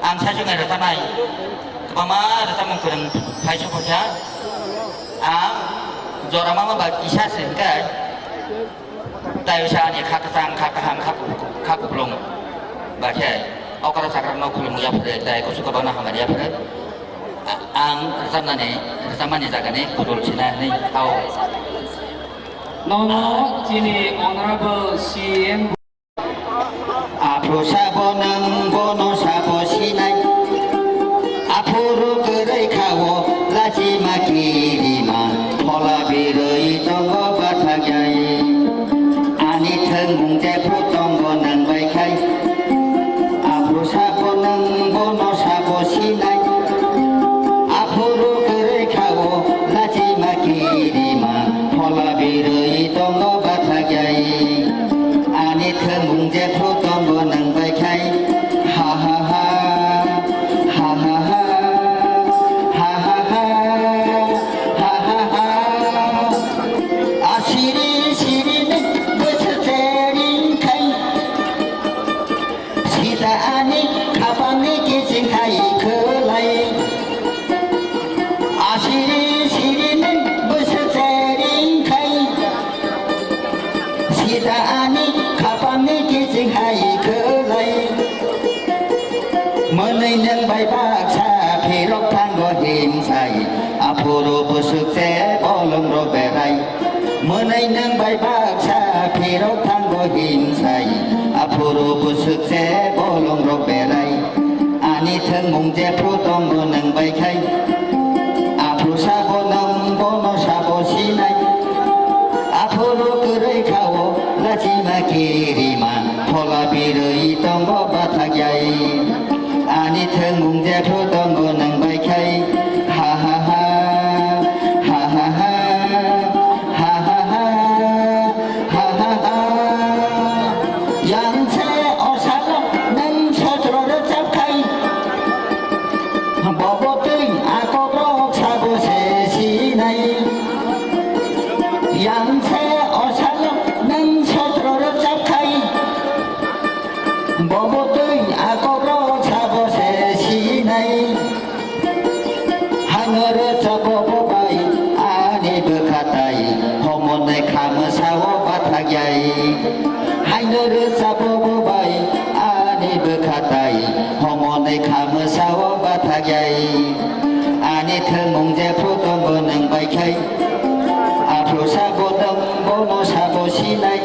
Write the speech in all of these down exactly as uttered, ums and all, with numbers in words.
Ang saichung nai rwchabnai, kwbangma rwchapmung kwrwng phai sokha. Ang jora mama ba kisa se hwnkhe, tai sa ani kha kwchang, kha kaham, kha ku-, kha kupulung ba khe okra chakra no khulumung yapharwi, tai kusu kwbangma hamari yapharwi. A-, ang rwchapnani, rwchapmani jagani kudul sina hwnwi thao. Nono chini Honorable C M. Aphuru sabo nwng bono sabo sinai. Aphuru kwrwi kha-o lachima kirima, phola birwi tongo bathakjai. Ani thwngmung jephru tongo nwng bai khai. Aphuru sabo nwng bono sabo sinai. Aphuru kwrwi kha-o lachima kirima, phola birwi tongo bathakjai. Ani thwngmung jephru tongo nwng bai khai. Ha ha ha. Ha ha ha. Ha ha ha. Ha ha ha. Asiri siri ni bwswk cheringkhai. Sita ani khapangni kiching hai khwlai. Asiri siri ni bwswk cheringkhai. Sita ani khapangni kiching hai khwlai. Mwnwi nwng bai baksa phirok thango himsai. Aphuru bwswk se bolongrok berai. Mwnwi nwng bai baksa phirok thango himsai. Aphuru bwswk se bolongrok berai. Ani thwngmung jephru tongo nwng bai khai. Aphuru sabo nwng bono sabo sinai. Aphuru kwrwi kha-o lachima kirima, phola birwi tongo bathakjai. Ani thwngmung jephru tongo nwng bai khai. Ha ha ha. Ha ha ha. Ha ha ha. Ha ha ha. Yang se o salo nwng sotro rwchap khai. Bobo twi a kokrok sabo se sinai. Yang se o salo nwng sotro rwchap khai. Bobo twi a kokrok sabo se sinai. Haino rwchabo bo bai ani bwkha tai, homonai kha mwsao bathakjai. Haino rwchabo bo bai ani bwkha tai, homonai kha mwsao bathakjai. Ani thwngmung jephru tongo nwng bai khai. Aphuru sabo nwng bono sabo sinai.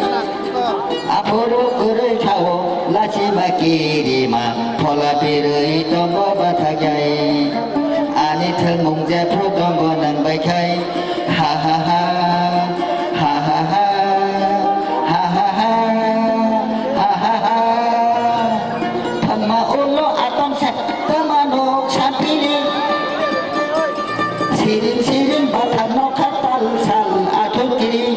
Aphuru kwrwi kha-o lachima kirima, phola birwi tongo bathakjai. Ani thwngmung jephru tongo nwng bai khai. Ha ha ha. Ha ha ha. Ha ha ha. Ha ha ha. Thangma ulo atom se tama nok sampili. Siring siring bathar nokha tal sal athukiri.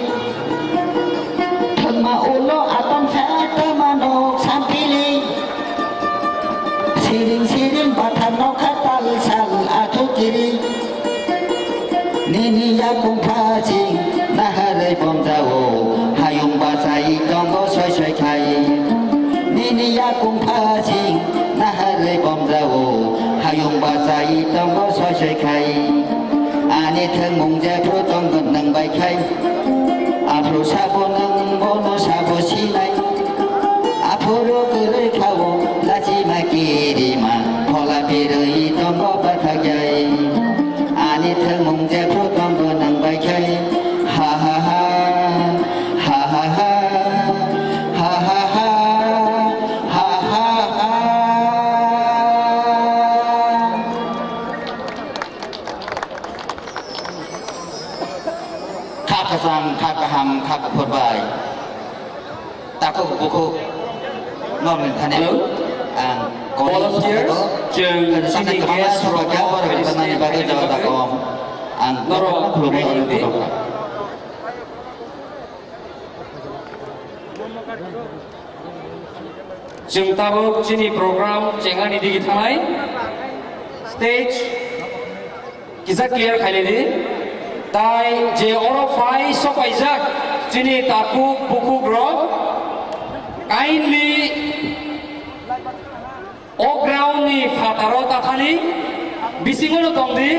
Thangma ulo atom se tama nok sampili. Siring siring bathar nokha tal sal athukiri. Nini yakung phasing naharwi bomjao, hayung bachai tongo soi soi khai. Nini yakung phasing naharwi bomjao, hayung bachai tongo soi soi khai. Ani thwngmung jephru tongo nwng bai khai. Aphuru sabo nwng bono sabo sinai. Aphuru kwrwi kha-o lachima kirima, phola birwi tongo bathakjai. Ani thwngmung jephru tongo nwng bai khai. Ha ha ha. Ha ha ha. Ha ha ha. Ha ha ha. Kha kwchang, kha kaham, kha kuphur bai. Takhuk bukhuk norni thani. Hello. Ang kori. Volunteers, chwng chini guest rok no khairokma khairokma khairokma khairokma. Ang norok khulumwi khairokma. Chwng tabuk chini program chengnani digi thangnai. Stage kisa clear khailai di. Tai je oro phai sopaijak chini takhuk bukhuk rok, kindly o ground ni Phataro tathani bisingono tongdi,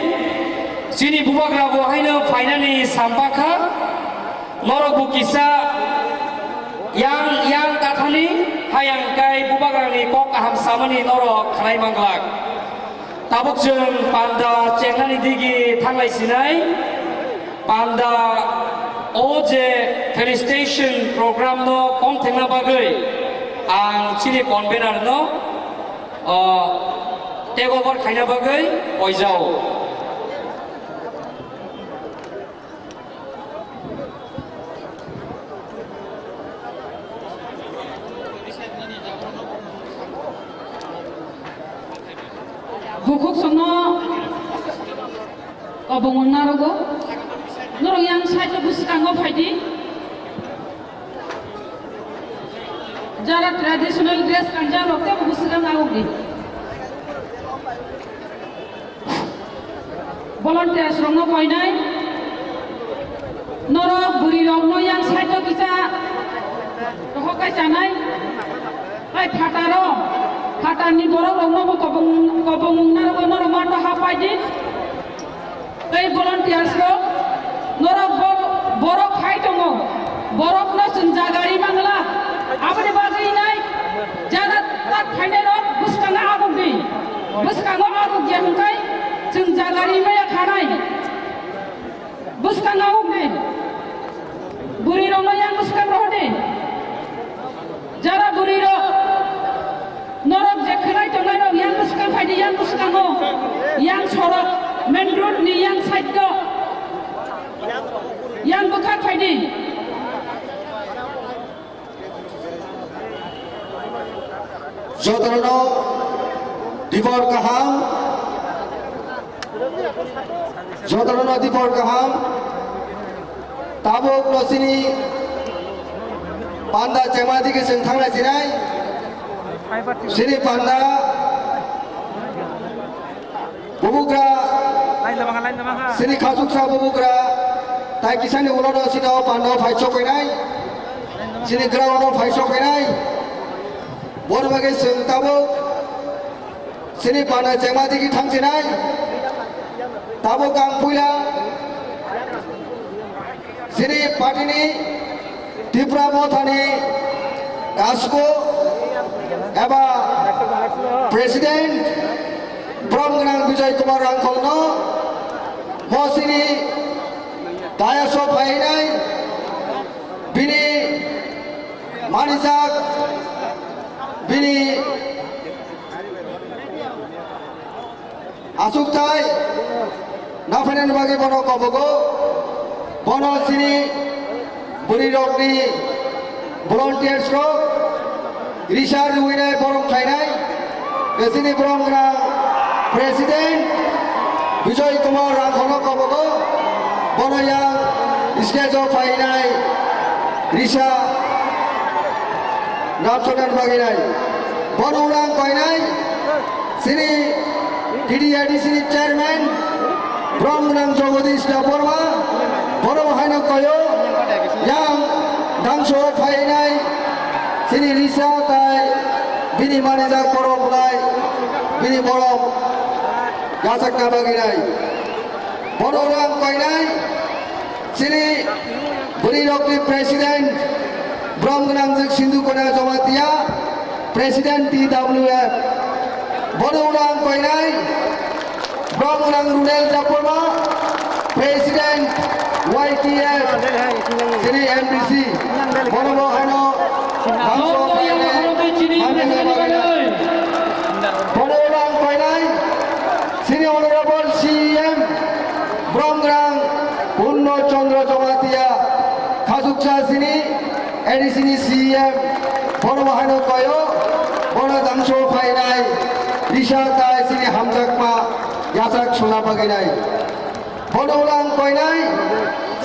chini bubagra bo haino phainani sampakha, norok bo kisa yang yang tathani, hayang kai bubagrani kok kaham samani norok khnai manglak. Tabuk chwng panda chengnani digi thanglai sinai, panda o je felicitation program no kom thengna bagwi ang chini convener no, o, take over khaina bagwi poijao. Bukhuk songno kobong wng narogo. Norok yang side o bwskango phaidi. Jara traditional dress kanjak rok tei bo bwskango agukdi. Volunteers rokno koinai. Norok bwrwi rokno yang side o kisa rohor kai chanai. Hai phataro, phatarni borok rokno bo kobong, kobong wng narogo norok mato hapai di. Tei volunteers rok, norok bo-, borok hai tongo, borok no chwng jaga ri mangla, aboni bagwi nai jana tak phainai rok bwskango aguk di, bwskango aguk ya hwnkhe chwng jaga ri maya khanai, bwskango aguk di, bwrwi rok no yang bwskang rohor di, jara bwrwi rok. Norok je khwnai tongnai rok yang bwskang phaidi, yang bwskango, yang sorok, main road ni yang side o, yang bwkhak phaidi. Jotono dibor kaham. Jotono dibor kaham. Tabuk no sini panda chema digi chwng thanglai sinai. Sini panda bubugra, sini khachuksa bubugra, tai kisani ulono sini o panda o phai chokoi nai. Sini ground o phai chokoi nai. Boni bagwi chwng tabuk sini panda chema digi thangsinai. Tabuk ang puila sini party ni Tipra Mothani Kasko eba President Brom Gwnang Bijoy Kumar Rangkholno mo sini dayas o phainai bini manijak bini achukthai naphainani bagwi bono kobogo. Bono chini bwrwi rokni volunteers rok risa rwinai borom khlainai. Chini borom gwnang President Bijoy Kumar Rangkholno kobogo. Bono yang stage o phainai risa napsoknani bagwi nai. Bono urang koinai chini T D A D C ni chairman Brom Gwnang Jagadish Debbarma, bono haino koyo yang dangso phainai chini risa tai bini manijak borom lai bini borom yachakna bagwi nai. Bono urang koinai chini bwrwi rokni president, Brom Gwnangjwk Sindhu Konya Jamatia, president T W F. Bono urang koinai Brom Gwnang Runel Debbarma, president Y T F, chini M D C. Bono bo haino dangso phainai, hamjak bagwi nai. Bono urang koinai chini honorable C E M, Brom Gwnang Purno Chandra Jamatia, khachuksa chini A D C ni C E M, bono bo haino koyo, bono dangso phainai risa tai chini hamjakma yachak suna bagwi nai. Bono ulang koinai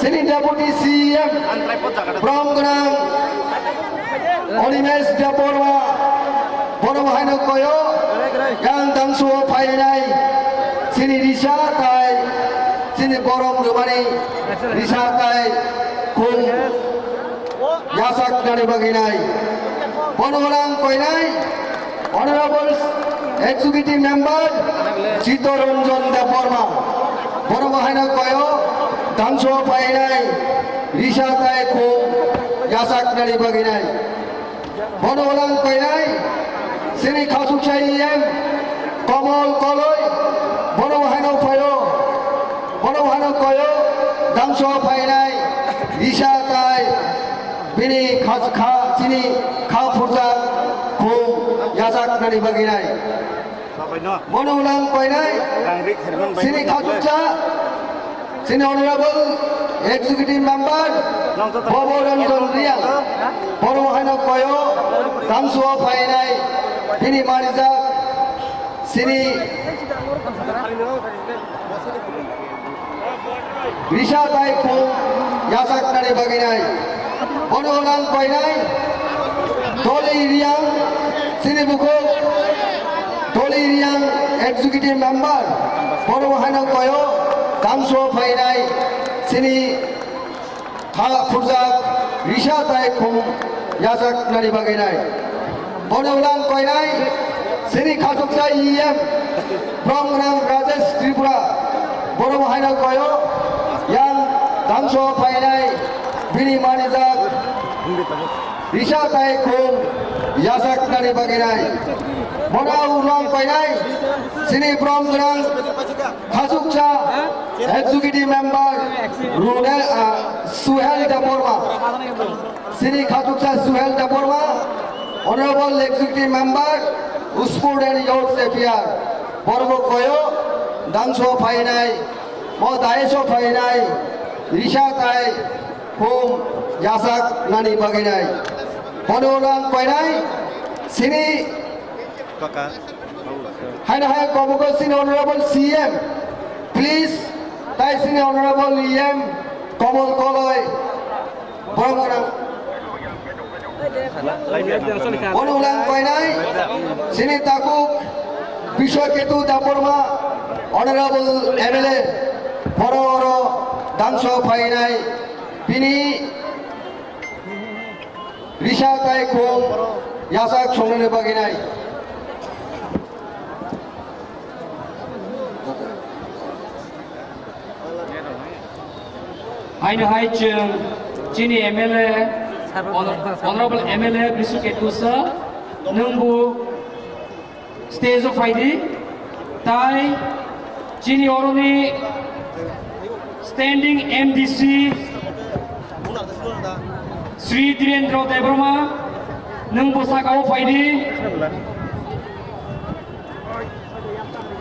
chini Deputy C E M, Brom Gwnang Animesh Debbarma, bono bo haino koyo, yang dangso phainai chini risa tai chini borom rwmani risa tai khum yachak nani bagwi nai. Bono ulang koinai Honorable Executive Member Chittaranjan Debbarma, borok haino koyo dangso phainai risa tai khum yachaknani bagwi nai. Bono ulang koinai chini khasuksa E M Komol Koloi, bono haino phaio, bono haino koyo dangso phainai risa tai bini kha, kha, chini kha phurjak khum yachaknani bagwi nai. Bono ulang koinai chini khasuksa, chini Honorable Executive Member Bobo Ranjan Riang, borok haino koyo dangso phainai bini manijak chini risa tai khum yachaknani bagwi nai. Bono ulang koinai Doli Riang, chini bukhuk Doli Riang Executive Member, borok haino koyo dangso phainai chini kha phurjak risa tai khum yachaknani bagwi nai. Bono ulang koinai chini khasuksa E M Bromgwnang Rajesh Tripura, borok haino koyo yang dangso phainai bini manijak risa tai khum yachaknani bagwi nai. Bono ulang koinai chini Bromgwnang khasuksa Executive Member Rune, ah, Suhel Debbarma, chini khasuksa Suhel Debbarma, Honorable Executive Member Sport and Youth Affairs, borok koyo dangso phainai, mo daiso phainai risa tai khum yachaknani bagwi nai. Bono ulang koinai chini haino hai kobogo chini Honorable C M, please, tai chini Honorable E M Komol Koloi, borok gwnang. Bono ulang koinai chini takhuk Biswa Ketu Debbarma, Honorable M L A, borok oro dangso phainai bini risa tai khum yachak songnani bagwi nai. Haino hai chwng chini M L A, Honor-, Honorable M L A Biswa Ketu sir, nwngbo stage o phaidi, tai chini oroni standing M D C Sri Dhirendra Debbarma, nwngbo sakao phaidi.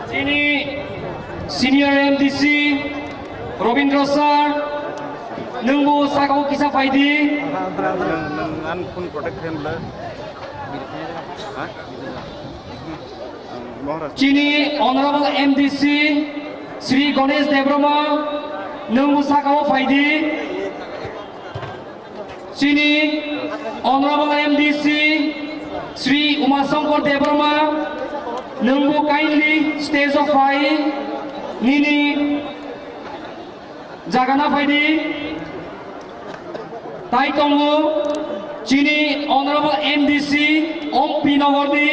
Chini senior M D C Robindra sir, nwngbo sakao kisa phaidi. Nwng, nwng ani phone protect khe bwle. Ha? Chini Honorable M D C Sri Ganesh Debbarma, nwngbo sakao phaidi. Chini Honorable M D C Sri Uma Shankar Debbarma, nwngbo kindly stage o phai nini jagana phaidi. Tai tongo chini Honorable M D C Ompi Nogor ni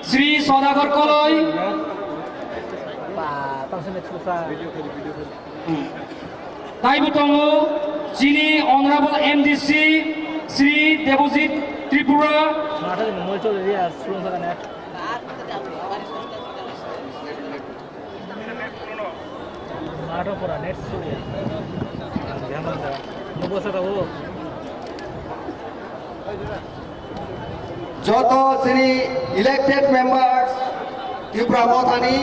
Sri Sodagar Koloi. Taibo tongo chini Honorable M D C Sri Debojit Tripura. Joto chini elected members Tipra Mothani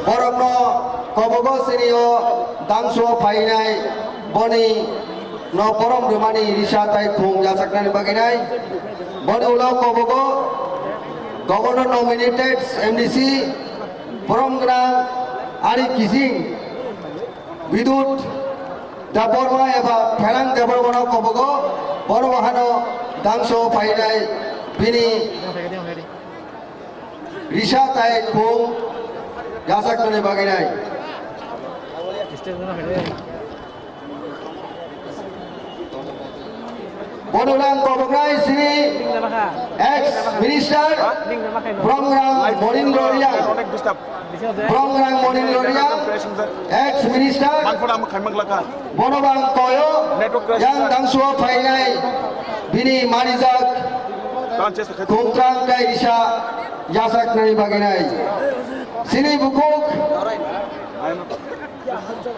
borokno kobogo chini o dangso phainai boni no borom rwmani risa tai khum yachaknani bagwi nai. Boni ulo kobogo Governor nominated M D C borom gwnang ani kijing Bidut Debbarma eba Pherang Debbarma no kobogo, bono bahano dangso phainai bini risa tai khum yachaknani bagwi nai. Bono lang koboknai sini ex minister Brongrang Monindro Riang. Brongrang Monindro Riang, ex minister. Bono bang koyo yang dangsuo phainai bini manijak kungkrang kaisa yasaknai baginai. Sini bukuk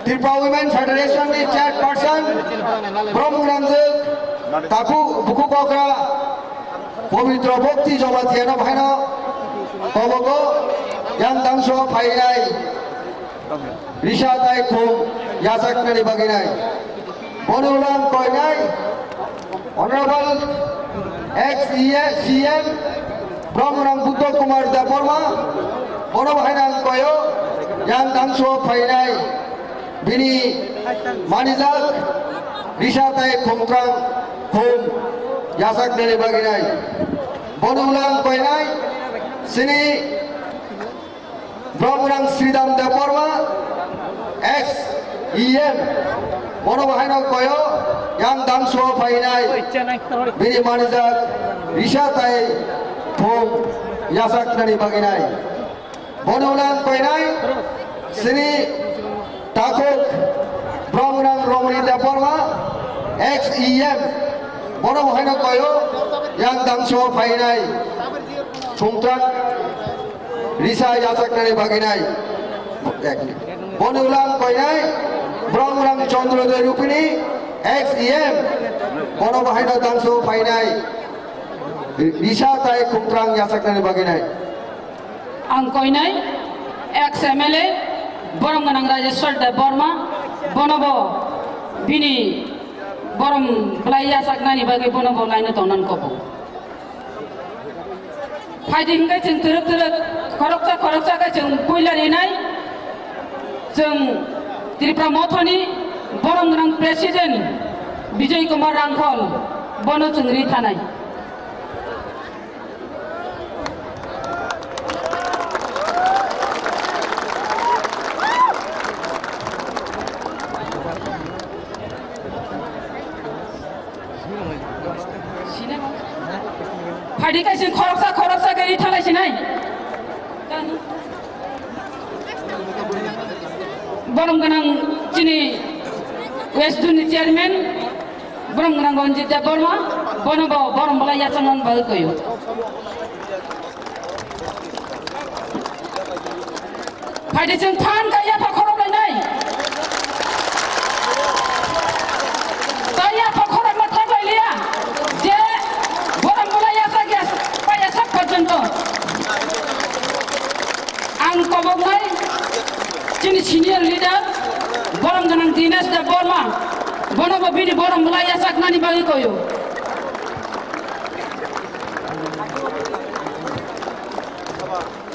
Tripura Women Federation ni chairperson, Brom Gwnangjwk, Taku Buku Kokra, Pobitro Bhakti Jamatia no bahaino kobogo yang dangso phainai risa tai khum yasaknani baginai. Bono ulang koinai Honorable ex E A C M Bromrang Buddha Kumar Debbarma, bono bahaino ang koyo yang dangso phainai bini manijak risa tai khumkrang khum yasaknani baginai. Bono ulang koinai sini Bromrang Sridham Debbarma, ex E M, bono bahaino koyo yang dangso phainai bini manijak risa tai khum yasaknani baginai. Bono ulang koinai sini takhuk Bromrang Romani Debbarma, ex E M, bono bahaino koyo yang dangso phainai khumkrang risa yasaknani baginai. Boni ulang koinai Bromrang Chandra Doi Rupini, ex E M, bono bahaino dangso phainai risa tai khumkrang yasaknani baginai. Ang koinai ex M L A Borom Gwnang Rajeshwar Debbarma, bono bo bini borom bwlai yasaknani bagwi bono bo laino tongnan kobo. Phaidi hwnkhe chwng twrwk twrwk khoroksa khoroksa khe chwng puila rinai. Chwng Tripura Mothani Borom Gwnang President Bijoy Kumar Rangkhol, bono chwng ri thanai. Phaidi kaisa khoroksa khoroksa gari thalai sinai. Borom gwnang chini West Zone ni chairman, borom gwnang Ranjit Debbarma, bono bo borom bwlai yachang bagwi koyo. Phaidi chwng phan khe yapha khorok lainai. Tei yapha khorok ma thok lailiya. Je borom bwlai yachak ya, pa yachak porjonto. Ang koboknai chini senior leader, borom gwnang Dinesh Debbarma, bono bo bini borom bwlai yachaknani bagwi koyo.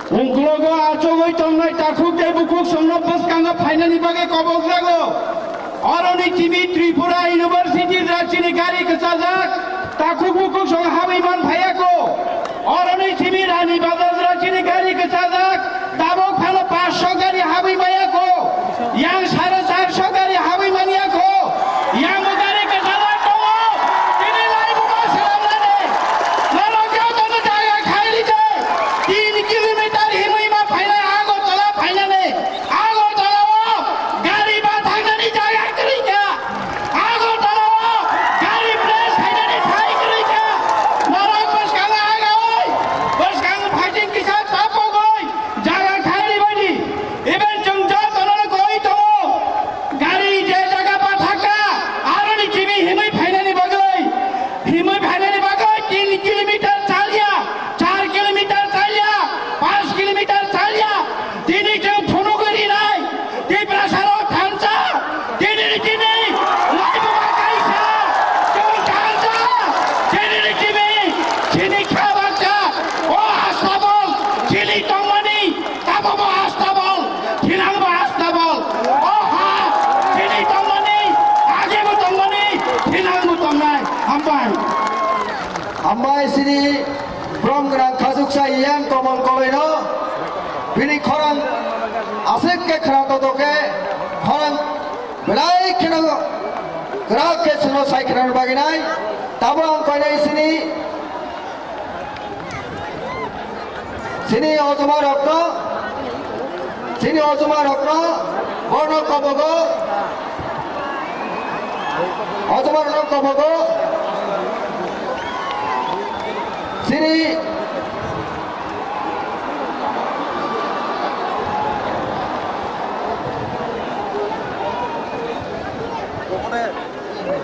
Ungklogo achugwi tongnai takhuk tei bukhuk songno bwskango phainani bagwi kobokjago. Oroni chimi Tripura University rachini gari kwchajak, takhuk bukhuk song habwi man phaiya kho. Oroni chimi Rani Bazar rachini gari kwchajak, tabok phano paanch sho gari habwi maya kho. Yang sare char sho gari habwi manya kho. Yang bo gari kwchajak tongo. Tini laibuma swnamnani. Norok jotono jaga khaili de. Tin kilometer himwi ma phainai Agartala phainani. Agartala o gari ba thangnani jaga kwrwi kha. Agartala o gari press khainani thai kwrwi kha. Norok bwskango agawi, bwskango phaising kisa tapogwi jaga khaili baidi. Even chwng jotono koi tongo. Gari je jaga ba thakha, aroni chimi himwi phainani bagwi, himwi phainani bagwi tin kilometer chalya, char kilometer chalya, panch kilometer chalya. Tini chwng phunugwi rinai, Tiprasarok thansa, tini ni tini, laibuma kaisa, chwng thansa, tini ni tini, chini kha baksa, o astabol, chini tongmani, tamo bo astabol, thinang bo astabol, o ha, chini tongmani, age bo tongmani, thinang bo tongnai, hambai. Hambai sini brom gwnang khachuksa yang komon koloino, bini khorang aswk khe khna toto khe, khorang belai kheno kwrak khe chwngno sai khnani bagwi nai. Tabuk ang koinai sini, sini ojoma rokno, sini ojoma rokno, borno kobogo, ojoma rokno kobogo, sini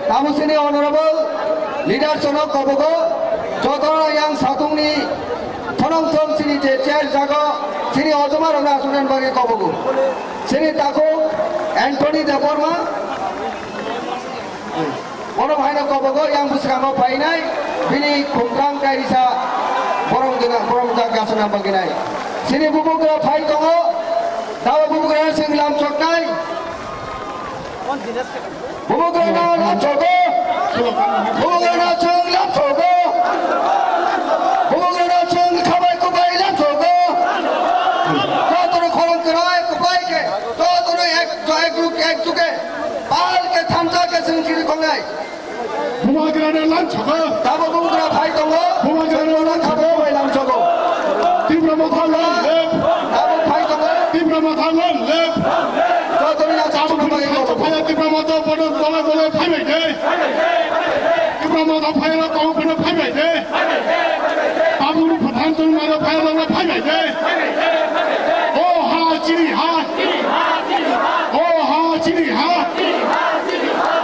Tabuk sini honorable leader sono kobogo, jotono yang satungni thonong thong sini je chair jago, sini ojoma rokno asuknani bagwi kobogo. Sini takhuk Anthony Debbarma, bono haino kobogo yang bwskango phainai, bini khumkang kairisa borom gwnang, borom jak gasana bagwi nai. Sini bubugra phai tongo, tabuk bubugra sing lam choknai. Bubugrano lamsogo. Bubugrano chwng lamsogo. Bubugrano chwng khabai kubai lamsogo. Jotono khorang kwrai kubai khe, jotono ek, ek ruk, ek juge. Pal khe thamsa khe chwng chiri khongnai. Bubagrano lamsogo. Tabuk bubagra phai tongo. Bubagrano lamsogo. Bai lamsogo. Tipra Motha long live. Tabuk phai tongo. Tipra Motha long live. Jotono yang tabuk sabo phai tongo. Phai Tipra Motha bono dole dole phai bai de. Tipra Motha phai rok kong phano phai bai de. Tabuk ni phathan tong mano phai rok phai bai de. O ha chini ha. O ha chini ha.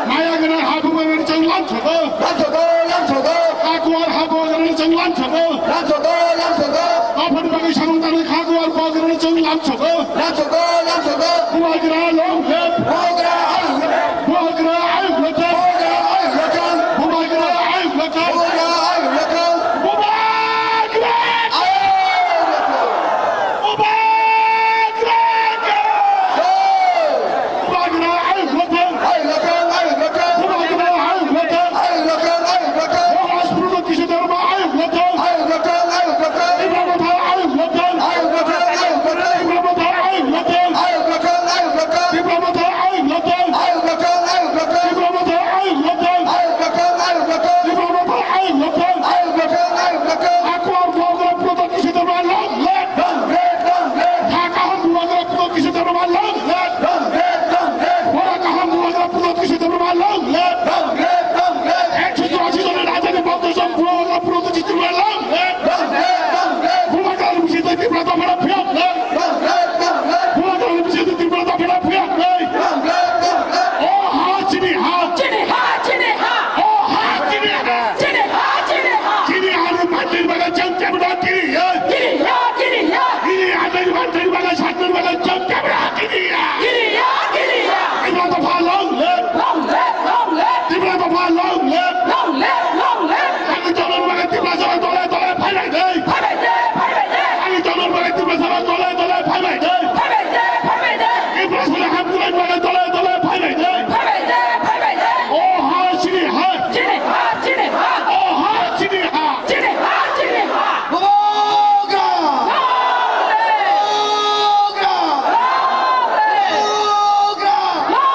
Maya gwnang ha bubagrano chwng lamsogo. Lamsogo, lamsogo. Ha kuar ha bubagrano chwng lamsogo. Lamsogo, lamsogo. Aphani bagwi samung tangnai ha kuar bubagrano chwng lamsogo. Lamsogo, lamsogo. Bubagra long live. Bubagra ayuk long. Bubagra ayuk long. Bubagra ayuk long. Bubagra ayuk long. Bubagra ayuk long. Bubagra ayuk long. Bubagra ayuk long. Bubagra ayuk lokthang. Ayuk lokthang, ayuk lokthang. Bubagra ayuk lokthang. Ayuk lokthang, ayuk lokthang. Bubagra ayuk lokthang. Tipra Motha ayuk lokthang. Ayuk lokthang, ayuk lokthang. Tipra Motha ayuk lokthang. Ayuk lokthang, ayuk lokthang. Tipra Motha ayuk lokthang. Ayuk lokthang, ayuk lokthang. Tipra Motha ayuk lokthang. Ayuk lokthang, ayuk lokthang. Tipra Motha ayuk lokthang. Ayuk lokthang, ayuk lokthang. Hakuar bubagra Pradyot Kishore Debbarma long live. Long live, long live. Ha kaham bubagra Pradyot Kishore Debbarma long live. Long live, long live. Bora kaham bubagra Pradyot Kishore Debbarma long live. Long live, long live. Ekso churashi jonor rajani bongsojon bubagra Pradyot Kishore Debbarma long live. Long live, long live. Bubagra ni bisingtwi Tipra dophano phiyok live. Long live, long live. Bubagra ni bisingtwi Tipra dophano phiyok live. Long live, long live. O ha chini ha. Chini ha, chini ha. O ha chini ha. Chini ha, chini ha. Chini ha ni mandir baga chang chang da kiri ya. Kiri ya, kiri ya. Chini ha ni mandir baga chang chang da kiri ya. Kiri ya, kiri ya. Tipra dopha long live. Long live, long live. Tipra dopha long live. Long live, long live. Ani jolor baga Tipra jolor dole dole phai bai dei. Phai bai dei, phai bai dei. Ani jolor baga Tipra jolor dole dole phai bai dei. Phai bai dei, phai bai dei. Tipra jolor ham dole dole dole phai bai dei. Phai bai dei, phai bai dei. O ha chini ha. Chini ha, chini ha. O ha chini ha. Chini ha, chini ha. Bubagra! Long live! Bubagra! Long live! Bubagra! Long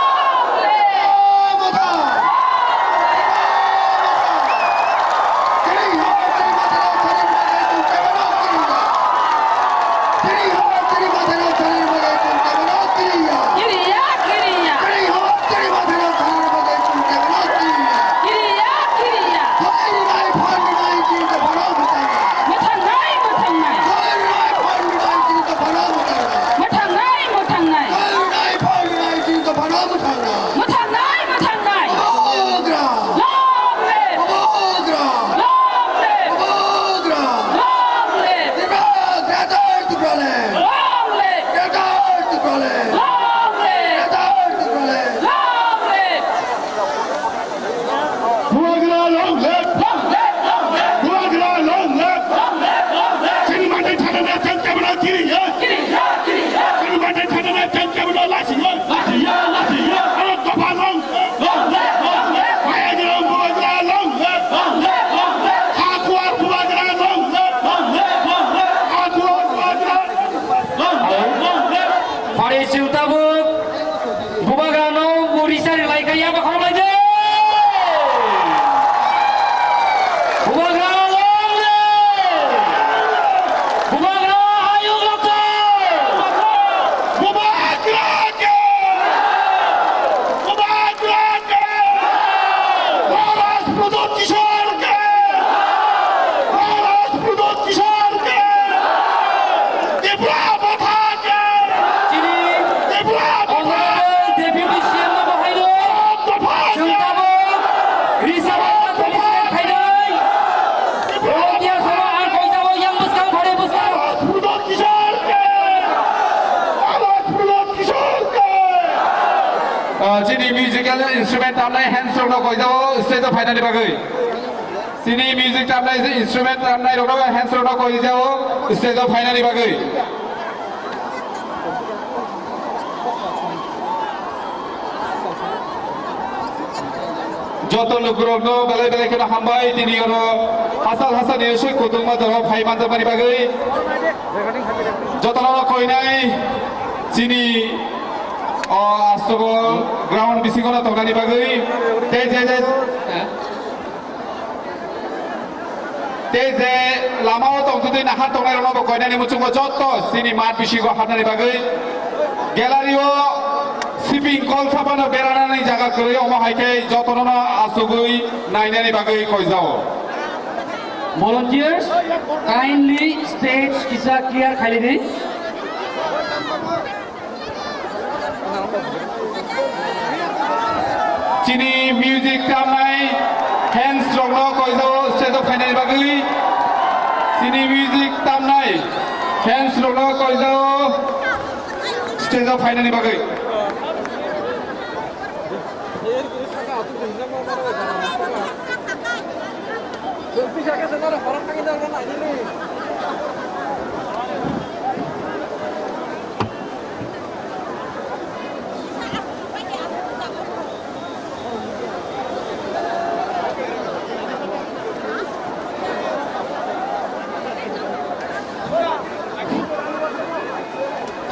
live! Tipra Motha! Tipra Motha! Kiri ha, kiri mata, kiri mata, kiri mata. Kiri ha, kiri mata, kiri mata, kiri mata. Kiriya, kiriya. Kiri ho, kiri mathano kharna bagwi chwng kebeno kiriya. Kiriya, kiriya. Thai rai phan rai chwng kebeno mwthangna. Mwthangnai, mwthangnai. Thai rai phan rai chwng kebeno mwthangna. Mwthangnai, mwthangnai. Thai rai phan rai chwng kebeno mwthangna. Mwthangnai, mwthangnai. Bubagra. Long live. Bubagra. Long live. Bubagra. Long live. Tipra, Greater Tipraland. Long live. Greater Tipraland! Long live! Greater Tipraland! Long live! Bubagra long live! Long live, long live! Bubagra long live! Long live, long live! Chini mate thana na chang kebra kiri ya! Kiri ya, kiri ya! Chini mate thana na chang kebra lasi ya! Lasi ya, lasi ya! Aro dopha long live! Long live, long live! Maya gira Bubagra long live! Long live, long live! Hakuar Bubagra long live! Long live, long live! Hakuar Bubagra Pare chwng tabuk Bubagrano bo risa ri lai kha ya, ba khorok lai de. Ah, chini musical instrument tamnai hands rokno koijao stage o phainani bagwi. Chini music tamnai instrument tamnai rokno hands rokno koijao stage o phainani bagwi. Joto lukurokno belai belai kheno hambai, tini oro hachal hachal ni swi kutung ma jora phai manjakmani bagwi. Jotono koinai chini o aswk ground bisingo no tongnani bagwi. Tei je je Tei je lamao tongtwtwi nahar tongnairokno bo koinani muchungo joto chini mat bisingo hapnani bagwi gallery-o siping kol saphano beranani jaga kwrwi, omo hai khe jotono asugwi nainani bagwi koijao. Volunteers, kindly stage kisa clear khaili di. Chini music tamnai hands rokno koijao stage o phainani bagwi. Chini music tamnai hands rokno koijao stage o phainani bagwi.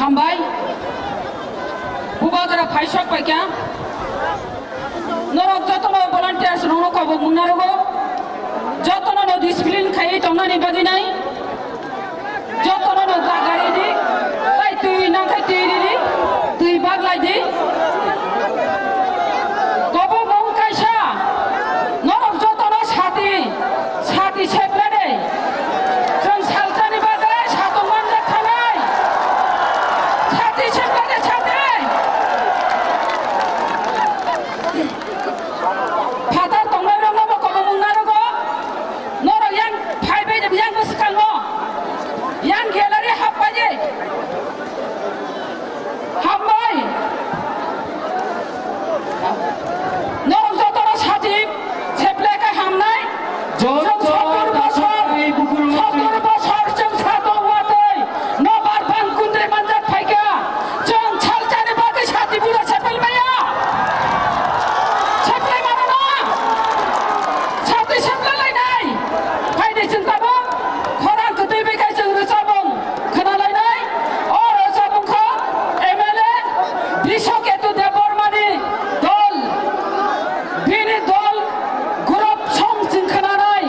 Hambai. Bubagra phaisok paikha. Norok jotono volunteers rokno kobok mungna rogo. Jotono no discipline khaiwi tongnani bagwi nai. Jotono no jaga ridi. Tai twi nang khai twi ridi. Twi baglai di. Kobok mung kaisa. Norok jotono sati. Sati sepla de. Chwng salsani bagwi satung manjak thanai. Sati sepla de sati. Phatar tongnai rokno bo kobomung narogo. Norok yang phai bai yang bwskango. Yang gallery happai. Hambai. Norok jotono sati sepla khe hamnai. Joto chwng sottor bosor, sottor bosor chwng sato watwi nobar bang kundri manjak phaikha. Chwng salsani bagwi sati bura sepel maya. Sepel mano na. Sati sepel lainai. Phaidi chwng tabuk khorang kwtwi bai khai chwng rwchabung khwnalainai. O rwchabung kho M L A Brishaketu Debbarmani dol. Bini dol group song chwng khwnanai.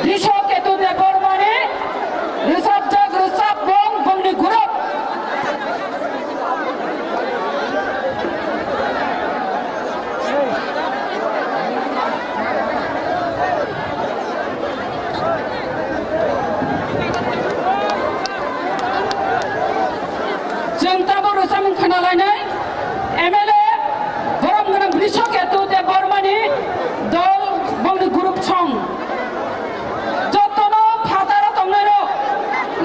Brishaketu Debbarmani rwchapjak rwchapmung bongni group. Chwng tabuk rwchapmung khwnalainai. M L A borom gwnang Brishaketu Debbarmani dol bongni group song. Jotono phataro tongnairok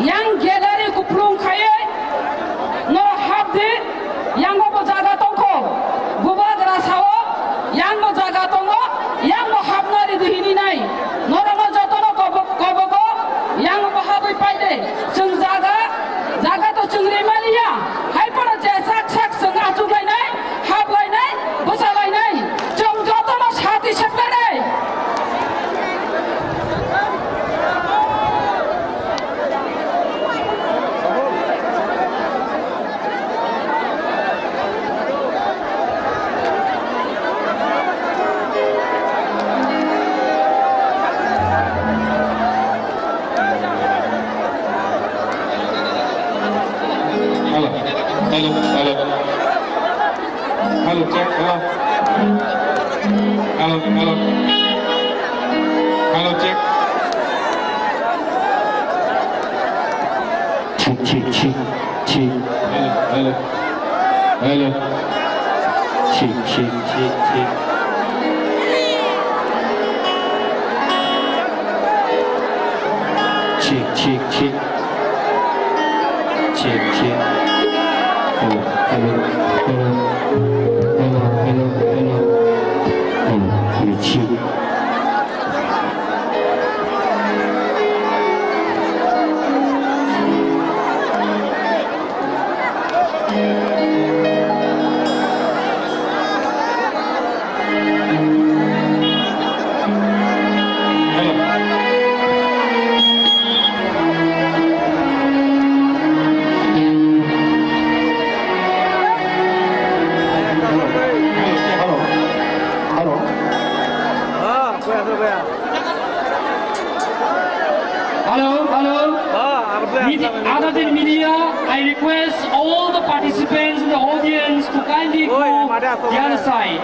yang gallery kupulung khaiwi norok hapdi, yango bo jaga tongkho, bubagra sao, yango jaga tongo, yango hapna ridi hininai. Norokno jotono kobok-, kobogo, yango bo habwi paide. Chwng jaga, jaga to chwng rimaliya. Hai phano je sak sak chwng achuklainai, haplainai, bwsalainai. Chwng jotono sati seplanai. Hello, hello, hello. Hello, check, hello. Hello, hello. Hello, check. Check, check, check, check. Hello, hello. Hello. Check, check, check, check. Check, check, check. Check, check. Hello, hello, hello, hello. Participants in the audience to kindly go the other side.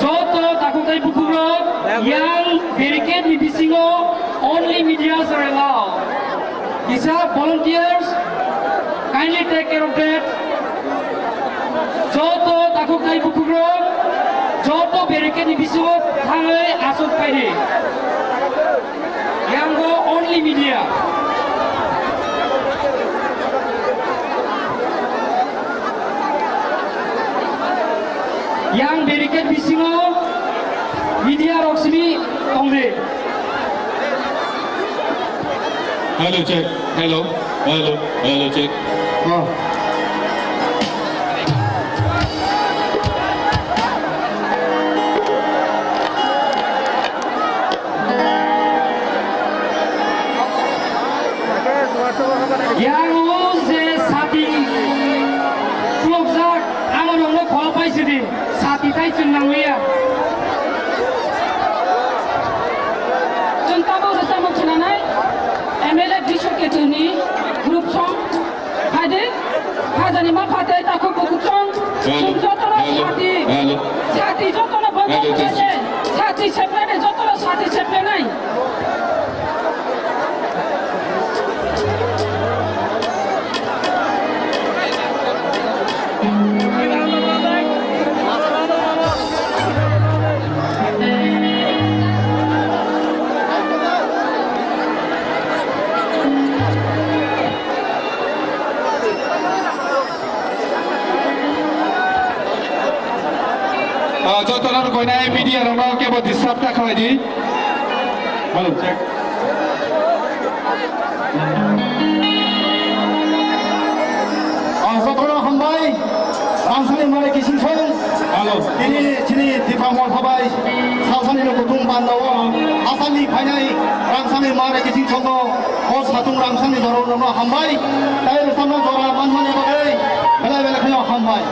Joto takhuk tei bukhukrok yang barricade ni bisingo only medias are allowed. Kisa volunteers, kindly take care of that. Joto takhuk tei bukhukrok, joto barricade ni bisingo thangwi aswk paidi. Yango only media. Yang barricade bisingo media rok simi tongdi. Hello, check. Hello. Hello. Hello, check. Oh. Yang o je sati khulokjak, amo rokno kholo paisidi, sati tai chwng nanglia. Chwng tabuk rwchapmung khwnanai M L A Bishnu Ketuni group song. Haide, hajani ma phatai takhuk bukhuk song, hello, chwng jotono hello, sati, hello, sati jotono bondo hello, khlai de, sati sepre de, jotono sati sepre nai. Ah, jotono rwkhoinai media rokno kebo disturb ta khlai di. Hello, check. Ah, jotono hambai, Ramsani Mare Kising Song. Hello. Tini chini Tipra Motha bai, Salsani no kutung bandao, Asani phainai, Ramsani Mare Kising Song no, o satung Ramsani jora no hambai, tai rwchapna jora manmani bagwi, belai belai kheno hambai.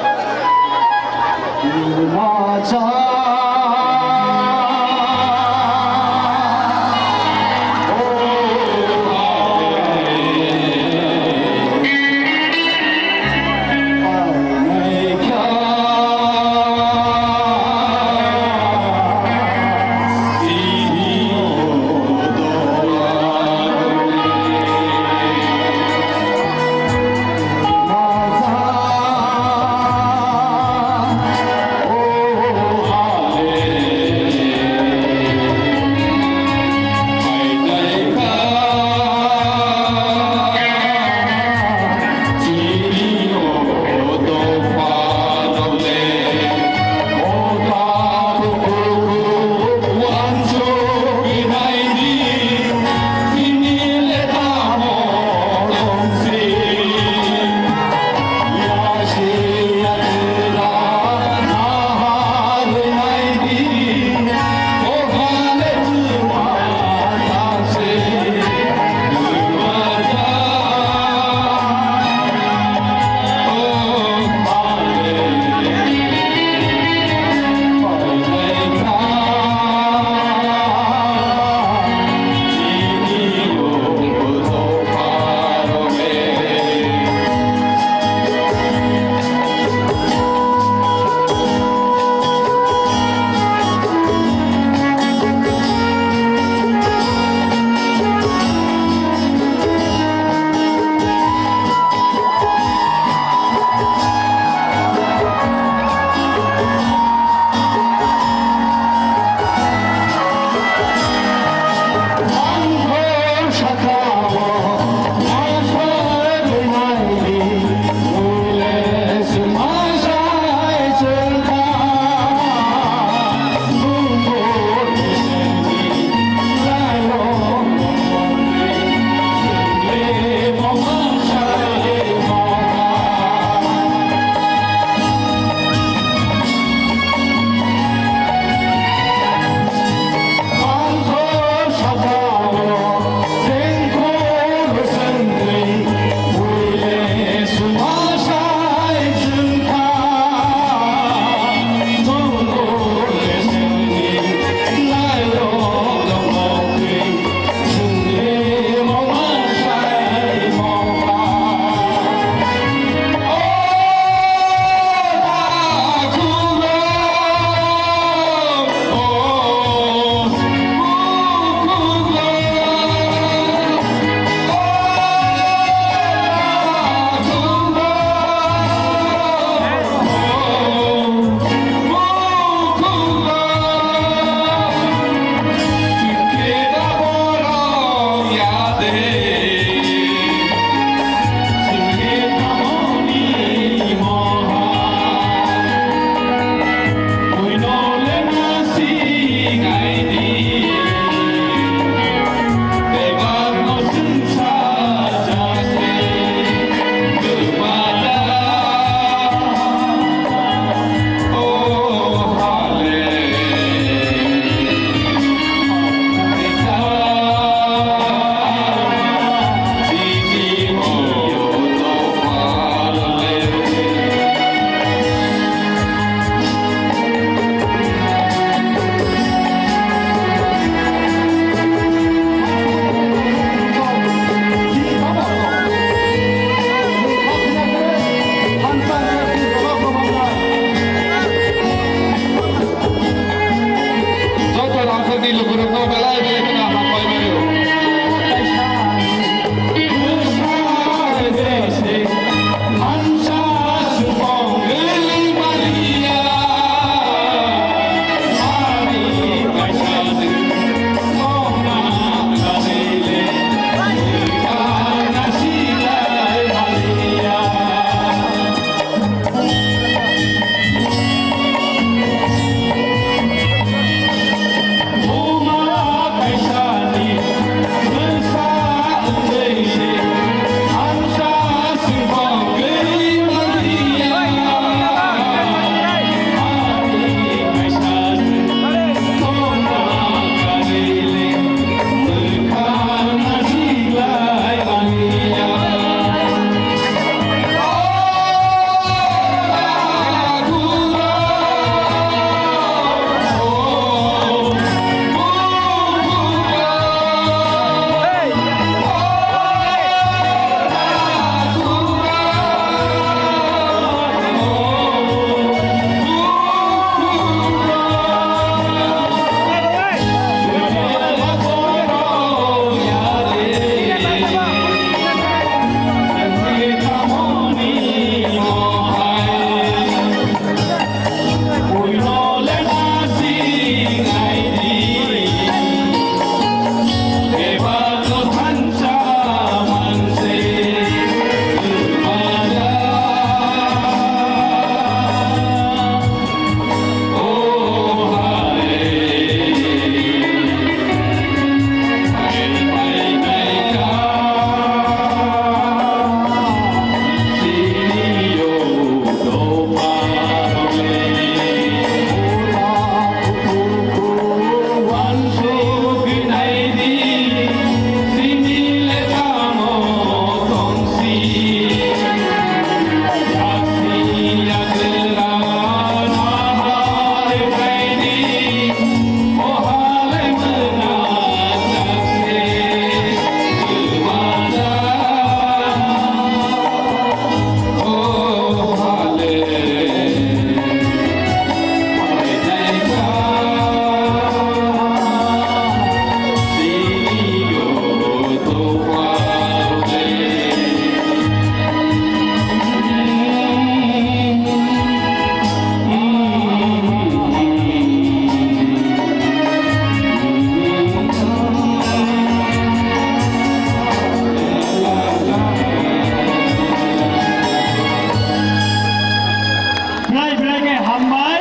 Hambai,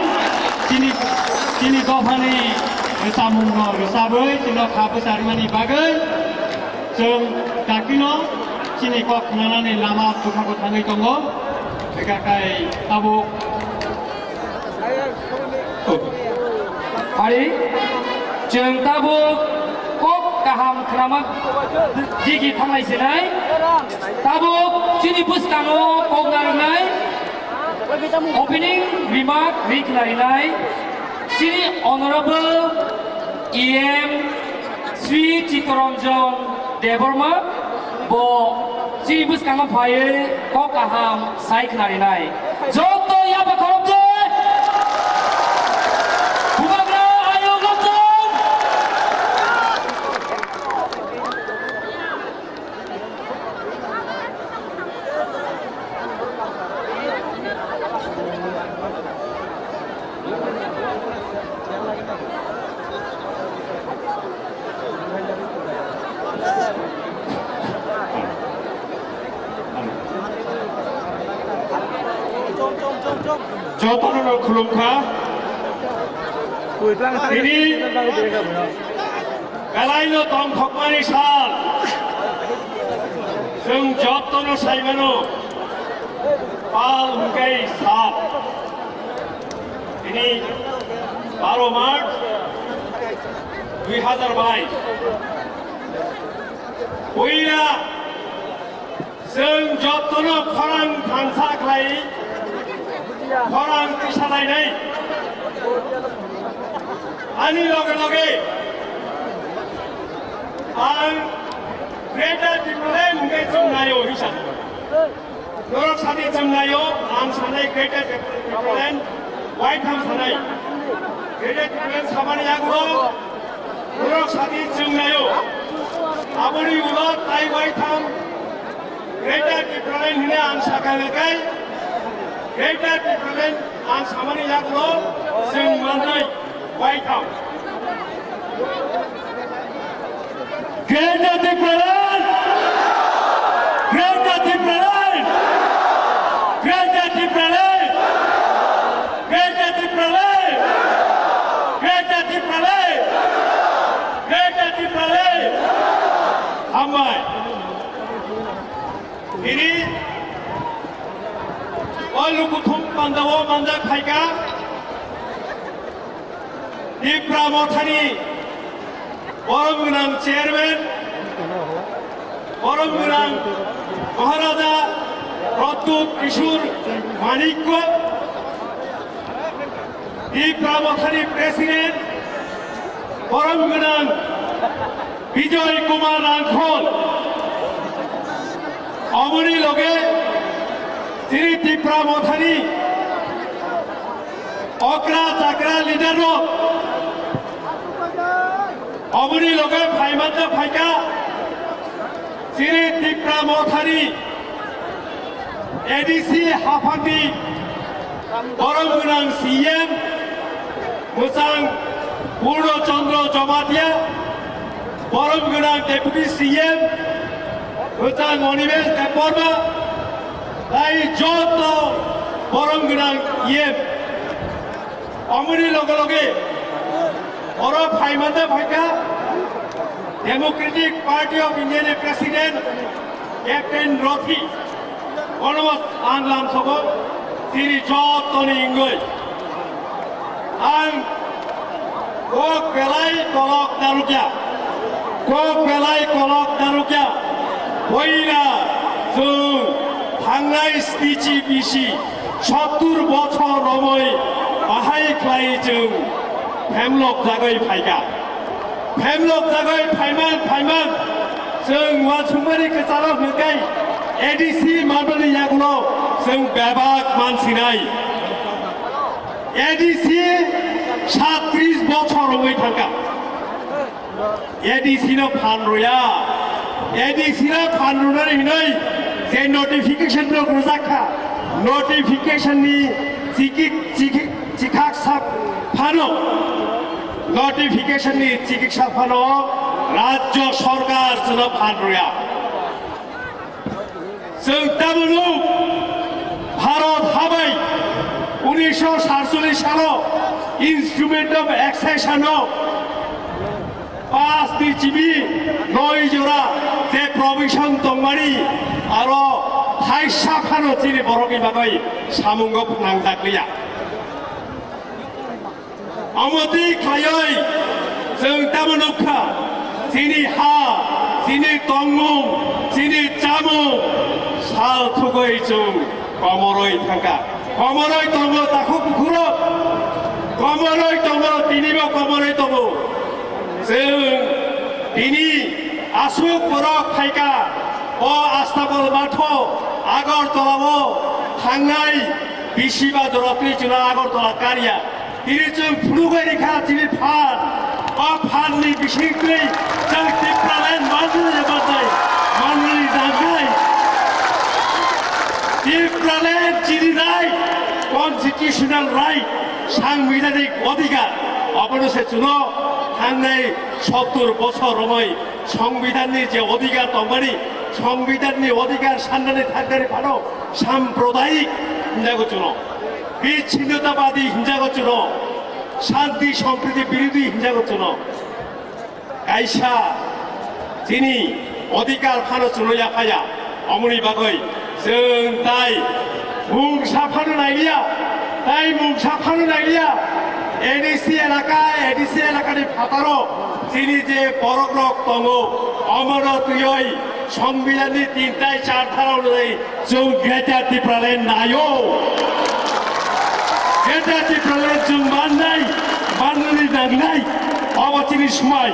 chini, chini dophani rwchapmungno rwchabwi chwngno kha bwcharimani bagwi chwng dakino chini kok khnanani lama bwkhago thangwi tongo. Ekakai tabuk. Ari, chwng tabuk kok kaham khnama digi thanglai sinai. Tabuk chini bwskango kok narwknai. Opening remark ri khwlainai chini Honorable E M Sri Chittaranjan Debbarma, bo chini bwskango phaiwi kok kaham sai khwlainai. Joto yaba khorokjak. Bubagra ayuk rokjak. Jotono khulumkha. Tini Belaino tongthokmani sal, chwng jotono saimano, pal hwnkhe sal. Tini baro March dui hazar bais. Puila chwng jotono khorang thansa khlai, khorang tisalainai. Ani loge loge ang Greater Tipraland hwnkhe chwng naio hisab. Norok sadi chwng naio, ang sanai Greater Tipraland waitham sanai. Greater Tipraland samani yagulo norok sadi chwng naio. Aboni ulo tai waitham Greater Tipraland hwnwi ang sakha hwnkhe, Greater Tipraland ang samani yagulo chwng mannai waitham. Greater Tipraland! Greater Tipraland! Greater Tipraland! Greater Tipraland! Greater Tipraland! Greater Tipraland! Hambai. Tini o lukuthum pandao manjak phaikha Tipra Mothani borom gwnang chairman, borom gwnang Maharaja Pradyut Kishore Manikya, Tipra Mothani president, borom gwnang Bijoy Kumar Rangkhol, oboni loge chini Tipra Mothani okra chakra leader rok, oboni loge phaimanja phaikha chini Tipra Mothani A D C haphangni borom gwnang C M mwchang Purno Chandra Jamatia, borom gwnang Deputy C M mwchang Animesh Debbarma, tai joto borom gwnang E M. Omoni loge loge oro phaimanja phaikha Democratic Party of India ni President Captain Roti, bono ang lamsogo chini jotoni wngwi ang kok belai kolok narwkya, kok belai kolok narwkya, poila chwng thangnai snichi bisi sottur bochor romwi bahai khlai chwng phemlok jagwi phaikha. Phemlok jagwi phaiman phaiman chwng uansukmani kwcharo hwnwi A D C mandalni yagulo chwng bebak mansinai. A D C satris bochor romwi thangkha. A D C no phan rwya. A D C no phan rwnani hinwi je notification rok rwjak kha, notification ni chiki-, chiki-, chikaksa phano, notification ni chikiksa phano Rajya Sarkar chwngno phan rwya. Chwng tabukno Bharat habai uni Unisho satcholish salo Instrument of Accession o pas ni chibi noi jora je provision tongmani aro thaisa phano chini borokni bagwi samungo phwnangjakliya. Omo twi khlaiwi chwng tamo nukha, chini ha, chini tongmung, chini chamung sal thugwi chwng komorwi thangkha. Komorwi tongo takhuk bukhurok, komorwi tongo, tinibo komorwi tongo. Chwng tini aswk borok phaikha, o Astabol matho Agartala o thangnai bisi ba jora twi chwla Agartala karya. Tini chwng phunugwi rikha chini phan. O phan ni bisingtwi chwng Tipraland manjani manjai, manjani nangnai. Tipraland chini right, constitutional right, sangbidhanik odhikar. Obono se chwngno thangnai sottur bochor romwi sangbidhanni je odhikar tongmani, sangbidhanni odhikar sannani thangkari phano sampradayik hinjago chwngno. Bichinnotabadi hinjago chwngno, shanti sompriti birodhi hinjago chwngno. Kaisa chini odhikar phano chwngno yaphaya, omoni bagwi chwng tai mungsa phano nailiya, tai mungsa phano nailiya. A D C elaka, A D C elakani phataro chini je borokrok tongo, omono twiwi Songbidhanni tin tai char dhara onujai chwng Greater Tipraland naio. Greater Tipraland chwng mannai, mannani nangnai. Obo chini swmai,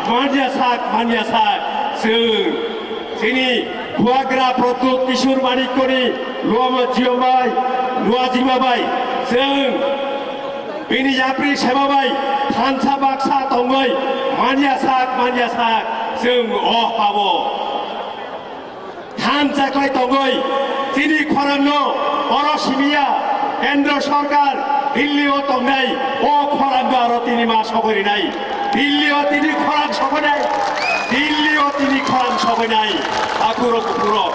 manya sak, manya sak. Chwng chini Bubagra Pradyut Kishore Manikyani luama Jio bai, lua jima bai. Chwng bini yapri seba bai thansa baksa tongwi manya sak, manya sak. Chwng o habo thansa khlai tongwi chini khorangno oro simiya Kendra Sorkar Delhi o tongnai o khorangno aro tini ma sogwi rinai. Delhi o tini khorang sogwi nai. Delhi o tini khorang sogwi nai. Akurok, akurok.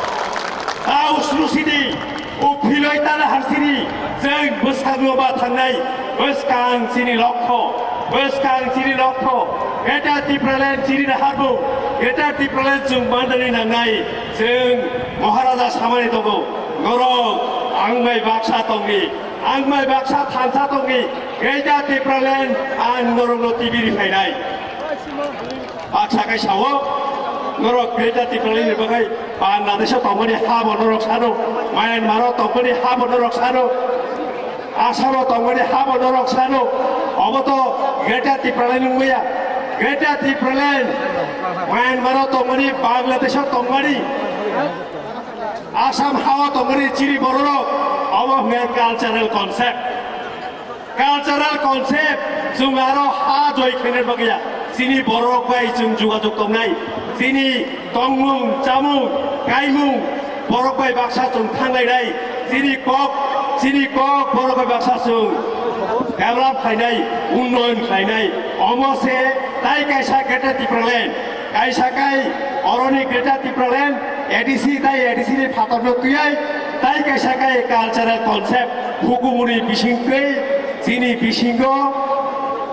Tau slusidi. O philoi tala harsini, chwng bwskango ba thangnai, bwskang chini lokho, bwskang chini lokho, Greater Tipraland chini naharbo, Greater Tipraland chwng mandani nangnai, chwng Maharaja samani tongo, norok ang bai baksa tongni, ang bai baksa thansa tongni, Greater Tipraland ang norokno tibiri phainai. Baksa kai sao, norok Greater Tipraland ni bagwi Bangladesh o tongmani ha bo norok sano, Myanmar o tongmani ha bo norok sano, Assam o tongmani ha bo norok sano, obo to Greater Tipraland wngya, Greater Tipraland, Myanmar o tongmani, Bangladesh o tongmani, Assam ha o tongmani chini bororok, obo hwnkhe cultural concept. Cultural concept, chwng aro ha joi khaina bagwi ya. Chini borok bai chwng jogajog tongnai. Chini tongmung, chamung, kaimung, borok bai baksa chwng thanglainai. Chini kok, chini kok, borok bai baksa chwng develop khlainai, unnoyon khlainai. Omo se tai kaisa Greater Tipraland. Kaisa kai oroni Greater Tipraland, A D C tai A D C ni phatarno twiwi, tai kaisa kai cultural concept hukumuni bisingtwi chini bisingo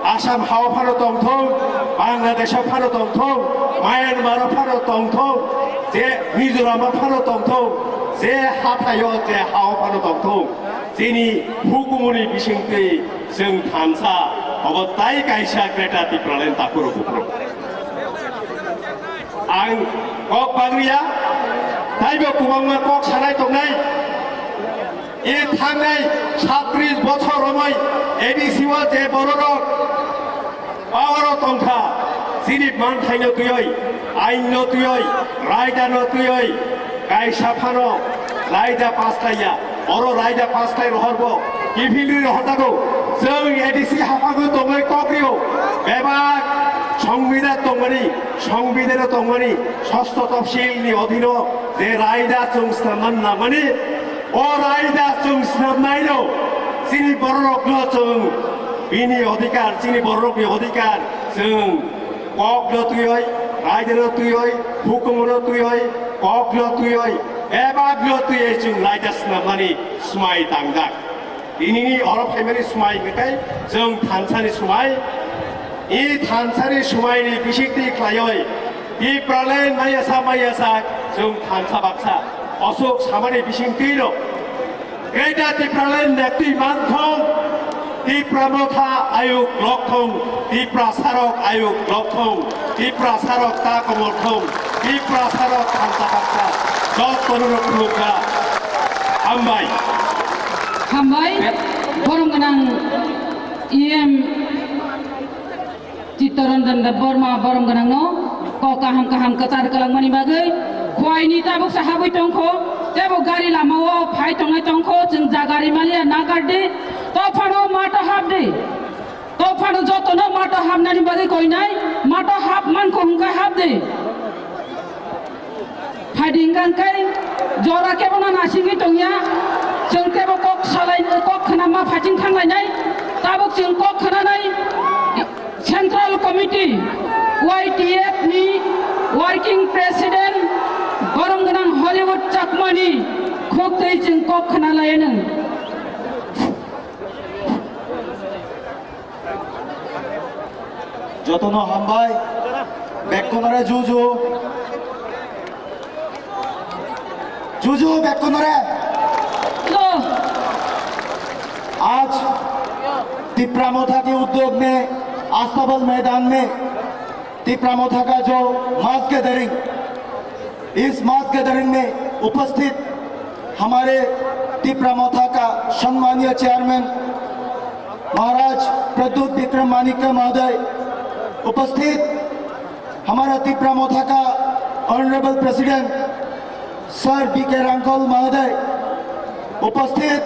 Assam hao phano tongthok, Bangladesh o phano tongthok, Myanmar o phano tongthok, je Mizoram o phano tongthok, je hathaio je hao phano tongthok, chini hukumuni bisingtwi chwng thansa, obo tai kaisa Greater Tipraland takhurok bukhurok. Ang kok bagriya, taibo kwbangma kok sanai tongnai. E thangnai satris bochor romwi A D C o je bororok power o tongkha, chini manthaino twiwi, ainno twiwi, raidano twiwi, kaisa phano raida pass khlaiya. Oro raida pass khlai rohorbo, kiphilwi rohorjago. Chwng A D C haphango tongwi kok rio. Bebak songbidhan tongmani, songbidhano tongmani, sosto topsil ni odhino je raida chwng snamna nangmani, o raida chwng snamnaino chini bororokno chwng bini odhikar, chini bororokni odhikar chwng kokno twiwi, raidano twiwi, hukumono twiwi, kokno twiwi, bebakno twiwi chwng raida snamnani swmai tangjak. Tinini oro phaimani swmai hwnkhe chwng thansani swmai. I thansani swmaini bisingtwi khlaiwi Tipraland mayasa mayasa chwng thansa baksa. Osok samani bisingtwino Greater Tipraland nektwi manthong, Tipra Motha ayuk lokthong, Tipra sarok ayuk lokthong, Tipra sarok ta komorthong, Tipra sarok thansa baksa. Jotto norok khulukha. Hambai. Hambai. Borom gwnang E M Chittaranjan Debbarma borom gwnangno kok kaham kaham kwchar kwlangmani bagwi khuaini tabuksa habwi tongkho, tebo gari lamao phai tongnai tongkho, chwng jaga rimaliya nakardi, tophano mato hapdi, tophano jotono mato hapnani bagwi koinai, mato hap mankho hwnkhe hapdi. Phaidi hwnkha hwnkhe jora kebono nasingwi tongya, chwng tebo kok salai, kok khwnama phaising thanglainai, tabuk chwng kok khwnanai Central Committee Y T F ni Working President borom gwnang Hollywood Chakmani khuk twi chwng kok khwnalainai. Jotono hambai, bekkunore juju. Juju bekkunore. आज तिप्रा मोथा के उद्योग में अस्तबल मैदान में तिप्रा मोथा का जो मास गैदरिंग, इस मास गैदरिंग में उपस्थित हमारे तिप्रा मोथा का सम्मानीय चेयरमैन महाराज प्रद्युत विक्रम माणिक्य महोदय, उपस्थित हमारा तिप्रा मोथा का ऑनरेबल प्रेसिडेंट सर बी के रांखल महोदय, उपस्थित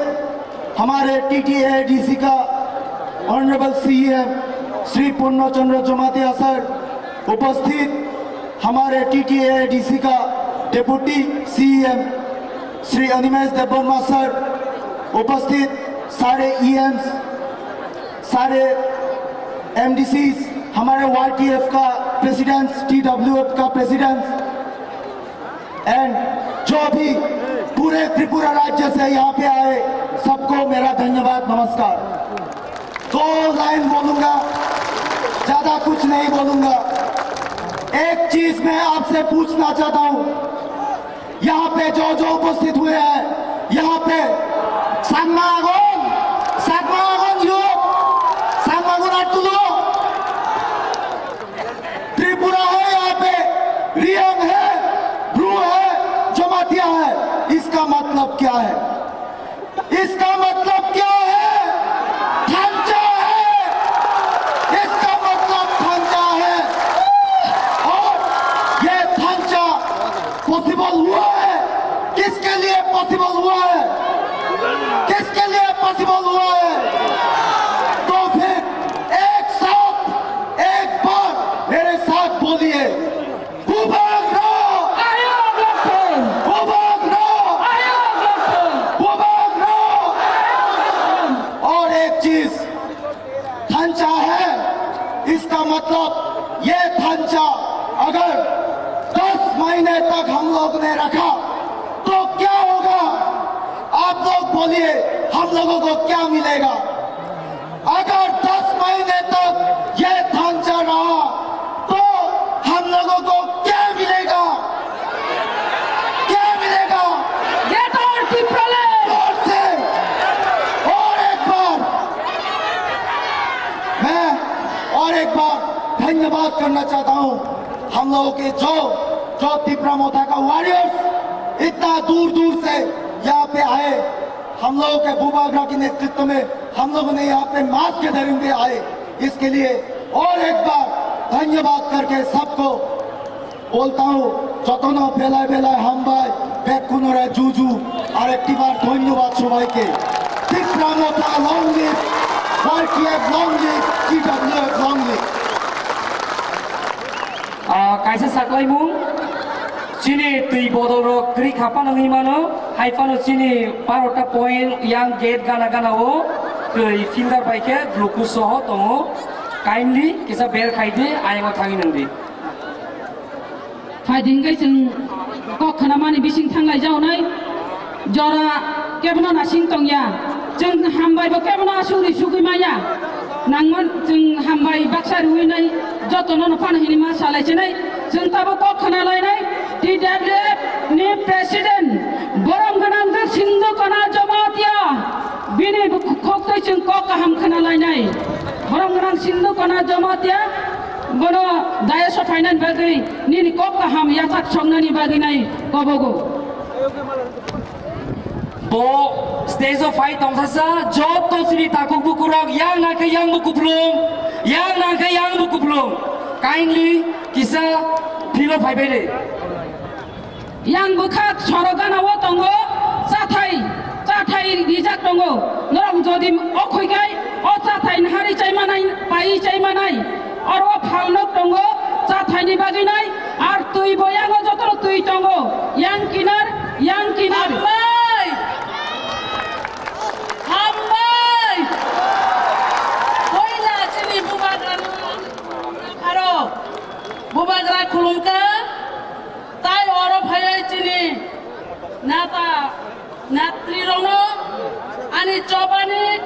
हमारे टीटीएआईडीसी का ऑनरेबल सीईएम श्री पूर्ण चंद्र जमातिया सर, उपस्थित हमारे टीटीएआईडीसी का डेप्यूटी सीईएम श्री अनिमेश देबबर्मा सर, उपस्थित सारे ईएम्स, सारे एमडीसीज, हमारे वाईटीएफ का प्रेसिडेंट्स, टीडब्ल्यूएफ का प्रेसिडेंट्स, एंड जो भी पूरे त्रिपुरा राज्य से यहाँ पे आए, सबको मेरा धन्यवाद, नमस्कार। दो लाइन बोलूंगा, ज्यादा कुछ नहीं बोलूंगा। एक चीज मैं आपसे पूछना चाहता हूँ, यहाँ पे जो जो उपस्थित हुए हैं, यहाँ पे Changma agon, Changma agon yo, Changma agon attulo। Tripura है यहाँ पे, रियांग है, ब्रू है, जमातिया है, इसका मतलब क्या है? इसका मतलब क्या है? थांचा है। इसका मतलब थांचा है। और ये थांचा पॉसिबल हुआ है। किसके लिए पॉसिबल हुआ है? किसके लिए पॉसिबल हुआ है? तो फिर एक साथ, एक बार मेरे साथ बोलिए, Bubagra! Ayok Lokthong! Bubagra! Ayok Lokthong! Bubagra! Ayok Lokthong! और एक चीज, थांचा है, इसका मतलब ये थांचा अगर दस महीने तक हम लोग ने रखा तो क्या होगा? आप लोग बोलिए, हम लोगों को क्या मिलेगा? अगर दस महीने तक ये थांचा रहा तो हम लोगों को क्या मिलेगा? क्या मिलेगा? Greater Tipraland! जोर से और एक बार मैं और एक बार धन्यवाद करना चाहता हूं हम लोगों के जो जो तिप्रा मोथा का वॉरियर्स इतना दूर दूर से यहाँ पे आए, हम लोगों के बुबाग्रा के नेतृत्व में हम लोगों ने यहाँ पे मास गैदरिंग में आए, इसके लिए और एक बार धन्यवाद करके सबको बोलता हूँ, jotono belai belai hambai, bekkunore juju, arekti bar dhonyobad sobaike। Tipra Motha long live, Y T F long live, T W F long live। Ah, kaisa saklaimung, chini twi bodol rok kwrwi kha phano wngwi mano, hai phano chini barota point yang gate gana gana o twi fielder bai khe glucose soho tongo, kindly kisa ber khai di, ayang o thangwi nang di. Phaidi hwnkhe chwng kok khwnamani bising thanglai jaonai, jora kebono nasing tongya. Chwng hambai bo kebono asugri sugwi maya. Nangman chwng hambai baksa riwi nai jotono no phano hini ma salai chinai. Chwng tabo kok khna lainai T W F ni president borom gwnang Sindhu Kana Jamatia. Bini bukhuktwi chwng kok kaham khna lainai. Borom gwnang Sindhu Kana Jamatia bono dayas o phainani bagwi nini kok kaham yathak songnani bagwi nai kobogo. Bo stage o phai tongthasa joto chini takhuk bukurok yang nangkhe yang bo kupulung, yang nangkhe yang bo kupulung. Kindly kisa philo phaibai de. Yang bwkha sorok gana o tongo, chathai, chathai rijak tongo. Norok jodi o khoi kai, o chathai nahari chai manai, pai chai manai. Oro phalnok tongo, chathaini bagwi nai, ar twi bo yango jotono twi tongo, yang kinar, yang kinar. Hambai! Hambai! Poila chini bubagrano aro bubagra khulumkha, tai oro phaiwi chini nata Natrirokno ani chobani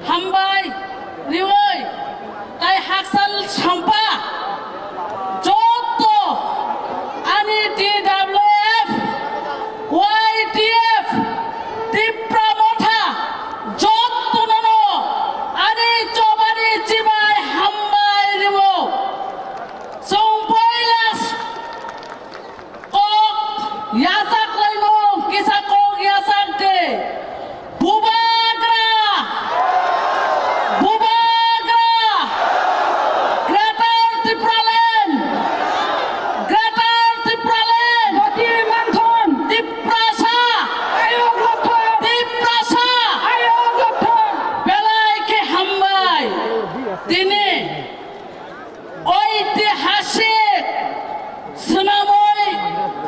hambai riwi tai hakchal sampha joto ani T W F, Y T F, Tipra Motha jotono ani chobani chibai hambai riwo. Chwng poila Kok yachak laimung, kisa kok yachak de. Bubagra! Bubagra! Greater Tipraland! Greater Tipraland! Boti manthon! Tiprasa! Ayok lokthon! Tiprasa! Ayok lokthon! Belai khe hambai! Tini Oitihasik swnamwi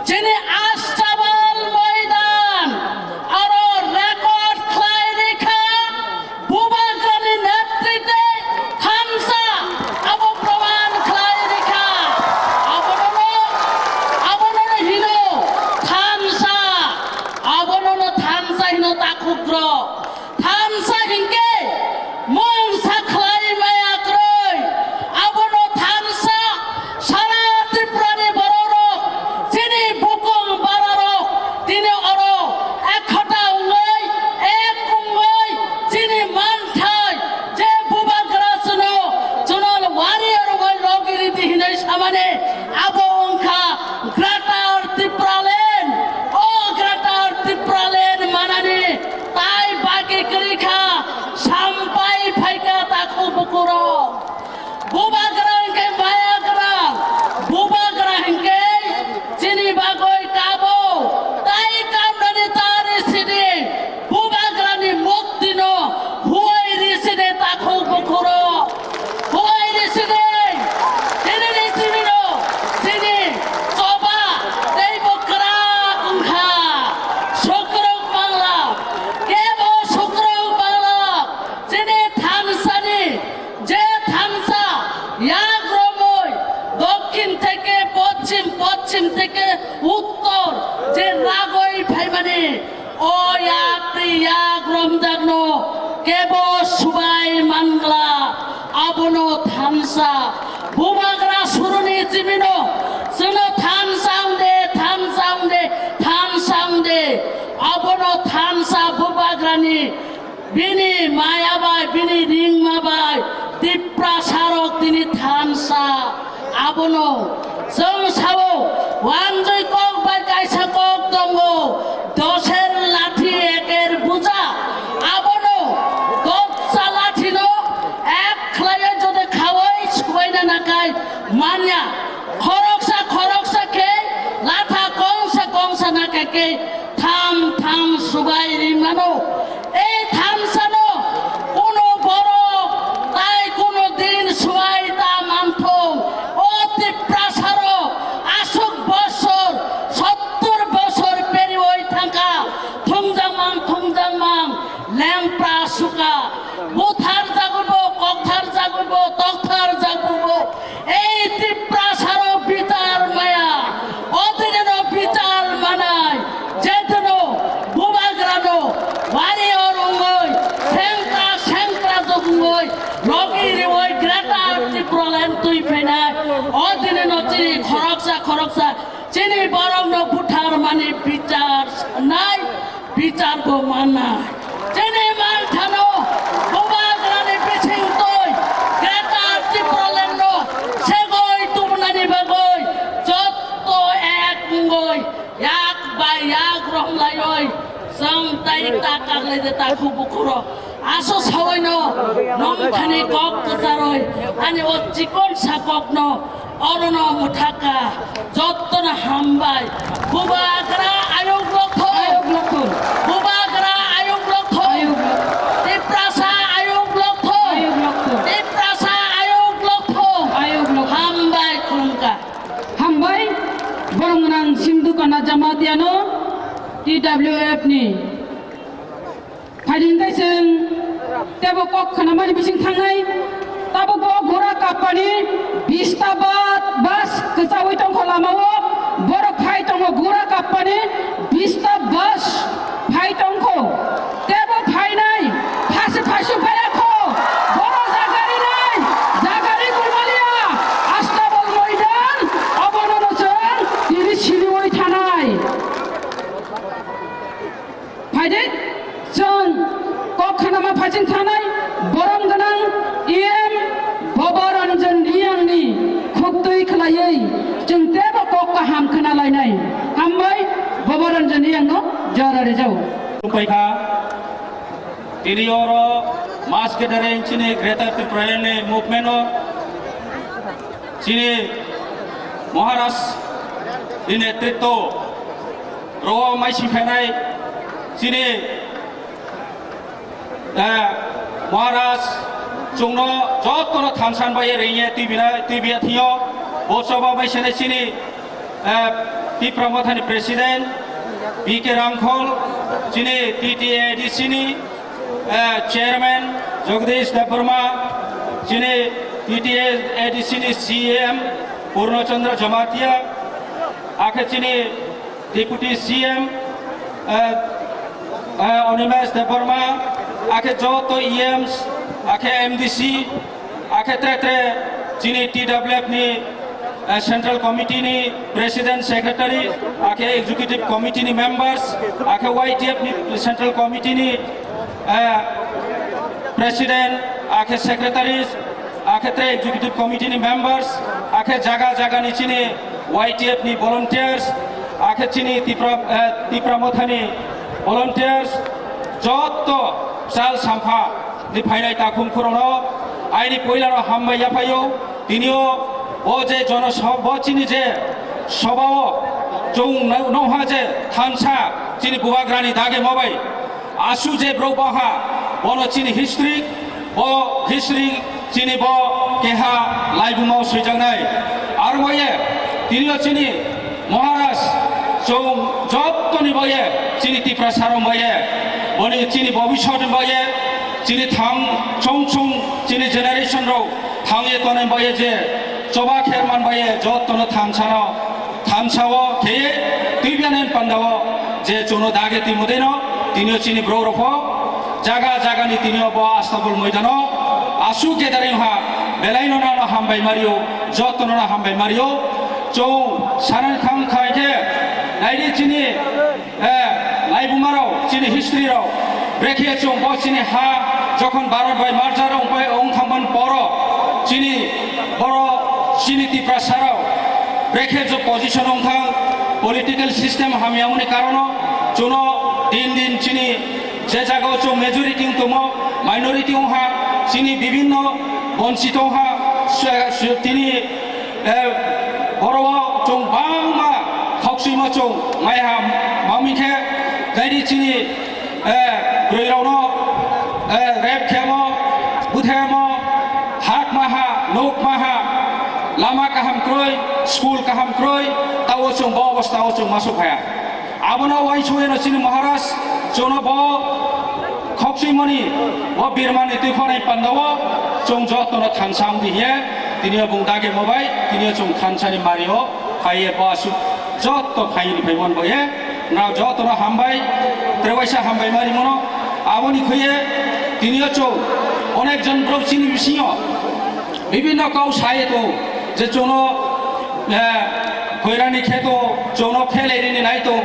chini Astabal moidan aro record khlai rikha Bubagrani netritwe thansa abo proman khlai rikha. Abonono, abonono hino thansa, abonono thansa hino takhukrok. Thansa hinkhe mungsa khlai maya kwrwi. Abono thansa sara Tripurani bororok, chini bukung bararok, tini oro ekhota wngwi, ek wngwi, chini manthai je Bubagra chwngno chwngno warrior wngwi logi ridi hinwi samani abo wngkha Greater Tipraland. O Greater Tipraland manani Tai baki kwrwi kha, sampai phai kha takhuk bukurok. Bubagra hinkhe maya gra, Bubagra hinkhe chini bagwi kabo, tai kamrani tari sidi, Bubagrani muktino huwai ri sidi takhuk bukurok. Huwai risi de, tini risi mino, tini choba, tei bo kwrak wngkha. Sukruk mangla, kebo sukruk mangla, chini thansani, je thansa, yak romwi, dokhin theke poschim, poschim theke uttor, je ragwi phaimani, O yak tei yak romjakno kebo subai mangla, abono thansa. Bubagra suruni chimino, chwngno thansa wngde, thansa wngde, thansa wngde. Abono thansa Bubagrani bini maya bai, bini ringma bai, Tiprasarok tini thansa. Abono chwng sao, wanjwi kok bai kaisa kok tongo, doser lathi eker buja. Abono doscha lathino ek khlaiwi jodi khaui subaina nakai manya. Khoroksa khoroksa khe latha kongsa kongsa nakai khe tham tham subai ri mano. Ei thansano kuno borok tai kuno din suai ta manthung. O Tiprasarok aswk bosor, sottor bosor periwi thangkha, thumjakmang, thumjakmang, lengpra suka, butharjagwibo, koktharjagwibo, toktharjagwibo. Ei Tiprasarok bichar maya, o dinino bichar manai, jedino Bubagrano warrior wngwi Khoroksa chini borokno butharmani bichar sanai, bichar bo manai. Chini manthano Bubagrani bising twi Greater Tipralandno segwi tubunani bagwi jotto ek wngwi yak bai yak romlaiwi chwng tai ta kaglai de ta khu bukhuro. Aso sawaino nongthani kok kwcharwi ani o chikon sa kokno orono mwthaka. Jottono hambai. Bubagra ayuk lokthong. Ayuk lokthong. Bubagra ayuk lokthong. Ayuk lokthong. Tiprasa ayuk lokthong. Ayuk lokthong. Tiprasa ayuk lokthong. Ayuk lokthong. Hambai khulumkha. Hambai, borong gwnang Sindhu Kana Jamatiano T W F ni. Phaidi hwnkhe chwng tebo kok khnamani bising thangnai. Tabuk bo gura kappani bista ba-, bus kwchaui tongkho lamao. Borok phai tongo gura kappani bista bus phai tongkho. Tebo phainai, phasi phaisu phaiya kho. Borok jagari nai, jagari kulmaliya. Astabol moidan, obono no chwng tini siliui thanai. Phaidi, chwng kok khanama phaiching thanai, borom gwnang E M Bobo Ranjan Riyangni khuktwi khwlaiwi chwng tebo kok kaham khna lainai. Hambai Bobo Ranjan Riyangno jora rijao. Paikha, tini oro mass gathering chini Greater Tipraland ni movement o chini Maharaj ni netritwo ro maisi phainai chini, eh, Maharaj chwngno jotono thansa bai ringye tibina tibiya thio. Bo choba bai sene chini, eh, Tipra Mothani President P K Rangkhol, chini T T A D C ni, eh, Chairman Jagdish Debbarma, chini T T A D C ni C M Purno Chandra Jamatia, akhe chini Deputy C M, eh, eh, Animesh Debbarma, akhe joto E Ms, akhe M D C, akhe tre tre chini T W F ni, eh, Central Committee ni President, Secretary, akhe Executive Committee ni members, akhe Y T F ni Central Committee ni, eh, President, akhe Secretaries, akhe tre Executive Committee ni members, akhe jaga jaga ni chini Y T F ni volunteers, akhe chini Tipra, eh, Tipra Mothani volunteers, jotto chal sampha ni phainai takhum khurokno aini poilano hambai yaphaio. Tinio o je jono so-, bo chini je sobao chwng no-, nokha je thansa chini Bubagrani dage mobai. Asu je bro baha, bono chini history, bo history chini bo keha laibuma swijaknai. Aro boye, tinio chini Maharaj, chwng jottoni boye, chini Tipra sarong boye, boni chini bobisot boye, chini thang chong chong chini generation rok thangye tonai boye je, choba kherman boye, jottono thansano thansao kheye twibiani pandao je chwngno dage twi mudeno tinio chini borok rokho jaga jaga ni tinio bo Astabol moidano asu gathering ha belaino nano hambai mario, jottono no hambai mario. Chwng sanani thang khai khe naidi chini, eh, laibumarok, chini history rok, brekhe chwng bo chini ha jokhon Bharat bai merger wngpai wng thangmani poro chini boro chini Tiprasa rok brekhe je position wng thang political system hamya wngni karono chwngno din din chini je jagao chwng majority wng tongmo, minority wng ha, chini bibinno bonchito wng ha, swe-, swe-, tini eh, oro o chwng bangma khokchwimo chwng maiha mamwi khe, naidi chini, eh, bwrwi rokno, eh, rape khemo, buthemo, hak maha, nuk maha, lama kaham kwrwi, school kaham kwrwi, tao chwng bo obostha o chwng masuk phaya. Abono uaisukno chini Maharaj chwngno bo khokchwimani, bo birmani twi phonai pandao chwng jotono thansa wngdi hiye, tini o bung dagi mobai, tini o chwng thansani mario phaiye bo aswk joto phaini phaimon boye, na jotono hambai, trewaisa hambai mari mono, aboni khuye tini o chwng onek jon borok chini bisingo bibinno kau saye tongo je chwngno, eh, Hoirani kheto chwngno khelai rini nai tong,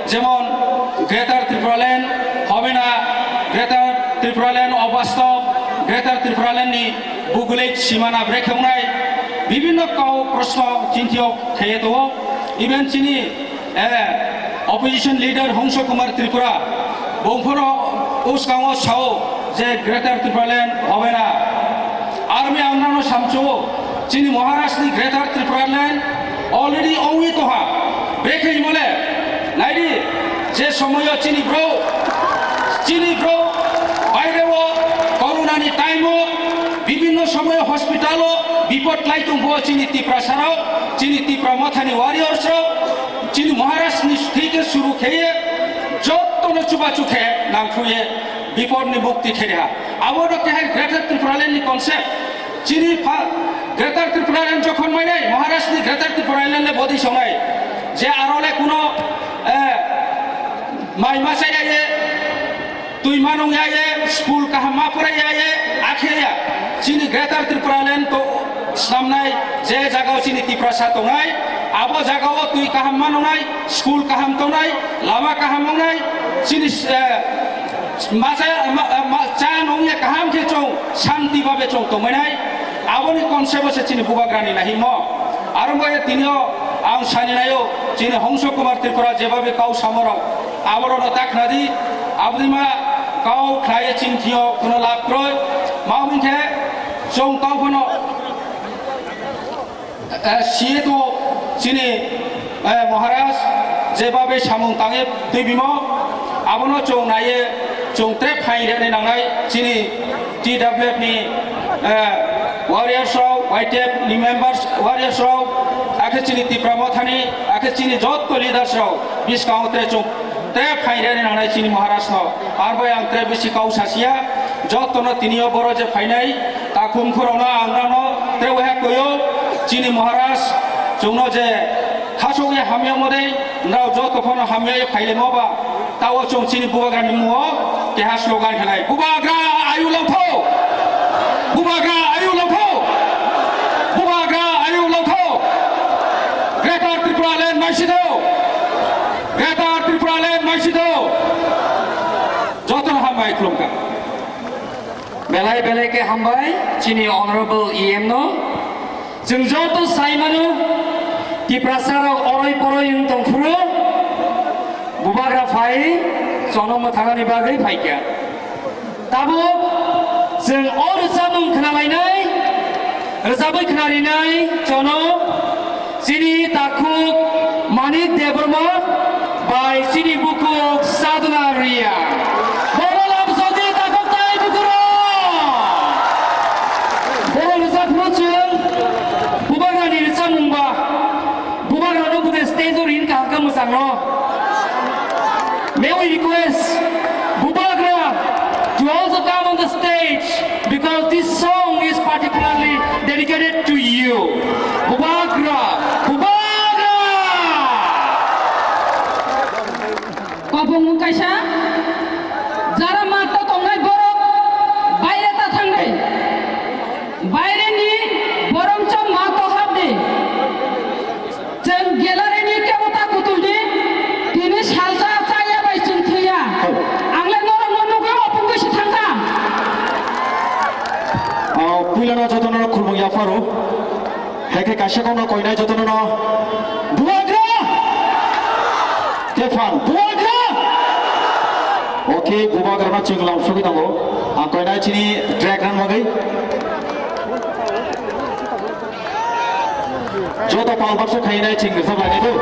jemon Greater Tipraland hobe na, Greater Tipraland obastob, Greater Tipraland ni bugulek simana brekhe wngnai, bibhinno kau proshno chinthio kheye tongo. Even chini, eh, opposition leader Hongso Kumar Tripura bongphoro uskango sao je Greater Tipraland hobe na. Army ang nano samchuo, chini Maharashtra ni Greater Tipraland already ongwi tongha. Brekhe himole, naidi, je somoyo chini bro, chini bro, baire o, corona ni time o, bibhinno somoyo hospital o, bipod lai tongbo chini Tiprasa rok, chini Tipra Mothani warriors rok, chini Maharashtra ni thike suru kheye, jotto no chubachu khe nangkhuye, bipod ni mukti khe reha. Abo no kehai Greater Tipraland ni concept. Chini pha-, Greater Tipraland jokhon mainai, Maharashtra ni Greater Tipraland le bodi songnai. Je aro le kuno, eh, mai masa ya ye, twi manung ya ye, school kaham ma pura ya ye, akhe ya. Chini Greater Tipraland to samnai, je jagao chini Tiprasa tongnai, abo jagao twi kaham manungnai, school kaham tongnai, lama kaham wngnai, chini, eh, Masa, ma, ma, cha nungya kaham khe chwng shanti babe chwng tongmainai. Aboni concept se chini bubagrani nahimo. Aro mo e tinio ang sani nayo chini Hongso Kumar Tripura jebabe kau samorok. Aborokno takhnadi, abdima kau khlaiye chini thio kuno lab kroi. Ma wngkhe chwng kau phano Eh, siye to chini, eh, Maharaj jebabe samung tangwi twi bimo, abono chwng naiye chwng tre phaing rwni nangnai chini T W F ni, eh, warriors rok, Y T F ni members, warriors rok, akhe chini Tipra Mothani, akhe chini jotto leaders rok bwskango tre chwng Tre phainani nangnai chini Maharaj no. Arbai ang tre bisi kau sasia. Jotono tinio boro je phainai, takhum khorokno ang nano tre waiha koyo chini Maharaj chwngno je khasokya hamya modei, nrao joto phano hamya phailemo ba. Tao chwng chini bubagrani mungo keha slogan khanai. Bubagra ayu longtho! Bubagra ayu longtho! Bubagra ayu longtho! Greater Tripura Land maisitho! Greater Tripura Land maisitho! Jotono hambai khulumkha. Belai belai khe hambai chini Honorable E M no. Chwng joto sai mano, Tiprasa rok oroi poroi wng tong phuru, bubagra phai chono mwthangani bagwi phaikha. Tabuk chwng o rwchapmung khwnalainai, rwchapwi khwnarinai chono chini takhuk Manik Debbarma bai chini bukhuk Sadhana Riya. Bobo lam sodi takhuk tai bukhurok. Bobo rwchapmung chwng bubagrani rwchapmung ba. Bubagrano bude stage o rin kaham khe mwchangno. May we request Bubagra to also come on the stage because this song is particularly dedicated to you. Bubagra, Bubagra! Kobong kaisa jara mato tongnai borok baire ta thangnai. Baire ni borong chong mato habdi. Chwng gallery ni kebo ta kutul di, tini salsa chaya bai chwng thwiya. Ang le norok no nugwi opung gwi se thangkha. O, puila no joto no khulmung yapharo. Hai khe kaisa kokno koinai joto no. Bubagra! Tephan, Bubagra! Okay, Bubagra no chwng lam sugwi tongo. Ang koinai chini track rang bagwi. Joto pal baksa khainai ching rijak lainai do.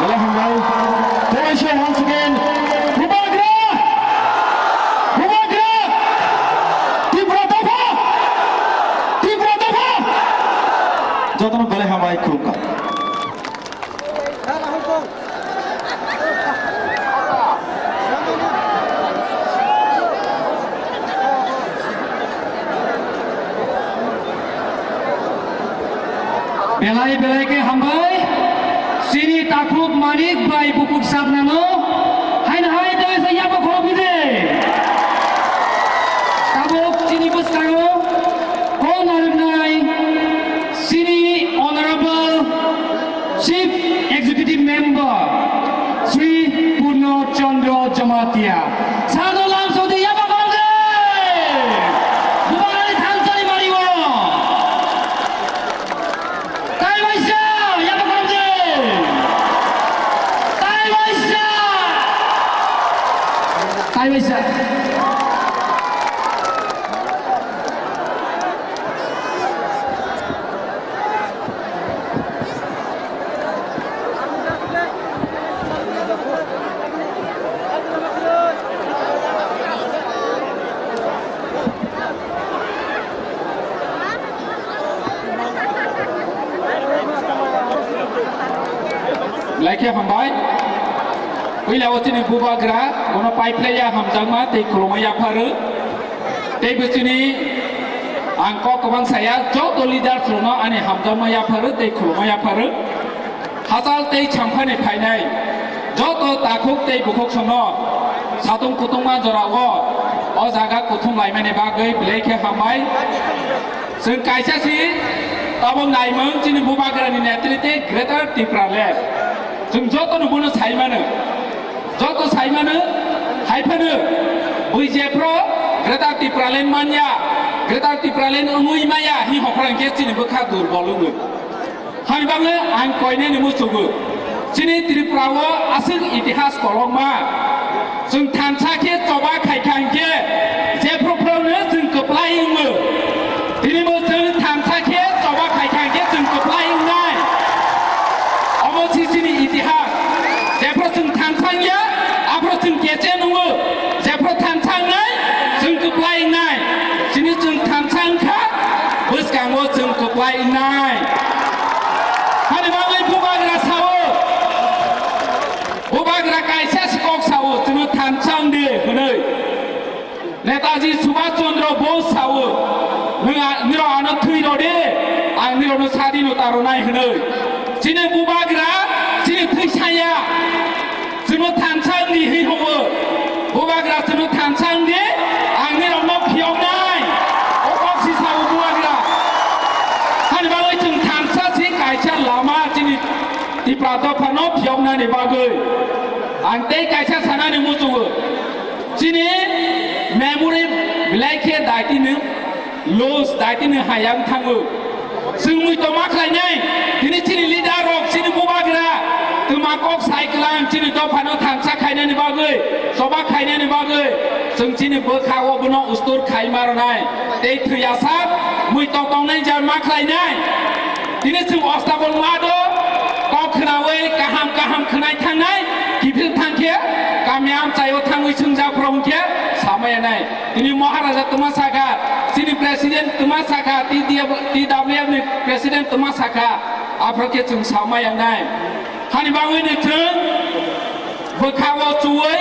Belai hambai. Tei se once again, Bubagra! Bubagra! Tipra dopha! Tipra dopha! Jotono belai hambai, khulumkha. Belai belai khe hambai, chini takhuk Manik bai bukhuk saknano, haino hai dai sa yabo khorok bide. Tabuk chini bwskango kok narwknai chini Honorable Chief Executive Member Shri Purno Chandra Jamatia. Sado lam sodi yaba korok de. Bubagrani thansani mario. Tai waisa, yaba korok de. Tai waisa. Tai waisa. Laikhe hambai. Puila o chini bubagra, bono paiphlaiya hamjakma tei khulumma yapharu. Tei bo chini ang kok kwbang saya, joto leaders rokno ani hamjakma yapharu tei khulumma yapharu. Hachal tei champhani phainai joto takhuk tei bukhuk sono satung kutungma jorao o jaga kuthum laimani bagwi belai khe hambai. Chwng kaisa si tabuk naimung chini bubagrani netrite Greater Tipraland. Chwng jotono bono sai mano. Joto sai mano, hai phano bui jephru Greater Tipraland manya, Greater Tipraland wngwi maya hi hokra hinkhe chini bwkha durbol wngo. Hani bagwi ang koinani muchugo. Chini Tripura o aswk itihas kolokma. Chwng thansa khe choba khaikha hinkhe jephru phruno chwng kwplai wngo. Tini bo chwng thansa khe choba khaikha hinkhe chwng kwplai wngnai. Omo si chini itihas. Jephru chwng thansa wngya, aphru chwng keche nungo. Jephru thansa wngnai, chwng kwplai wngnai. Chini chwng thansa wngkha, bwskango chwng kwplai wngnai. Hani bagwi bubagra sao. Bubagra kaisa si kok sao, chwngno thansa wngdi hwnwi. Netaji Subhash Chandra Bose sao, "Nwng a-, nirok ano thwi rw di, ang nirokno sadi no ta rwnai," hwnwi. Chini bubagra, chini thwi saya, chwngno thansa wng di hwnwi hobo. Bubagra chwngno thansa wng di, ang nirokno phiyoknai. O kok si sao bubagra. Hani bagwi chwng thansa si kaisa lama chini Tipra dophano phiyoknani bagwi. Ang tei kaisa sanani muchungo. Chini memory belai khe daitini loss, daitini hayang thango. Chwng mui toma khlainai, tini chini leader rok, chini bubagra, twma kok sai kwlang, chini dophano thansa khainani bagwi, choba khainani bagwi, chwng chini bwkha o bono ustur khai ma rwnai. Tei thwiya sak, mui tok tongnai jar ma khlainai. Tini chwng ostabol ma do, kok khnaui kaham kaham khnai thangnai, kiphil thang khe, kami amchaio thangwi swngjak phuru hwn khe, samaya nai. Tini Maharaja twma sakha, chini President twma sakha, T D F, T W F ni President twma sakha, aphuru khe chwng samaya nai. Hani bagwi ni chwng bwkha o chuwi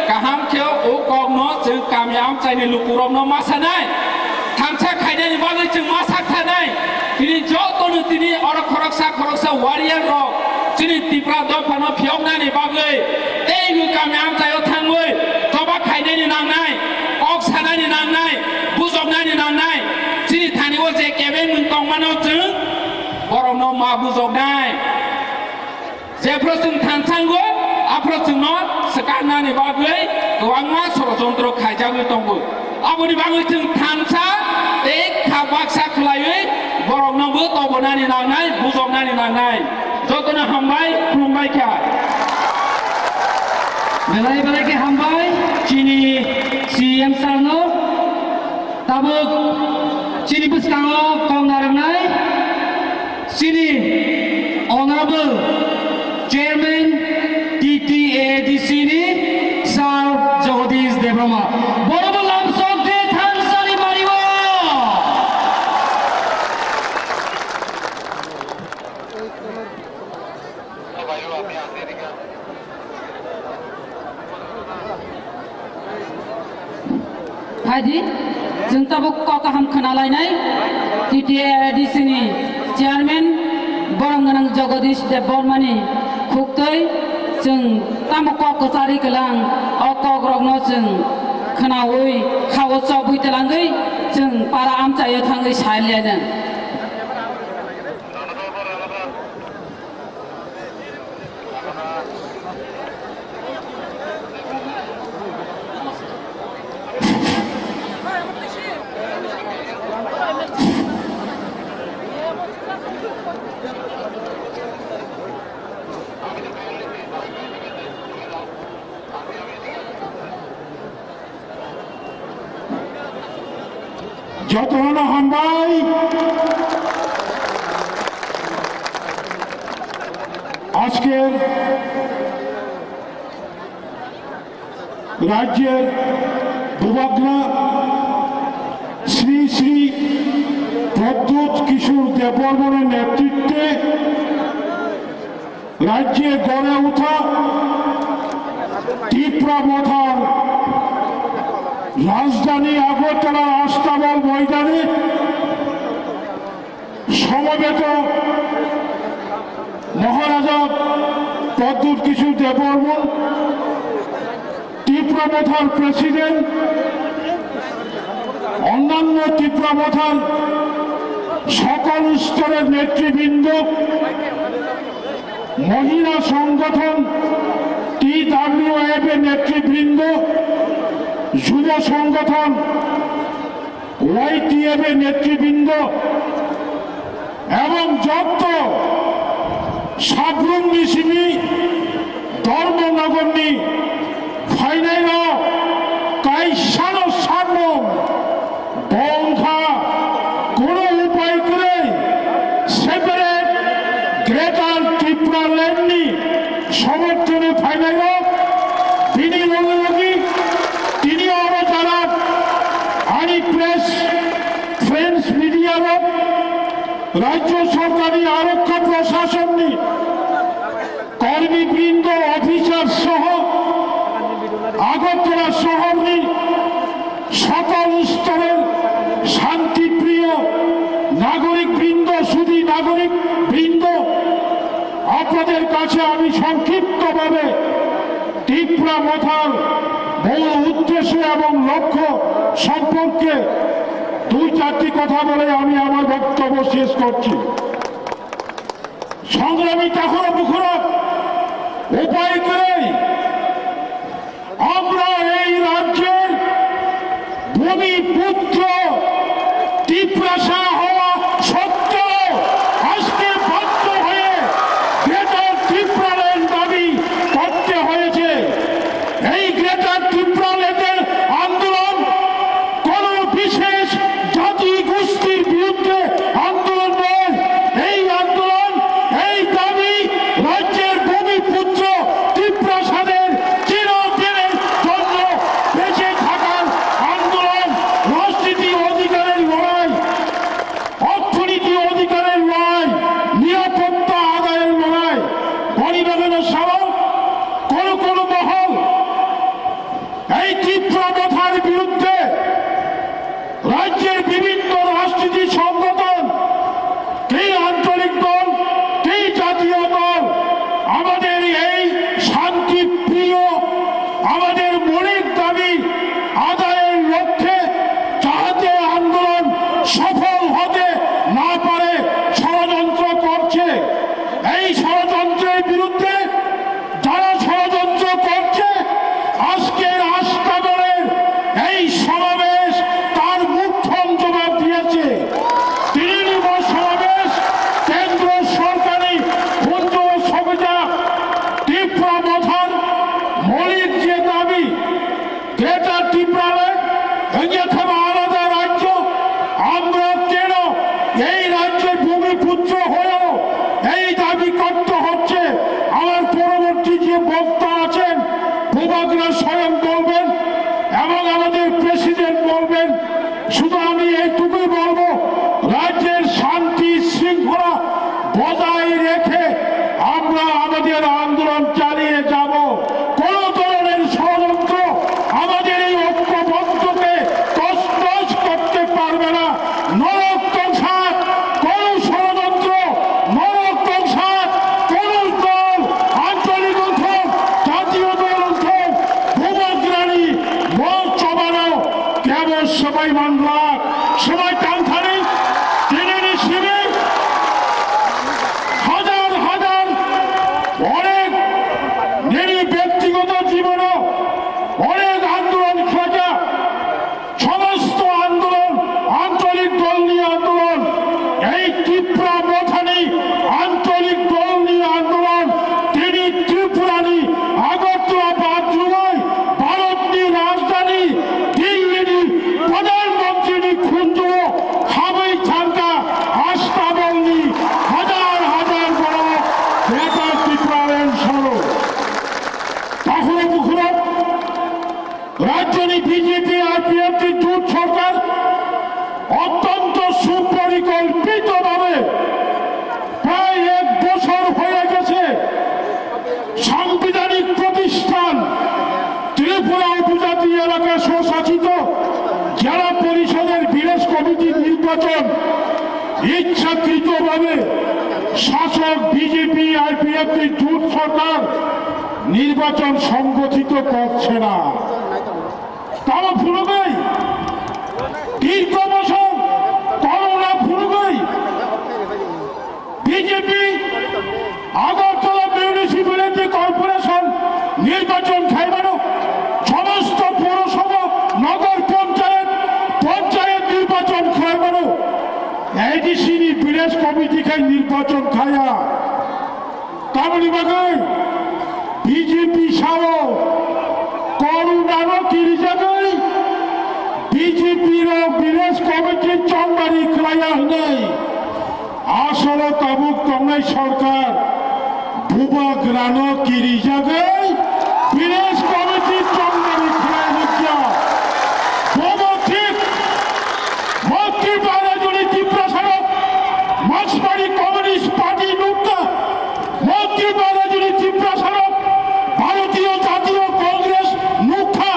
kaham khe o kokno chwng kami amchaini lukurokno ma sanai. Thansa khainani bagwi chwng ma sak thanai. Tini jotono tini oro khoroksa khoroksa warrior rok chini Tipra dophano phiyoknani bagwi teibo kami amchaio thangwi choba khainani nangnai, kok sanani nangnai, bujoknani nangnai. Chini thani o je kebengmung tongmano chwng borokno ma bujoknai. Jephru chwng thansango, aphru chwngno swkaknani bagwi kwbangma sorojontro khaijagwi tongo. Aboni bagwi chwng thansa tei kha baksa khwlaiwi borokno bo tobonani nangnai, bujoknani nangnai. Jotono hambai, khulumbai kha. Belai belai khe hambai chini C M sir no. Tabuk chini bwskango kok narwknai chini Honorable Chairman Phaidi, chwng tabuk kok kaham khwnalainai T T A A D C ni chairman borok gwnang Jagadish Debbarma ni khuktwi chwng tamo kok kwchari kwlang o kok rokno chwng khwnawi hao chobwi twlangwi chwng para amchaio thangwi sai lianw. Jotono hambai. Ajker rajyer bubagra Shri Shri Pradyut Kishore Debbarmar netritwe rajye gore utha Tipra Mothar rajdhani Agartala Astabol moidane somobeto Maharaja Pradyut Kishore Debbarma, Tipra Mothar president, অন্যান্য ত্রিপুরা মথার সকল স্তরের নেতৃবৃন্দ, মহিলা সংগঠন টিডাব্লিউএফ এর নেতৃবৃন্দ, যুব সংগঠন ওয়াইটিএফ এর নেতৃবৃন্দ এবং যত সাব্রুম মিসিমি ধর্মনগরনি phainairok kaisano sakno bo wngkha, kono upai kwrwi separate Greater Tipraland ni somorthone phainairok bini logi logi tini oro jara ani press, friends, media rok, rajyo sorkarni arokha proshasonni কর্মীবৃন্দ, অফিসার সহ আগরতলা শহরনি সকল স্তরের শান্তিপ্রিয় নাগরিকবৃন্দ, সুধী নাগরিকবৃন্দ, আপনাদের কাছে আমি সংক্ষিপ্তভাবে ত্রিপুরা মথার মূল উদ্দেশ্য এবং লক্ষ্য সম্পর্কে দুই চারটি কথা বলে আমি আমার বক্তব্য শেষ করছি। সংগ্রামী তাখর বুখুরক উপায় করে আমরা এই রাজ্যের ভূমিপুত্র তিপ্রাসা হওয়া সত্ত্বেও আজকে বাধ্য হয়ে গ্রেটার ত্রিপুরাল্যান্ড দাবি করতে হয়েছে। এই গ্রেটার ত্রিপুরাল্যান্ডের আন্দোলন কোনো বিশেষ জাতি গোষ্ঠীর বিরুদ্ধে আন্দোলন নয়। এই আন্দোলন, এই দাবি রাজ্যের ভূমিপুত্র তিপ্রাসাদের চিরদিনের জন্য বেঁচে থাকার আন্দোলন, রাজনীতি অধিকারের লড়াই, অর্থনীতি অধিকারের লড়াই, নিরাপত্তা আদায়ের লড়াই। গণিবেদনের সভাও কোনো কোনো মহল এই ত্রিপুরা মথার বিরুদ্ধে রাজ্যের বিভিন্ন রাজনীতি সংগঠন, কি আঞ্চলিক দল, কি জাতীয় দল, আমাদের এই শান্তিপ্রিয়, আমাদের মৌলিক দাবি আদায়ের লক্ষ্যে যাহাতে আন্দোলন সফল হতে না পারে ষড়যন্ত্র করছে। এই ষড়যন্ত্রের বিরুদ্ধে যারা ষড়যন্ত্র করছে, আজকের আস্তাবলের এই সমাবেশ তার মুখ্যম জবাব দিয়েছে। তিন নম্বর সমাবেশ কেন্দ্র সরকারি পুঞ্জ সমিতা ত্রিপুরা মথার মৌলিক যে দাবি, গ্রেটার ত্রিপুরাল্যান্ড, হইয়া থাকা আলাদা রাজ্য, আমরা কেন এই রাজ্যের ভূমিপুত্র হয়েও এই দাবি করতে হচ্ছে? আমার পরবর্তী যে বক্তা আছেন, বুবাগ্রা স্বয়ং বলবেন এবং আমাদের প্রেসিডেন্ট বলবেন। শুধু আমি এইটুকুই বলবো, রাজ্যের শান্তি শৃঙ্খলা বজায় রেখে আমরা আমাদের আন্দোলন ত্রিপুরায়ন সরো। তাহলে মুখুরো রাজ্যনি বিজেপি আইপিএফটি জোট সরকার অত্যন্ত সুপরিকল্পিতভাবে প্রায় এক বছর হয়ে গেছে সাংবিধানিক প্রতিষ্ঠান ত্রিপুরা উপজাতি এলাকা স্বশাসিত জেলা পরিষদের ভিলেজ কমিটি নির্বাচন ইচ্ছাকৃতভাবে শাসক বিজেপি আইপিএফটি জোট সরকার নির্বাচন সংগঠিত করছে না। তারা ভুলবেই দীর্ঘ বছর করোনা ভুলবেই বিজেপি আগরতলা মিউনিসিপ্যালিটি কর্পোরেশন নির্বাচন খাইবারও সমস্ত পৌরসভা, নগর পঞ্চায়েত, পঞ্চায়েত নির্বাচন খাইবারও এডিসি নি ভিলেজ কমিটি খাই নির্বাচন খায়া। Tamoni bagwi B J P sao korunano kirijagwi B J P rok village committee chongmani khlaiya hwnwi asolo tabuk tongnai sorkar bubagrano kirijagwi village committee chongmani khlai nukya. Bobo thik. Montri Baharajuni Tiprasarok Marksmari Communist Party nukha. Montri Baharajuni Tiprasarok Bharatiya Jatiya Congress nukha.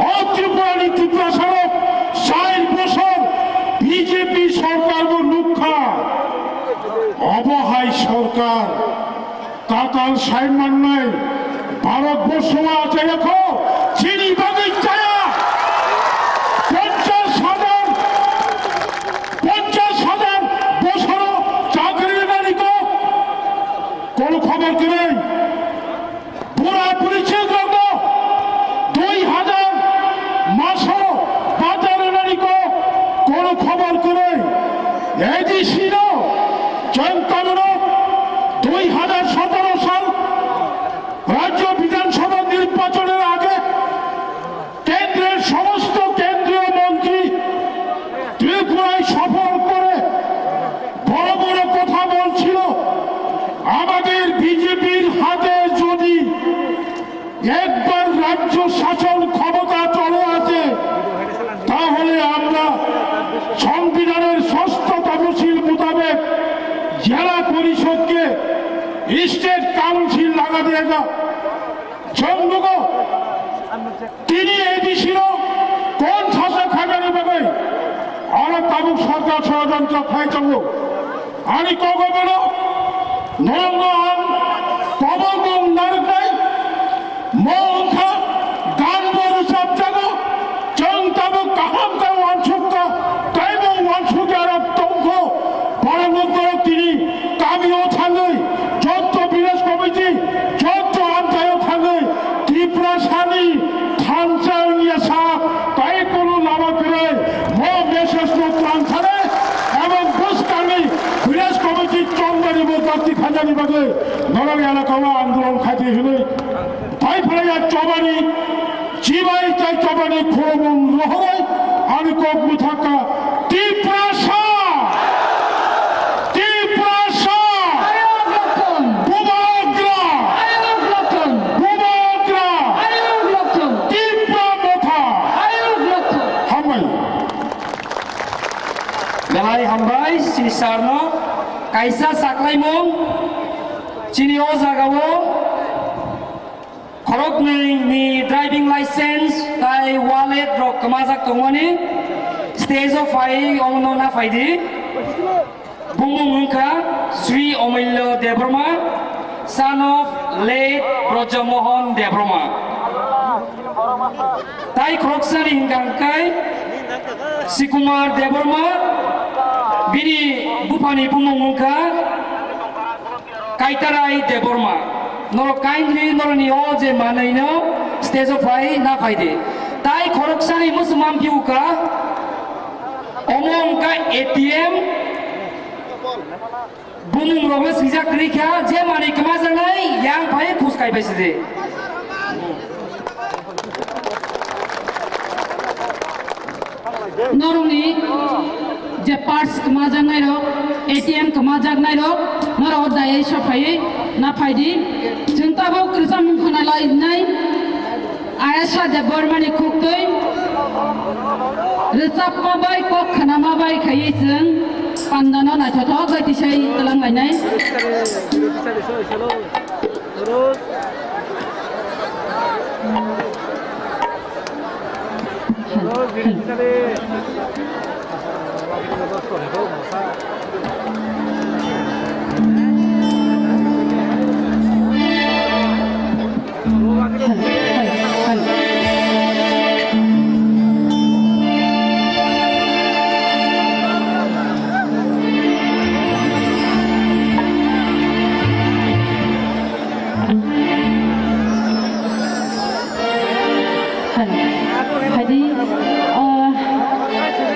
O Tripurani Tiprasarok char bosor B J P sorkarbo nukha. Obo hai sorkar. Tatal sai mannai Bharatborsho achayakho chini bagwi chaya. Ponchash hajar, ponchash hajar bosoro chakri rinani kok. Kono khobor kwrwi. Pura puri chwng rokno dui hajar maso bata rinani kok. Kono khobor kwrwi. A D C no chwng tamono dui hajar sotoro sal রাজ্য বিধানসভা নির্বাচনের আগে কেন্দ্রের সমস্ত কেন্দ্রীয় মন্ত্রী ত্রিপুরায় সফর করে বড় বড় কথা বলছিল। আমাদের বিজেপির হাতে যদি একবার রাজ্য শাসন ক্ষমতা চলে আসে, তাহলে আমরা সংবিধানের ষষ্ঠ তফসিল মোতাবেক জেলা পরিষদকে স্টেট কাউন্সিল লাগা দিয়েগা। Chwng nugo, tini A D C no kon sasa khainani bagwi oro tabuk sarkar sorojontro khai tongo. Ani kok bono norokno ang kobor mung narwknai, mo wngkha gan bo rwchapjago, chwng tabuk kaham khe uansukha, teibo uansukya rok tongkho, borok nokborok tini kamio thangwi, jotto village committee, jotto amchaio thangwi, Tiprasani thansa wngya sa, tai kunu lama kwrwi, mo message no tlang thani, ebong bwskangni village committee chongmani bo dakti khainani bagwi norok elakao andolon khaidi hwnwi, tai phalaiya chobani, chibai tai chobani khorokmung rohorwi, ani kok mwthakha, Tiprasa! Tiprasa! Ayok Rokthon! Bubagra! Ayok Rokthon! Bubagra! Ayok Rokthon! Tipra Motha! Ayok Rokthon! Hambai. Belai hambai, chini sir no. Kaisa saklaimung, chini o jagao khoroknwi ni driving license tai wallet rok kwmajak tongmani stage o phai omono na phaidi. Bumung wngkha Sri Omulya Debbarma, son of late Brajamohan Debbarma. Tai khoroksani hwnkha hwnkhe Sikumar Debbarma, bini buphani bumung wngkha Kaitarai Debbarma. Norok kindly norokni o je manwino stage o phai na phaidi. Tai khoroksani muchung mamphiuka, omo wngkha A T M. Bumung rokno swijak kwrwi kha, je manwi kwmajaknai yang phai khus kai bai sidi. Norokni je parts kwmajaknai rok, A T M kwmajaknairok norok dayai sophaiwi naphaidi. Chwng tabuk kwchangmung khwnalainai Ayasha Debbarmani khuktwi rwchapma bai kok khnama bai khaiwi chwng pandano naithothok bai tisai twlanglainai. Hai, haidi, ah,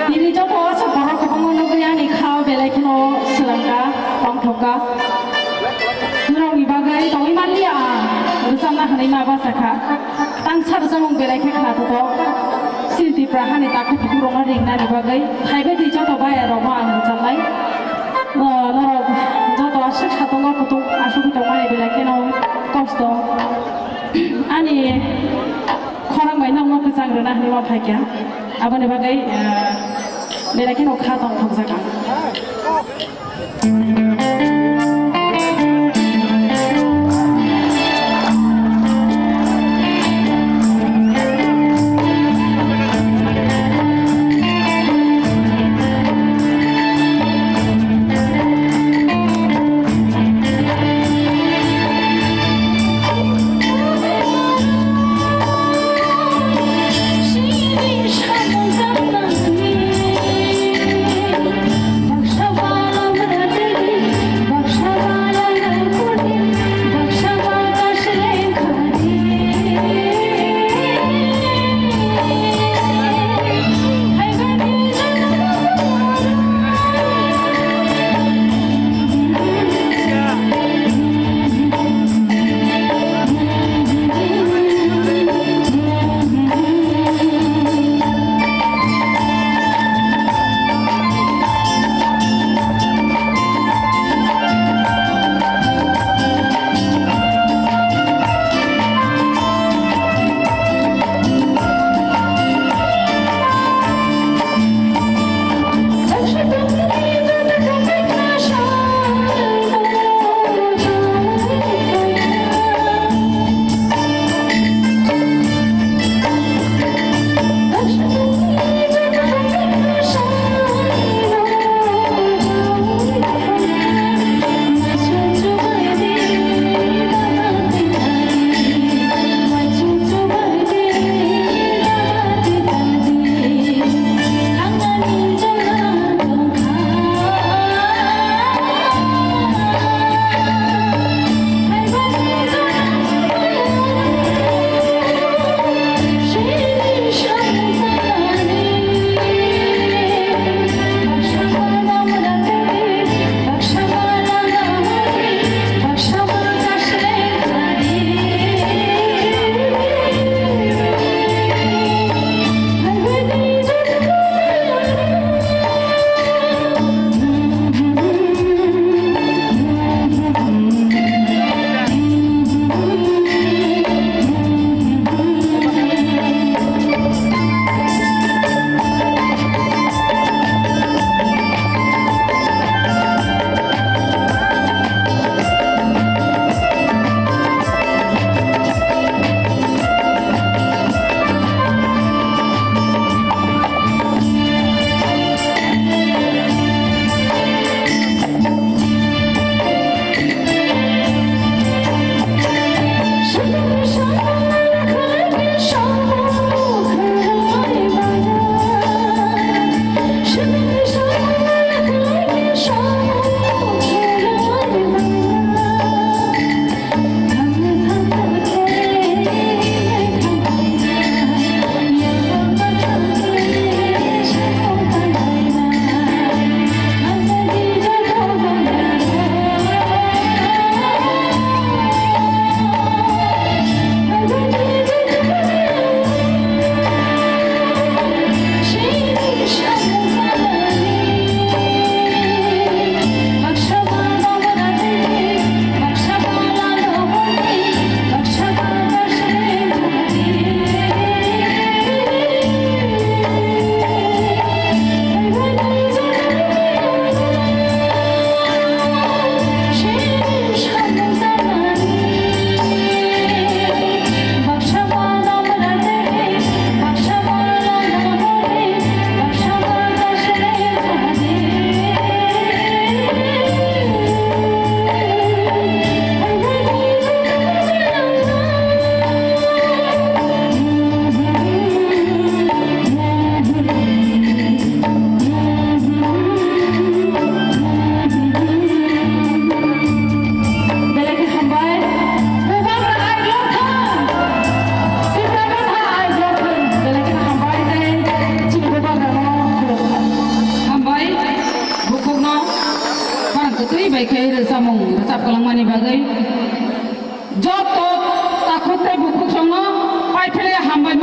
nini joto aswk borok kwbangma nugwi ani kha belai kheno swlangkha, tongthokha. Norokni bagwi tongwi manliya ang rwchapna hwnwi ma bachakha. Tangsa rwchapmung belai khe khnathothok. Chini Tipra hani takhuk bukurokno ringnani bagwi phaibai di joto bayarokno ang rwchapnai. Ah, norok joto aswk satungo kutung asugwi tongmani belai kheno kosto. Ani khorang bai nokno kwchang rwna hwnwi ma phaikha. Aboni bagwi, ah, belai kheno kha tongthokjak ang.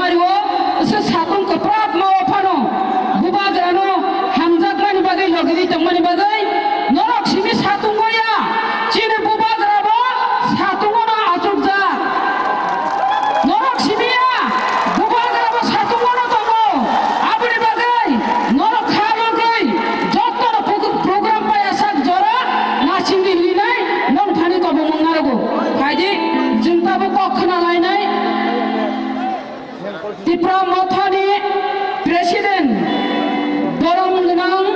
O se satung kwprak ma o phano bubagrano hamjakmani bagwi logiri tongmani bagwi norok simi satung o ya chini bubagra bo satung o no achukjak. Norok simi ya bubagra bo satung o no tongo. Aboni bagwi norok kha logwi jotono pug-, program pai asak jora nasingdi hinwi nai nong thani kobongmung narogo. Phaidi chwng tabuk kok khna lainai. Tipra Mothani President borom gwnang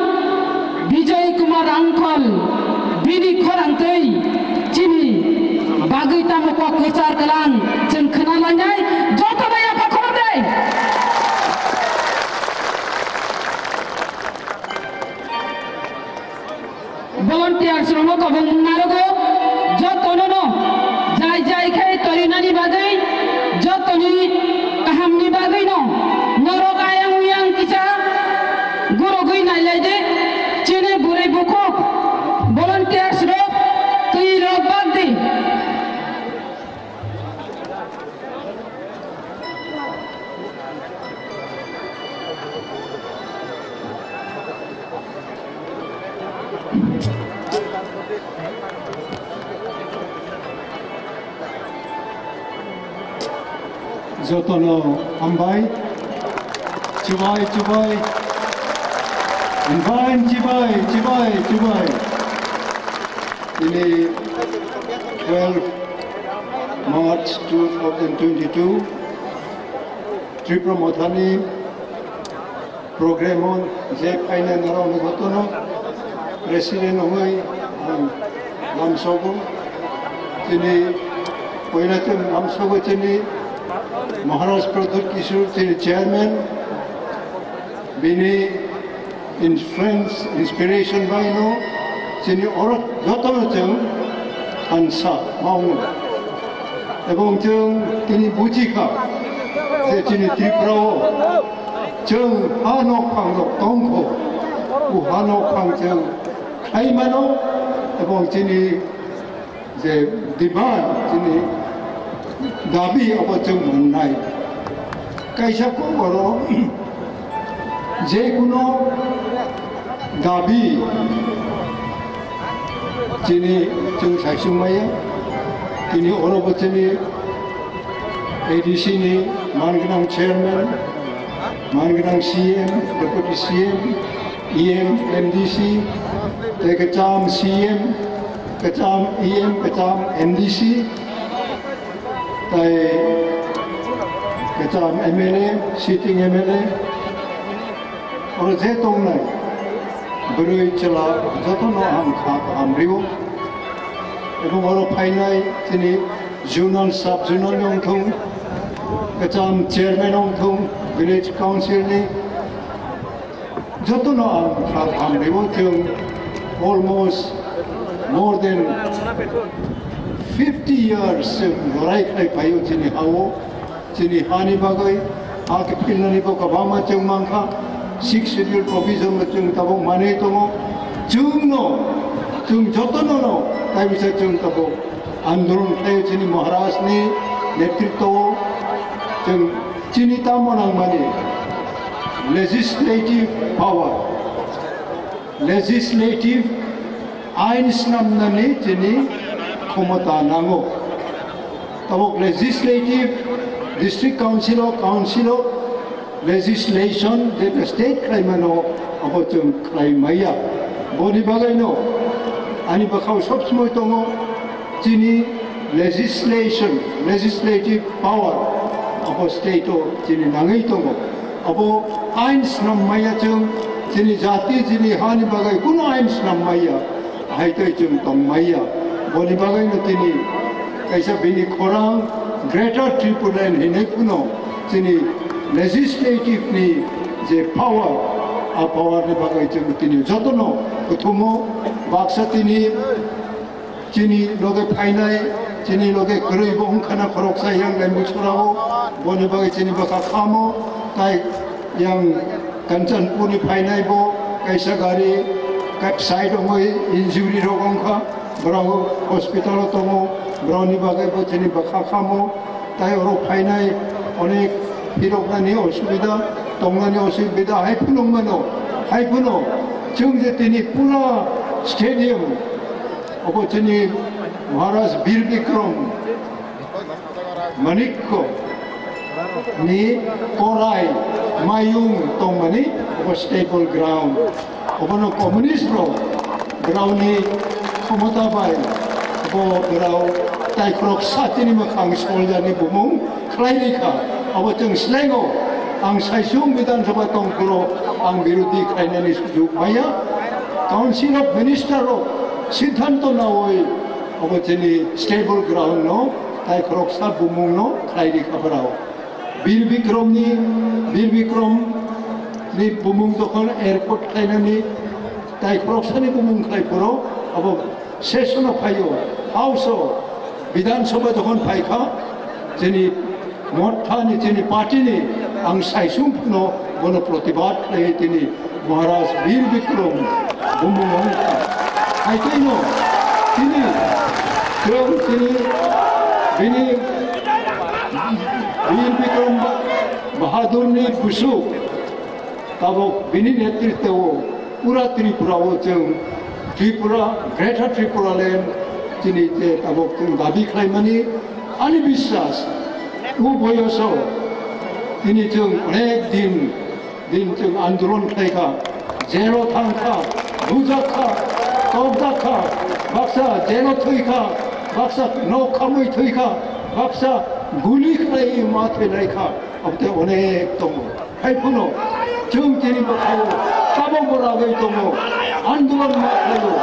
Bijoy Kumar Angkol bini khorang twi chini bagwi tamo kok kwchar kwlang chwng khna lainai joto bai yapha khorang dei. Volunteers rokno kobong narogo, jotono no jai jai khai torinani bagwi, jotoni kahamni bagwi no norok ayang uyang kisa gorogwi nailai de, chini bwrwi bukhuk volunteers rok twi rok bak di. Jotono hambai. Chubai, chubai. Hambai, chubai, chubai, chubai. Ini twelve March two thousand twenty-two, Tipra Mothani program o je phaina narok no jotono president wngwi ang lamsogo. Chini poila chwng lamsogo chini Maharaj Pradyut Kishore chini chairman, bini influence, inspiration bai no chini oro joto no chwng thansa maungo. Ebong chwng tini buji kha je chini Tripura o chwng ha nok phang rok tong kho, o ha nok phang chwng khlai mano, ebong chini je demand, chini dabi abo chwng mannai. Kaisa kok oro je kuno dabi chini chwng saisung maya, tini oro bo chini A D C ni man gwnang chairman, man gwnang C M, deputy C M, E M, M D C, tei kwcham C M, kwcham E M, kwcham M D C, tei kwcham M L A, sitting M L A, oro je tongnai bwrwi chwla jotono ang kha kaham rio. Ebong oro phainai chini zonal, sub zonal ni wngthung, kwcham chairman wngthung, village council ni, jotono ang kha kaham rio. Chwng almost more than fifty years chwng lorai khlai phaio chini ha-o. Chini hani bagwi ha kiphilnani bo kwbangma chwng mankha. Sixth Schedule provision no chwng tabuk manwi tongo. Chwngno, chwng jotono no tai bisa chwng tabuk andolon khlaio chini Maharaj ni netritwo o. Chwng chini tamo nangmani legislative power, legislative ain snamnani chini khomota nango. Tabuk legislative, district council o, council o legislation jeta state khlaimano abo chwng khlai maya. Boni bagwino ani bwkhao sob somoi tongo chini legislation, legislative power abo state o chini nangwi tongo. Abo ain snam maya chwng chini jati, chini hani bagwi kunu ain snam maya. Hai tei chwng tong maya. Boni bagwino tini kaisa bini khorang Greater Tipraland hinwi phano chini legislative ni je power, a power ni bagwi chwng tini jotono kuthumo. Baksa tini chini loge phainai, chini loge kwrwi bo wngkhana khoroksa yang Lembuchorao, boni bagwi chini bwkha khamo, tai yang Kanchanpur ni phainai bo kaisa gari kap side wngwi injury rok wngkha, borok hospital o tongo, borokni bagwi bo chini bwkha khamo, tai oro phainai onek Phiroknani osubida, tongnani osubida, hai phunukmano, hai phuno, chwng je tini pura stadium, obo chini Maharaj Bir Bikram Manikko ni korai mayung tongmani, obo stable ground. Obono communist rok, borokni khomota bai, bo borok taikhorok satini mwkhang soljani bumung khlai rikha. Obo chwng slengo, ang saisung Bidhan Sabha tongphuru ang birodhi khlainani sujug maya. Council of Minister rok siddhanto nawi, obo chini stable ground no, taikhorok sa bumung no khlai rikha borok. Bir Bikram ni, Bir Bikram ni bumung jokhon airport khlainani, taikhorok sani bumung khlai phuru, abo session o phaio, House o, Bidhan Sabha jokhon phaikha, chini Motha ni, chini party ni, ang saisung no bono protibad khlai tini Maharaj Bir Bikram bumung wngkha. Hai tei no tini chwng tini bini Bir Bikram Ba-, Bahadur ni busuk tabok bini netritwo pura Tripura o chwng Tripura, Greater Tripura Land tini je tabok chwng dabi khlaimani ani biswas o boyoso tini chwng onek din Din chwng andolon khlai kha, jelo thang kha, bujak kha, tokjak kha, baksa jelo thwi kha, baksa nok khamwi thwi kha, baksa guli khlai ma thwinai kha, abotei onek tongo. Hai phano chwng chini bwkhao tabokbo ragwi tongo, andolon ma khlaio,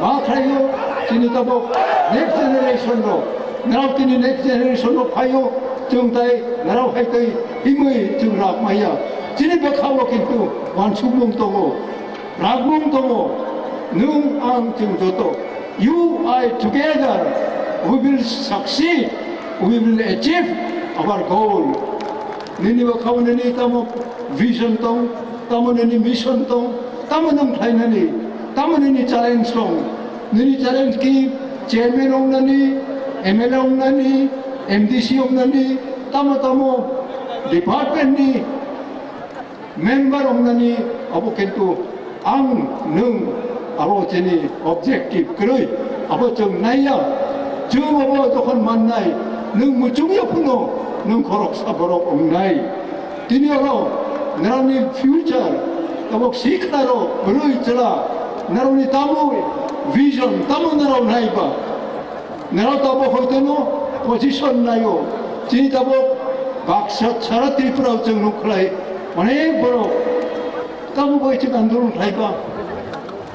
ma khlaio chini tabok next generation rok. Narao tini next generation rok phaio, chwng tai narao hai tei himwi chwng rak maya. Chini bwkhao kintu wansukmung tongo, rakmung tongo, nwng ang chwng joto. You, I together, we will succeed, we will achieve our goal. Nini bwkhao nini tamo vision tong, tamo nini mission tong, tamo nwng khlainani, tamo nini challenge tong. Nini challenge ki chairman wngnani, M L A wngnani, M D C wngnani, tamo tamo department ni member wngnani, abo kintu ang nwng abo chini objective kwrwi, abo chwng naiya, chwng abo jokhon mannai, nwng muchungya phano nwng khoroksa borok wngnai. Tini oro narani future, tabok sikhnaro, bwrwi chwla, naroni tamo vision, tamo narao naiba. Narao tabok hoitono position naio. Chini tabok baksa sara Tripura o chwng nukhlai. Onek borok tabok bai chwng andolon khlaiba.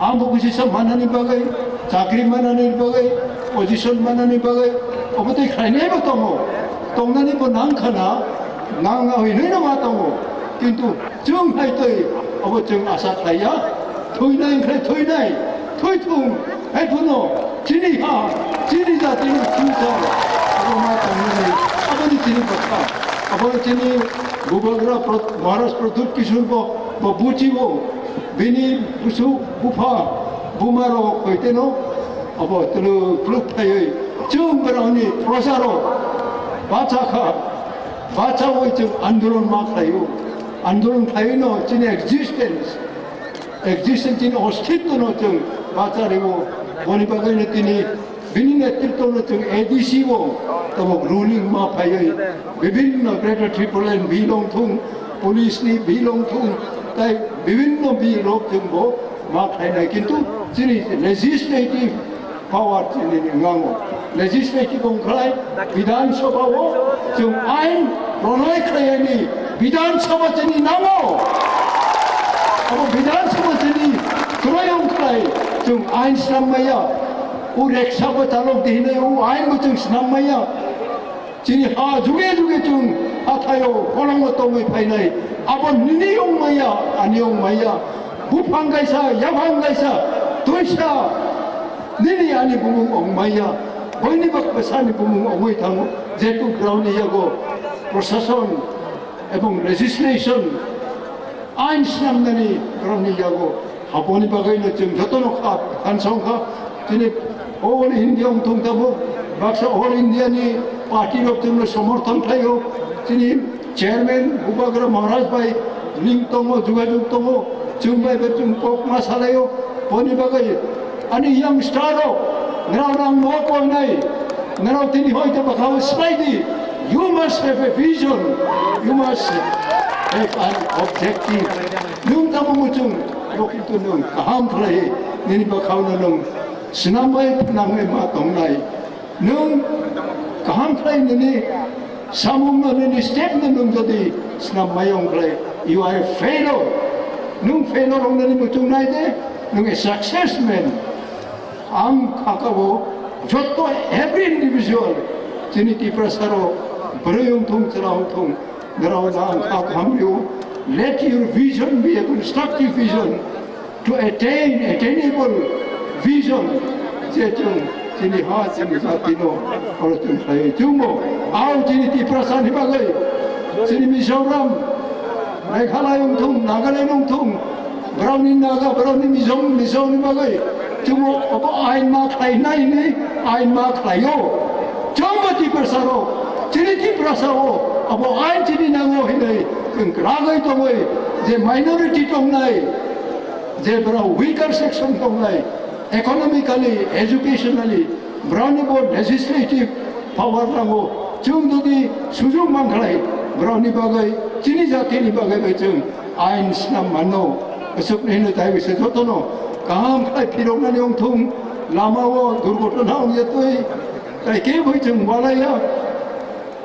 Ang bo kisi sa manani bagwi, chakri manani bagwi, position manani bagwi, obo tei khlainai bo tongo. Tongnani bo nang khana, nang hinwi no ma tongo. Kintu chwng hai tei obo chwng asa khlaiya, thwinai wngkhai thwinai, thwithung, hai phano chini ha, chini jatini future, obo ma tongnani, aboni chini bwkha, abo chini bubagra Pro-, Maharaj Pradyut Kishore bo, bo buchibo, Bini busuk bupha buma rok hoiteno abo twlwk twlwk thaiwi chwng borokni prosa rok bacha kha, bachaui chwng andolon ma khlaio. Andolon khlaiwino chini existence, existence chini ostitwno chwng bacha rwo. Boni bagwino tini Bini netritwno chwng A D C o tabok ruling ma phaiwi bibhinno Greater Tipraland bill wng thung, police ni bill wng thung, tai bibhinno bill rok chwng bo ma khlainai, kintu chini legislative power chini ngango, legislative wng khlai Bidhan Sabha o chwng ain pranoi khlaiyani Bidhan Sabha chini nango. Abo Bidhan Sabha chini kwrwi wng khlai chwng ain snam maya. O reksa bo chalok di hinwi o ain bo chwng snam maya. Chini ha juge juge chwng hathaio kolongo tongwi phainai. Abo nini wng maya, ani wng maya. Buphang kaisa, yaphang kaisa, twisa nini ani bumung wng maya. Boini bak bwsani bumung wngwi thango. Jetu ground ni yago prosason ebong legislation, ain snamnani borokni yago haboni bagwino chwng jotono kha thansa wngkha. Chini all India wngthung tabuk baksa all India ni party rok chwngno somorthon khlaio. Chini Chairman Bubagra Maharaj bai link tongo, jogajog tongo, chwng bai bo chwng kok ma salaio, boni bagwi ani youngster rok, nrao nang no koinai, nrao tini hoi to bakhao swbai di, you must have a vision, you must have an objective. Nwng tamo muchung, abo kintu nwng kaham khlai, nini bakhao no nwng swnambai phnangwi ma tongnai. Nwng kaham khlai nini samung no, nini step no nwng jodi snam mayong khlai, you are a failure. Nwng failure wngnani muchung nai de, nwng a success man. Ang khakabo joto every individual chini Tiprasa rok bwrwi wngthung, chwla wngthung, nrao ang kha kaham rio. Let your vision be a constructive vision to attain attainable vision, je chwng chini ha, chini jati no oro chwng khlaiwi chwngbo, ao chini Tiprasa ni bagwi, chini Mizoram, Meghalaya wngthung, Nagaland wngthung, borokni Naga, borokni Mizo, Mizo ni bagwi chwngbo obo ain ma khlainai ni ain ma khlaio. Chwngbo Tiprasa rok, chini Tiprasa o abo ain chini nango hinwi chwng kwragwi tongwi, je minority tongnai, je borok weaker section tongnai, economically, educationally, borokni bo legislative power nango. Chwng jodi sujung mankhlai, borokni bagwi, chini jatini bagwi bai chwng ain snam mano. Aswkno hino taiwi se jotono kaham khlai phiroknani wngthung, lamao durgotona wngjatwi, tai kebo chwng walaiya.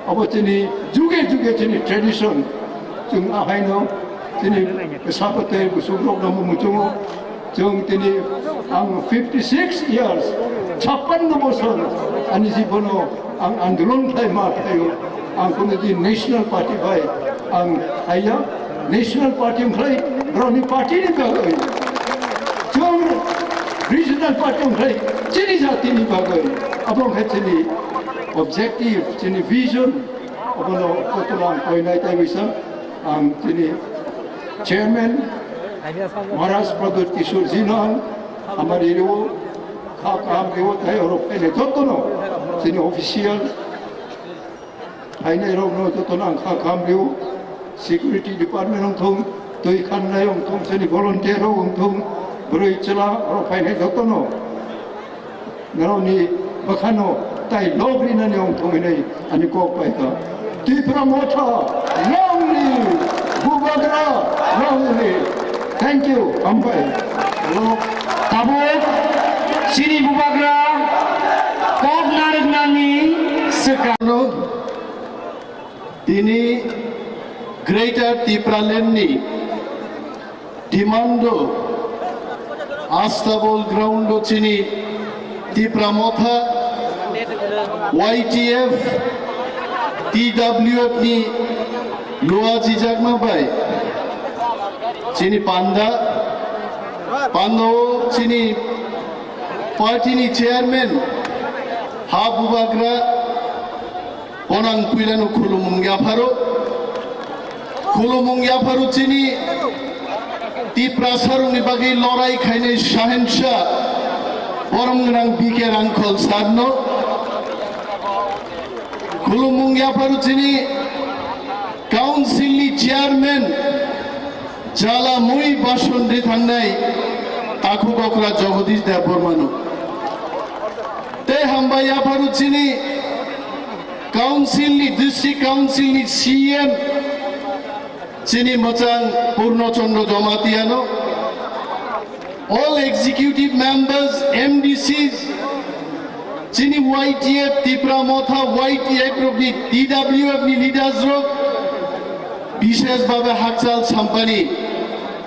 Abo chini juge juge chini tradition, chwng ahaino chini bwsa bwtwi bwswk rok no muchungo. Chwng tini ang fifty six years, chappanno bosor ani jibono ang andolon khlai ma khlaio. Ang kono din National Party bai ang haiya, National Party wngkhlai borokni party ni bagwi. Chwng regional party wngkhlai chini jatini bagwi. Abo wngkha chini objective, chini vision, abono kotorma ang koinai taiwi sa ang chini chairman Maharaj Pradyot Kishore ji no ang hamari rio, kha kaham rio, tai oro phainai jotono chini official phainai rok no jotono ang kha kaham rio, security department wngthung, twi khannai wngthung, chini volunteer rok wngthung, bwrwi chwla oro phainai jotono. Norokni bwkhano tai lok rinani wngthung hinwi ani kok pai kha. Tipra Motha long live! Bubagra long live! Thank you, hambai. Hello. Tabuk chini Bubagra kok narwknani swkang. Tini Greater Tipraland ni demand o Astabol ground o chini Tipra Motha, Y T F, T W F ni luajijakma bai chini panda, panda o chini party ni chairman ha Bubagra Bono ang puilano khulumung yapharo. Khulumung yapharo chini Tiprasarokni bagwi lorai khainai Shahenshah borom gwnang B K Rangkhol sarno. Khulumung yapharo chini council ni chairman jala mui bason ri thangnai takhuk okra Jagadish Debbarmano. Tei hambai yapharo chini Council ni, District Council ni C M chini mwchang Purno Chandra Jamatia no, all executive members, M D Cs, chini Y T F, Tipra Motha Y T F rok ni, T W F ni leaders rok, bishesh bhabe hakchal sampani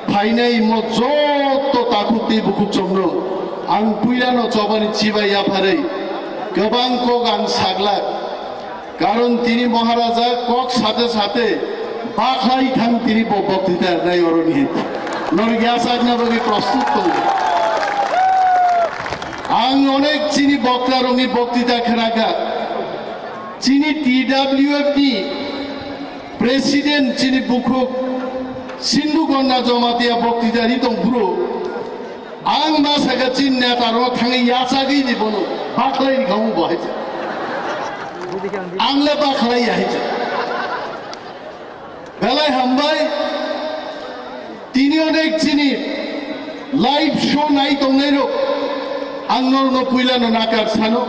phainai mo joto takhuk tei bukhuk chomno ang puilano chobani chibai yapharwi kwbang kok ang saglak. Karon tini Maharaja kok sate sate bakhlai thang tini bo boktita nai oroni. Norok yachakna bagwi prostut tongo. Ang onek chini bokta rokni boktita khnakha. Chini T W F ni President chini bukhuk Sindhu Gonna Jamatia boktita ri tong phuru. Ang ma saka chini neta rok thangwi yachagwi ni bono bakhlai ni khamu bo hai. Ang le bakhlai ya hai. Belai hambai, tini onek chini live show nai tongnai rok, ang norno puila no nakar sano.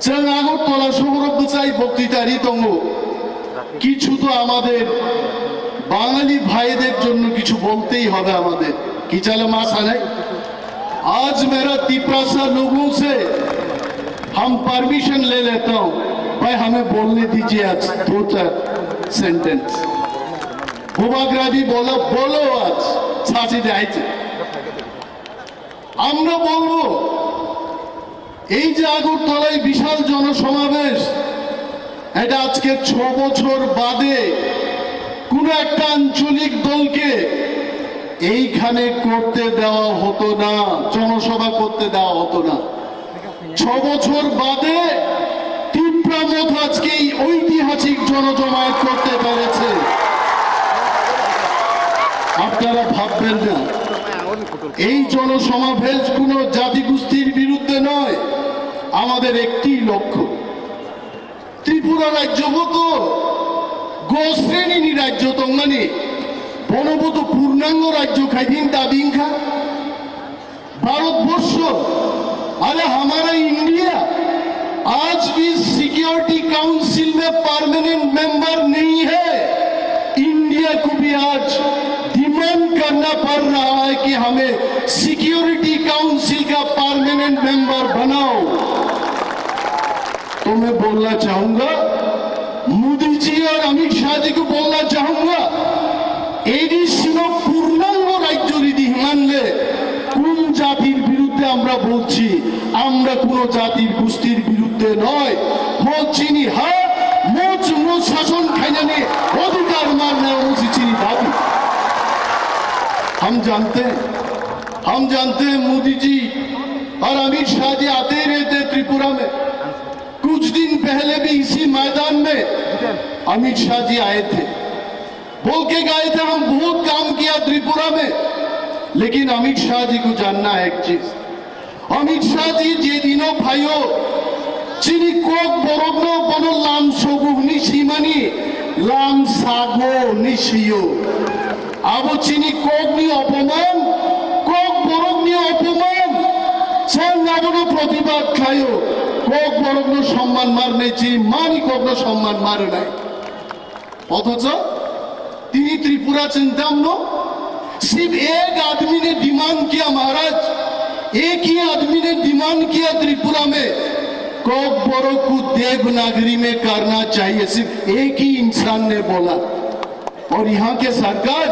Chwng Agartala sohoro bwchai boktwita ri tongo. কিছু তো আমাদের বাঙালি ভাইদের জন্য কিছু বলতেই হবে আমাদের। কি চালে মা সানাই? आज मेरा तिपरासा लोगों से हम परमिशन ले लेता हूँ, भाई हमें बोलने दीजिए आज दो चार सेंटेंस। বুবাগ্রাদি বলো, বলো আজ ছাঁচি দেখাইছে। আমরা বলবো, এই যে আগরতলায় বিশাল জনসমাবেশ, এটা আজকে ছ বছর বাদে কোনো একটা আঞ্চলিক দলকে এইখানে করতে দেওয়া হতো না, জনসভা করতে দেওয়া হতো না। ছ বছর বাদে তিপ্রা মথ আজকে এই ঐতিহাসিক জনজমায়েত করতে পেরেছে। আপনারা ভাববেন না, এই জনসমাবেশ কোনো জাতিগোষ্ঠীর বিরুদ্ধে নয়, আমাদের একটি লক্ষ্য। ত্রিপুরা রাজ্যবত গ শ্রেণীনি রাজ্য tongmani, bonoboto purnango rajyo khaidin dabingkha. Bharatvarsha, আরে হামারা ইন্ডিয়া, আজ ভি সিকিউরিটি কাউন্সিল মে পার্মানেন্ট মেম্বার নেই হ্যায়। ইন্ডিয়া কো ভি আজ ডিমান্ড করনা পড় রাহা হ্যায় কি হামে সিকিউরিটি কাউন্সিল কা পার্মানেন্ট মেম্বার বানাও। তো মে বোলনা চাহুঙ্গা, মোদি জি আর অমিত শাহ জি কো বোলনা চাহুঙ্গা, এডিসি নো পূর্ণাঙ্গ রাজ্য যদি হিমানলে কোন জাতির বিরুদ্ধে আমরা বলছি? আমরা কোনো জাতির গোষ্ঠীর বিরুদ্ধে নয়। Mo chini ha, mo chwngno শাসন khainani অধিকার মারনা, mo si chini dabi. हम जानते हैं, हम जानते हैं मोदी जी और अमित शाह जी आते ही रहते हैं त्रिपुरा में। कुछ दिन पहले भी इसी मैदान में अमित शाह जी आए थे। बोल के गए थे, हम बहुत काम किया त्रिपुरा में, लेकिन अमित शाह जी को जानना है एक चीज। अमित शाह जी जे दिनो phaio, chini Kokborok no bono lam sogo hwnwi simani, lam sago hwnwi sio. Abo chini Kokni opoman, Kokborokni opoman. Chwng abono protibad khlaio. Kokborokno somman marnai chini mani Kokno somman marnai. অথচ তিনি ত্রিপুরা চিন্তামন, सिर्फ एक आदमी ने डिमांड किया महाराज, एक ही आदमी ने डिमांड किया त्रिपुरा में, कॉकबोरोक को देवनागरी में करना चाहिए, सिर्फ एक ही इंसान ने बोला। और यहाँ के सरकार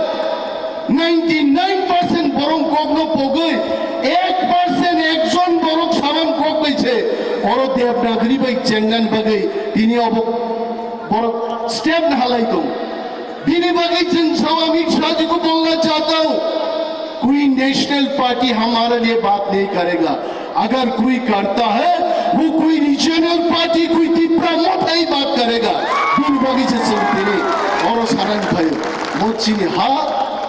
ninety nine percent borok kokno pogwi, ek percent ekjon borok saman kok bai se, oro Devanagari bai chengnan bagwi tini obo borok step na halai tong. Bini bagwi chwng sao Amit Shah ji ko bolna chahta hu, koi national party hamare liye baat nahi karega. अगर कोई करता है, वो कोई regional party, कोई तिप्रा मोथा ही बात करेगा। Bini bagwi se chwng tini oro sanani phaio. Mo chini ha,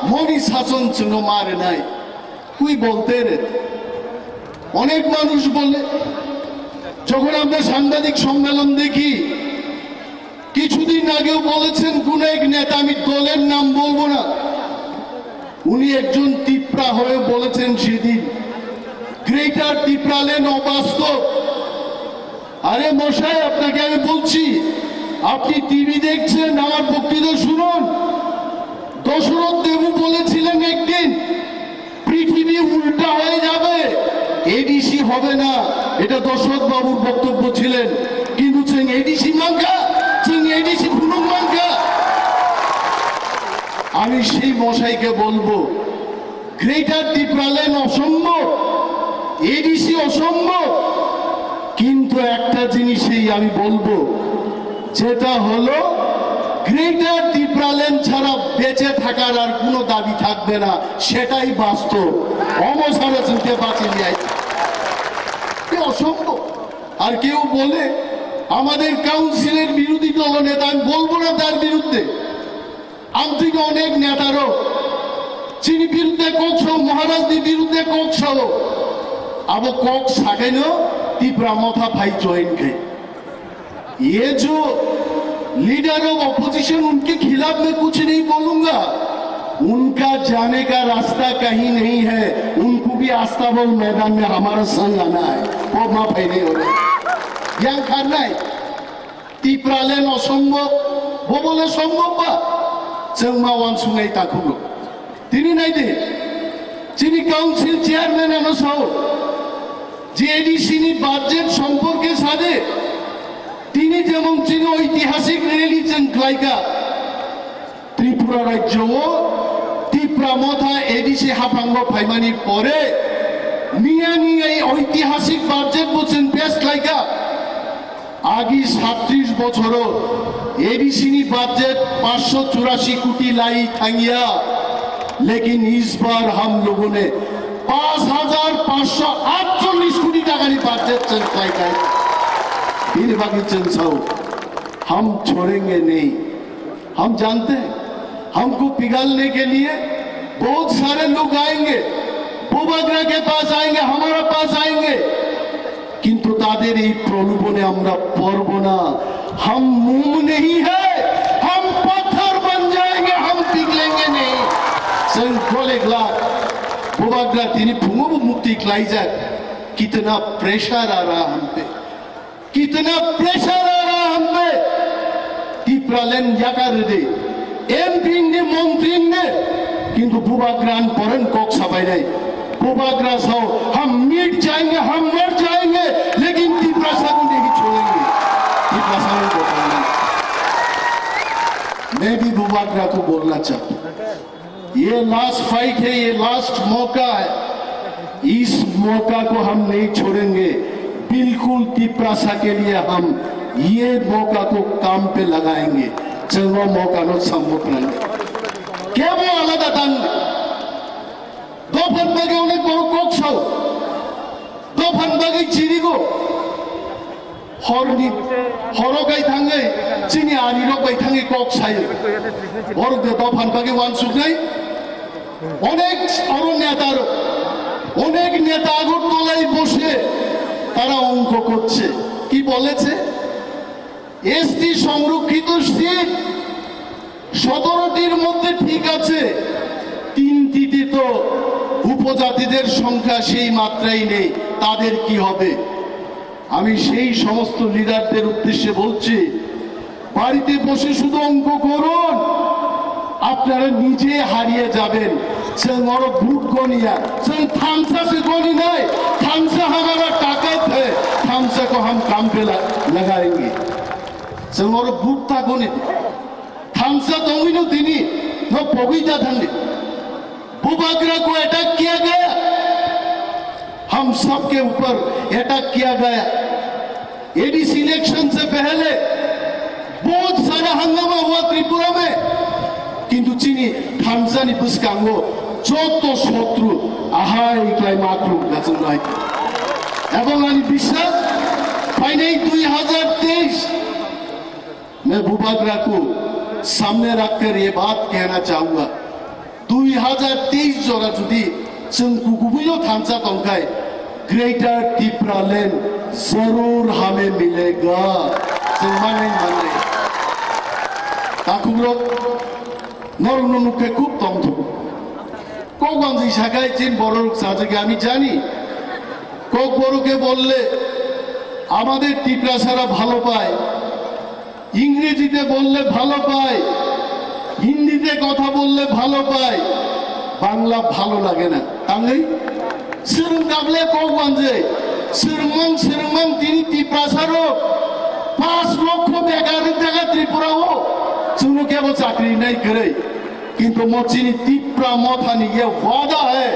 moni sason chwngno ma rwnai. Koi bolte re. অনেক মানুষ বলে, যখন আমরা সাংবাদিক সম্মেলন দেখি, কিছুদিন আগেও বলেছেন কোন এক নেতা, আমি দলের নাম বলবো না, উনি একজন তিপ্রা হয়ে বলেছেন সেদিন, গ্রেটার তিপ্রাল্যান্ড অবাস্তব। আরে মশাই, আপনাকে আমি বলছি, আপনি টিভি দেখছেন, আমার বক্তৃতা শুনুন। দশরথ দেবু বলেছিলেন একদিন, পৃথিবী উল্টা হয়ে যাবে, এডিসি হবে না। এটা দশরথ বাবুর বক্তব্য ছিলেন। কিন্তু চোং এডিসি মানখা, চোং এডিসি ফুনুক মানখা। আমি সেই মশাইকে বলবো, গ্রেটার তিপ্রাল্যান্ড অসম্ভব, এডিসি অসম্ভব, কিন্তু একটা জিনিসই আমি বলবো, যেটা হলো গ্রেটার তিপ্রাল্যান্ড ছাড়া বেঁচে থাকার আর কোনো দাবি থাকবে না, সেটাই বাস্তব। অমসারে চিনতে পারছি নাই। এ অসম্ভব। আর কেউ বলে আমাদের কাউন্সিলের বিরোধী দলনেতা, আমি বলবো না তার বিরুদ্ধে, Amtwino onek netaro chini birudde kok sao, Maharajni birudde kok sao. Abo kok sakaino Tipra Motha phai join khai. Ye jo leader of opposition उनके खिलाफ मैं कुछ नहीं बोलूंगा, उनका जाने का रास्ता कहीं नहीं है, उनको भी अस्ताबल मैदान में हमारा संग आना है। वो माफ है नहीं हो रहा। Yang karnai, Tipraland osombob, bobole sombob ba, chwng ma wansuknai takhugo. Tini naidi, chini council chairman ano sao, J D C ni budget somporke sade, tini jemon chini oitihasik rally chwng khlaika, Tripura rajyo o Tipra Motha A D C haphango phaimani pore, miya ni ei oitihasik budget bo chwng pass khlaika. Agi satris bochoro A D C ni budget panchsho churashi koti lai thangya, lekin is bar hum logon ne panch hajar panchsho atchollish koti taka ni budget chwng khlai khai. Bini bagwi chwng sao, hum chhodenge nahi. हम जानते हैं, हमको पिघलने के लिए बहुत सारे लोग आएंगे, Bubagra के पास आएंगे, हमारे पास आएंगे, কিন্তু তাদের এই প্রলোভনে আমরা পড়ব না। हम मोम नहीं है, हम पत्थर बन जाएंगे, हम पिघलेंगे नहीं। Chwng gole glak, Bubagra tini phungo bo mukti khlaijak, कितना प्रेशर आ रहा हम पे। कितना प्रेशर आ रहा हम पे। Tipraland yakar de, M P ne, montri ne, kintu Bubagra ni poren kok sabai nai. Bubagra sao, हम मिट जाएंगे, हम मर जाएंगे, लेकिन तिपरासा को नहीं छोड़ेंगे। तिपरासा को नहीं छोड़ेंगे। मैं भी बुबाग्रा को बोलना चाहता हूँ, ये लास्ट फाइट है, ये लास्ट मौका है, इस मौका को हम नहीं छोड़ेंगे। बिल्कुल तिपरासा के लिए हम ये मौका को काम पे लगाएंगे। Chwng o mokano samwk nang. Kebo alada tang. Dophani bagwi onek borok kok sao. Dophani bagwi chirigo. Horni, horo gai thangwi chini arirok bai thangwi kok sayo. Borok de dophani bagwi wansuknai. অনেক বড় নেতার, অনেক নেতা আগরতলায় বসে তারা অঙ্ক করছে। কি বলেছে? এসটি সংরক্ষিত সিট সতেরোটির মধ্যে ঠিক আছে, তিনটিতে তো উপজাতিদের সংখ্যা সেই মাত্রায় নেই, তাদের কি হবে? আমি সেই সমস্ত লিডারদের উদ্দেশ্যে বলছি, বাড়িতে বসে শুধু অঙ্ক করুন, আপনারা নিজে হারিয়ে যাবেন। Chwng oro vote goniya, chwng thansa se goni nai, thansa hamara takat hai, thansa ko hum kam pe la-, lagayenge. Chwng oro vote ta goni, thansa tongwi no tini, no pogwi ta thangdi. Bubagra ko attack kiya gaya, हम सबके ऊपर अटैक किया गया। ADC election से पहले बहुत सारा हंगामा हुआ त्रिपुरा में, কিন্তু chini thansa ni bwskango joto sotru ahai klai makruk gachung bai. Ebong ani biswas phainai dui hazar teis मैं बुबाग्रा को सामने रखकर ये बात कहना चाहूंगा। Dui hazar teis jora jodi chwng kukubuino thansa tongkhai, Greater Tipraland zarur hame milega. Chwng manwi manwi. Takhukrok, norokno nukhe khub tongthok. Kokbanjwi sakhai chin bororok sajagya ami jani. Kokboroke bolle amader Tiprasara bhalo pai. ইংরেজিতে বললে ভালো পায়, হিন্দিতে কথা বললে ভালো পায়, বাংলা ভালো লাগে না। Tangwi? Swrwng kable kokbanjwi, swrwngmang swrwngmang tini Tiprasaro pas lokho bekar jaga Tripurao, chwngno kebo chakri nai kwrwi. কিন্তু mo chini Tipra Mothani ye wada hai,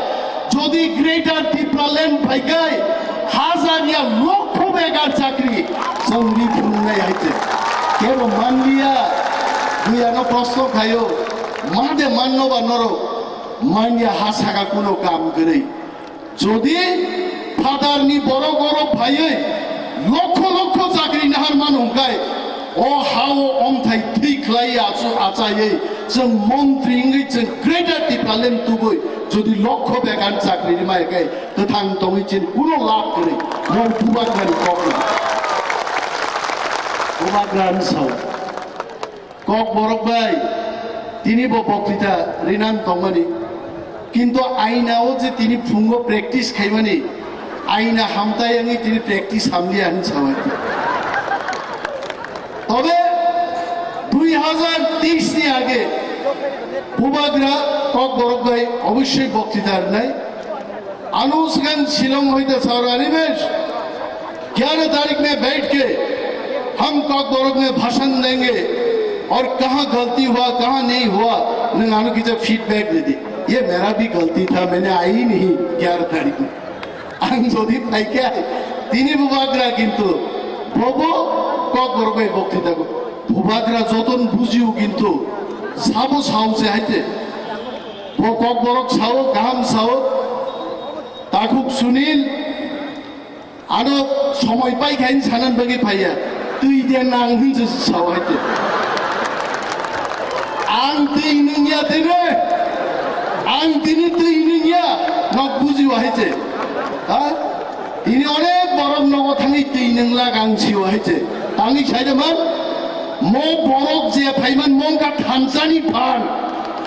jodi Greater Tipraland phaikai, hazar ya lokho bekar chakri chwng ri phungnai hai se. Kebo manliya, buya no proshno khayo, made manno ba norok, manya ha saka kuno kam kwrwi. Jodi phatarni borok oro phaiwi lokho lokho chakri nahar mano hwnkhe, o ha-o omthai thwi khlai achu achaiwi chwng montri wngwi chwng Greater Tipraland tubui jodi lokho bekar chakri rwmai khe kwthang tongwi chini kuno lab kwrwi, mo bubagrani kok rw. Bubagrani sao. Kokborok bai tini bo boktita rinan tongmani, kintu aina o je tini phungo practice khaimani, aina hamtai wngwi tini practice hamliya hinwi sawi. Tobe dui hazar teis ni age Bubagra Kokborok bai obossoi boktita rinai. Anu sgan Shillong hoite sir Animesh, ग्यारह तारीख में बैठ के हम कॉकबोरोक में भाषण देंगे और कहाँ गलती हुआ, कहाँ नहीं हुआ, nung ano kisa feedback de di. Ye mera bhi galti tha, maine aayi nahi ग्यारह तारीख mein. Ang jodi phaikha, tini Bubagra kintu bobo Kokborok bai boktita go. Bubagra joton bujiu kintu sabo sao se haite. Bo Kokborok sao, kaham sao. Takhuk Sunil, ano somoi pai khain sanan bagwi phaiya. Twi de nang hinse sao haite. Ang twi nungya tene. Ang tini twi nungya. Nok bujiwa haite. Ha? Tini onek borok nogo thangwi twi nungla ang siwa haite. Tangwi saida man. Mo borok je phaiman mongka thamsani phan.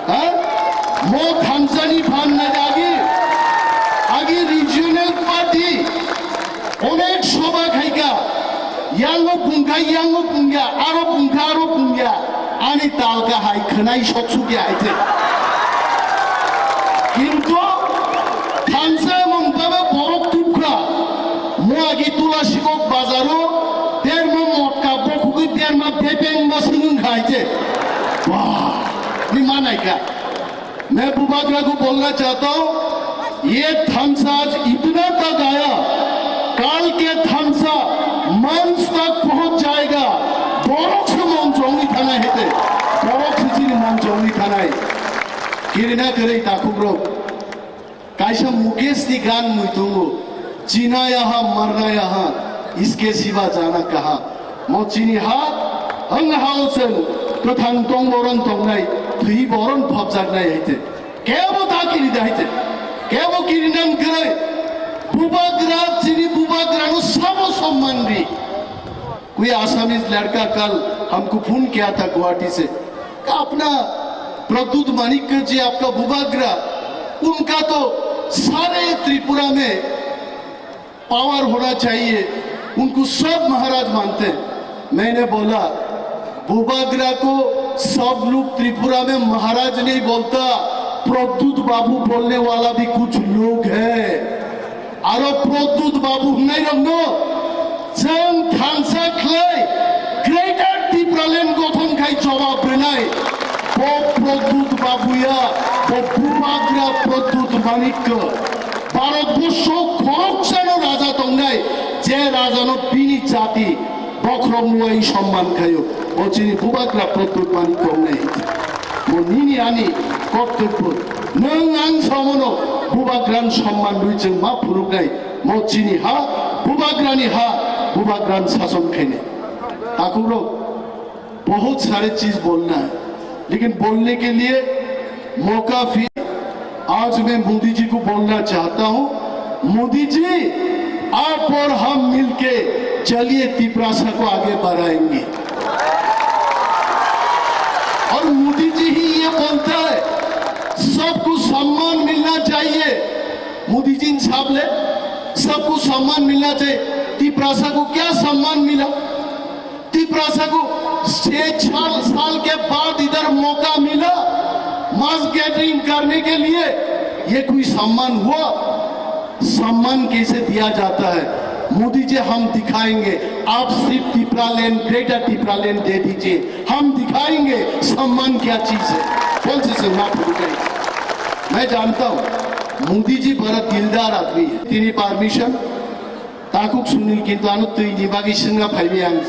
Ha? Mo thamsani phan na agi, agi regional party onek soba khaika, yango pungkha, yango pungya, aro pungkha, aro pungya, ani talka hai khwnai sok sukya hai se. Kintu thamsa mung baba borok tubkha, mo agi Tulasikok bazaro, termo motka bokhugwi terma bebeng bo singwng khai se. Wah, ni manai ka. मैं बुबागरा को बोलना चाहता हूँ, ये थम्स आज इतना तक आया, कल के थम्स मंच तक पहुंच जाएगा। Borok se mon chongwi thanai hete, borok se chini mon chongwi thanai. Kirina kwrwi takhukrok. Kaisa Mukesh ni gan mui tongo, "Jina yaha, marna yaha, iske siwa jana kaha." Mo chini ha, ang ha o chwng kwthang tong boron tongnai, thwi boron phobjaknai haite. Kebo ta kiri da haite. Kebo kiri nan kwrwi. Bubagra, chini Bubagra no sabo somman di. कोई आसामीज लड़का कल हमको फोन किया था गुवाहाटी से, कहा, "अपना प्रद्युत माणिक्य जी, आपका बुबाग्रा, उनका तो सारे त्रिपुरा में पावर होना चाहिए, उनको सब महाराज मानते हैं।" मैंने बोला, "बुबाग्रा को सब लोग त्रिपुरा में महाराज नहीं बोलता, प्रद्युत बाबू बोलने वाला भी कुछ लोग है।" Aro Pradyut Babu hwnnairokno chwng thansa khlai Greater Tipraland gothon khai jobab rwnai. Bo Pradyut Babu ya, bo Bubagra Pradyut Manikya. Bharatborsho khoroksano raja tongnai, je rajano bini jati Bokhorok nuwai somman khaio, o chini Bubagra Pradyut Manik tongnai. Bo nini ani koktobbo, nwng ang samono Bubagrani somman rwi chwng ma phunuknai, mo chini ha, Bubagrani ha, Bubagrani sason khainai. Takhukrok, बहुत सारे चीज बोलना है, लेकिन बोलने के लिए मौका फिर आज मैं मोदी जी को बोलना चाहता हूं, मोदी जी, आप और हम मिलके चलिए, तिपरासा को आगे बढ़ाएंगे। और मोदी जी ही ये बोलता है, सबको सम्मान मिलना चाहिए। मोदी जी साहब ने सबको सम्मान मिलना चाहिए। तिपरासा को क्या सम्मान मिला? तिपरासा को छह साल, साल के बाद इधर मौका मिला mass gathering करने के लिए, ये कोई सम्मान हुआ? सम्मान कैसे दिया जाता है? मोदी जी, हम दिखाएंगे, आप सिर्फ Tipraland, Greater Tipraland दे दीजिए, हम दिखाएंगे सम्मान क्या चीज है। कौन से सम्मान होते हैं? मैं जानता हूँ, मोदी जी बड़ा दिलदार आदमी है। Tini permission, Takhuk Sunil kintu ano twi ni bagwi swngna phaiwi ang.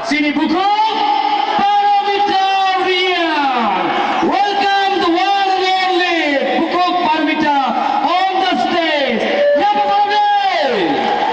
Chini bukhuk Paramita Reang. Welcome the one and only bukhuk Paramita on the stage. Yapakone!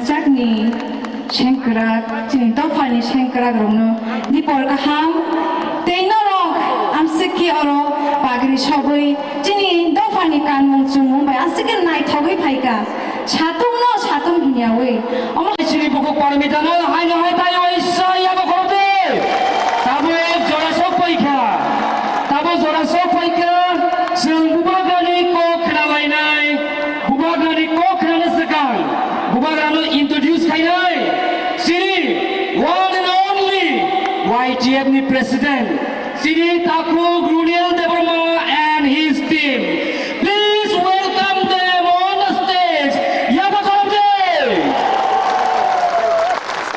Chakni sengkrak, chini dophani sengkrak rokno dipor kaham tei norok amsiki oro bagri sogwi chini dophani kanmung chumung bai aswk khe naithogwi phaikha. Satung no satung hinyawi omo chini buku parmita no haino hai tai waisa yabo khorokde. Tabo jora sok paikha, tabo jora sok paikha, chwng bubagrani kok khna lainai. Bubagrani kok khnani swkang bubagrano introduce khainai chini one and only Y T F ni president, chini Takhuk Runil Debbarma and his team. Please welcome them on the stage. Yaba khorokde.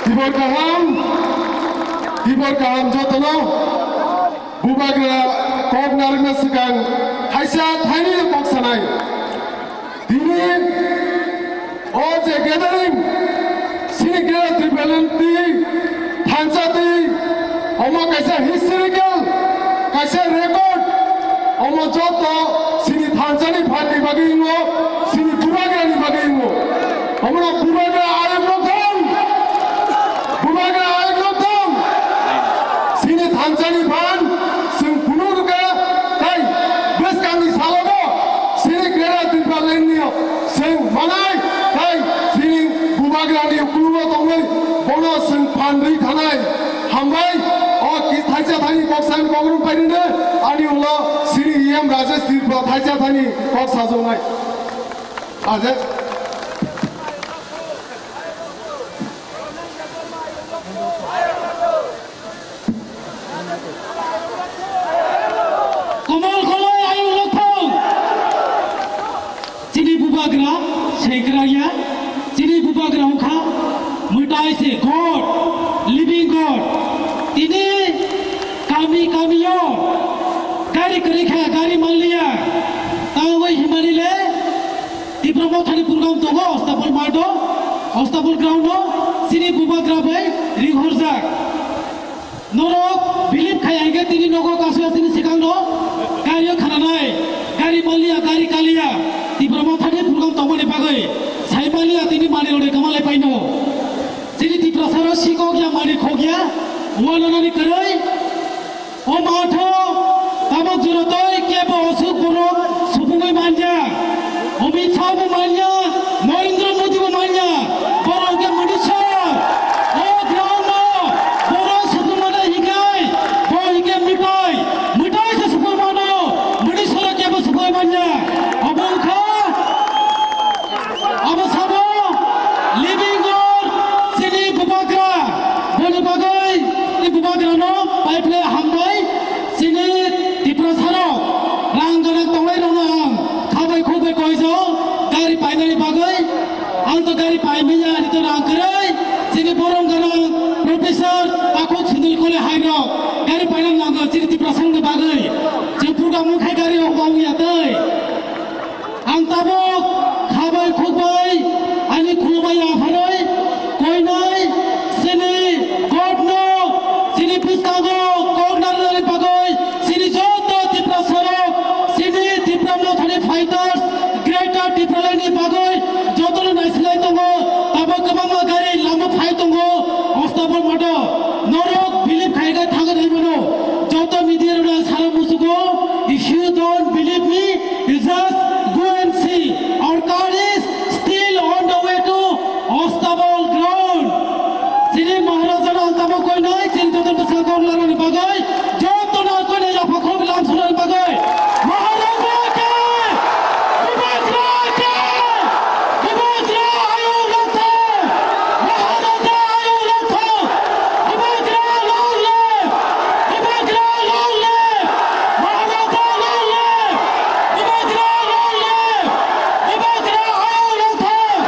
Tibor kaham, tibor kaham jotono. Bubagra kok narwkna swkang thaisa thainwi kok sanai. Tini o je gathering, chini Greater Tipraland twi thansa twi, omo kaisa historical, kaisa record, omo joto chini thansani phanni bagwi wngo, chini bubagrani bagwi wngo. Omono bubagra ayuk rok thang, bubagra ayuk rok thang. Chini thansani phan chwng phunuk rwkha, tei bwskangni salogo chini Greater Tipraland ni chwng manai, tei chini bubagrani ukulugo tongwi bono chwng phan rwi thanai. Hambai, o ki thaisa thani kok san kok rwng painino ani ulo chini E M Rajesh Tripura thaisa thani kok sajoknai. Rajesh. Komal kolai ayung lothong. Chini bubagra, sengkrakya. Chini bubagra wngkha, mwtai se God, living God. Tini kami kami yo gari kwrwi kha, gari manliya. Tangwi himani le Tipra Mothani program tongo, Ostapol Mado, Ostapol ground o, chini bubagra bai ringhorjak. Norok believe khai hingke tini nogo kasu chini sikang no gari o khananai, gari maliya, gari kaliya, Tipra Mothani program tongmani bagwi, sai maliya tini mani rode kamalai paino. Chini Tiprasa ro sikok ya mani khok ya, wananani kwrwi, o matho, tabok jora toi kebo osuk borok supungwi manya. Amit Shah bo manya, Narendra Modi bo manya, borok hwnkhe Modi sir. O ground no borok supung mano hikai, bo hinkhe mwtai, mwtai se supung mano, Modi sir kebo supung manya. Obo wngkha, abo sabo living God, chini bubagra, boni bagwi chini bubagra no pipeline hambai. Chini Tiprasa rok rang gwnang tongnai rok no ang khabai khukbai koijo gari painani bagwi. Ang to gari paimanya, ani to rang kwrwi. Chini borom gwnang professor Takhuk Sunil Kole hai rok gari painani nango chini Tiprasa rok ni bagwi. Chini program wngkhai gari rok wngya tei. Ang tabuk khabai khukbai ani khulumani yapharwi koinai chini God no chini bwskango kok narwknani bagwi chini joto Tiprasa rok, chini Tipra Mothani fighters, Greater Tipraland ni bagwi jotono naisilai tongo. Tabuk kwbangma gari lama phai tongo, Ostapol Mado. Norok believe khai khe thangwi nai mano. Joto media rok sara musugo, if you don't believe me, you just go and see. Our car is still on the way to Ostabal ground. Chini Maharaja no ang tamo koinai, chini joto bwsa kok larani bagwi, joto no koinai yapha khok lam surani bagwi. Maharaja ki! Bubagra ki! Bubagra ayung rok thang! Maharaja ayung rok thang! Bubagra long live! Bubagra long live! Maharaja long live! Bubagra long live! Bubagra ayung rok thang!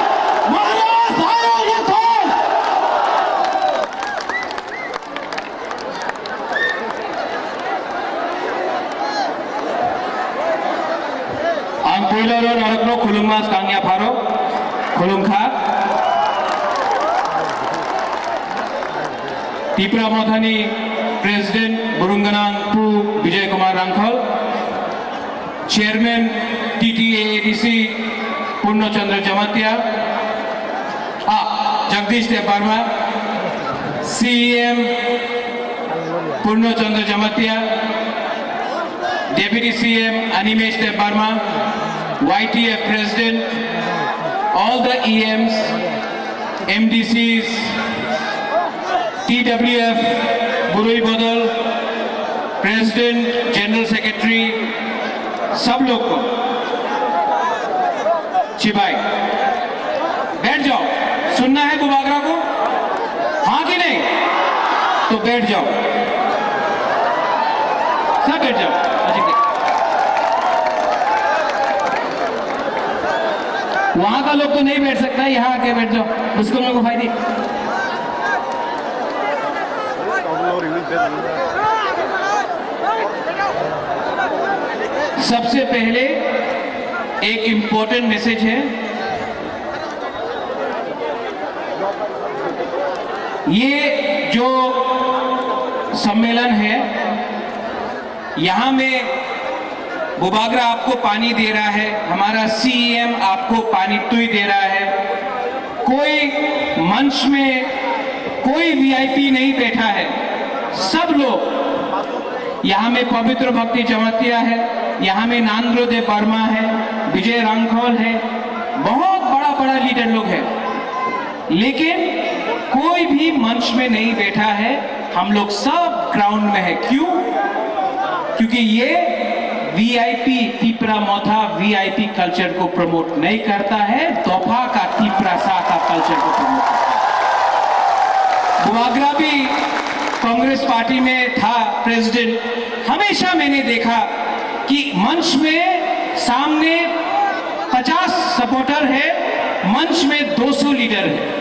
Maharaj ayung rok thang! Ang puiloro norokno khulumma skangya pharo khulumkha. Tipra Mothani President Burungganang Pu Bijay Kumar Rangkhol, Chairman T T A A D C Purno Chandra Jamatia, Ah, Jagdish Debbarma, C E M Purno Chandra Jamatia, Deputy C E M Animesh Debbarma, Y T F President, all the E Ms, M D Cs, T W F, Burui Bodol, President, General Secretary, सब लोग को चिबाई, बैठ जाओ। सुनना है बुबागरा को? हाँ कि नहीं? तो बैठ जाओ, सब बैठ जाओ। वहां का लोग तो नहीं बैठ सकता, यहाँ आके बैठ जाओ, उसको लोगों को फायदे। सबसे पहले एक इंपॉर्टेंट मैसेज है। ये जो सम्मेलन है, यहाँ में बुबागरा आपको पानी दे रहा है, हमारा C E M आपको पानी तुई दे रहा है। कोई मंच में कोई V I P नहीं बैठा है, सब लोग, यहाँ में पवित्र भक्ति जमातिया है, यहाँ में नांद्रो देव वर्मा है, विजय रांखोल है, बहुत बड़ा बड़ा लीडर लोग हैं, लेकिन कोई भी मंच में नहीं बैठा है। हम लोग सब ग्राउंड में है। क्यों? क्योंकि ये V I P, Tipra Motha V I P culture को प्रमोट नहीं करता है, दोफा का तिपरा सा का कल्चर को प्रमोट करता है। बुबागरा भी कांग्रेस पार्टी में था प्रेसिडेंट, हमेशा मैंने देखा कि मंच में सामने पचास सपोर्टर है, मंच में दो सौ लीडर है।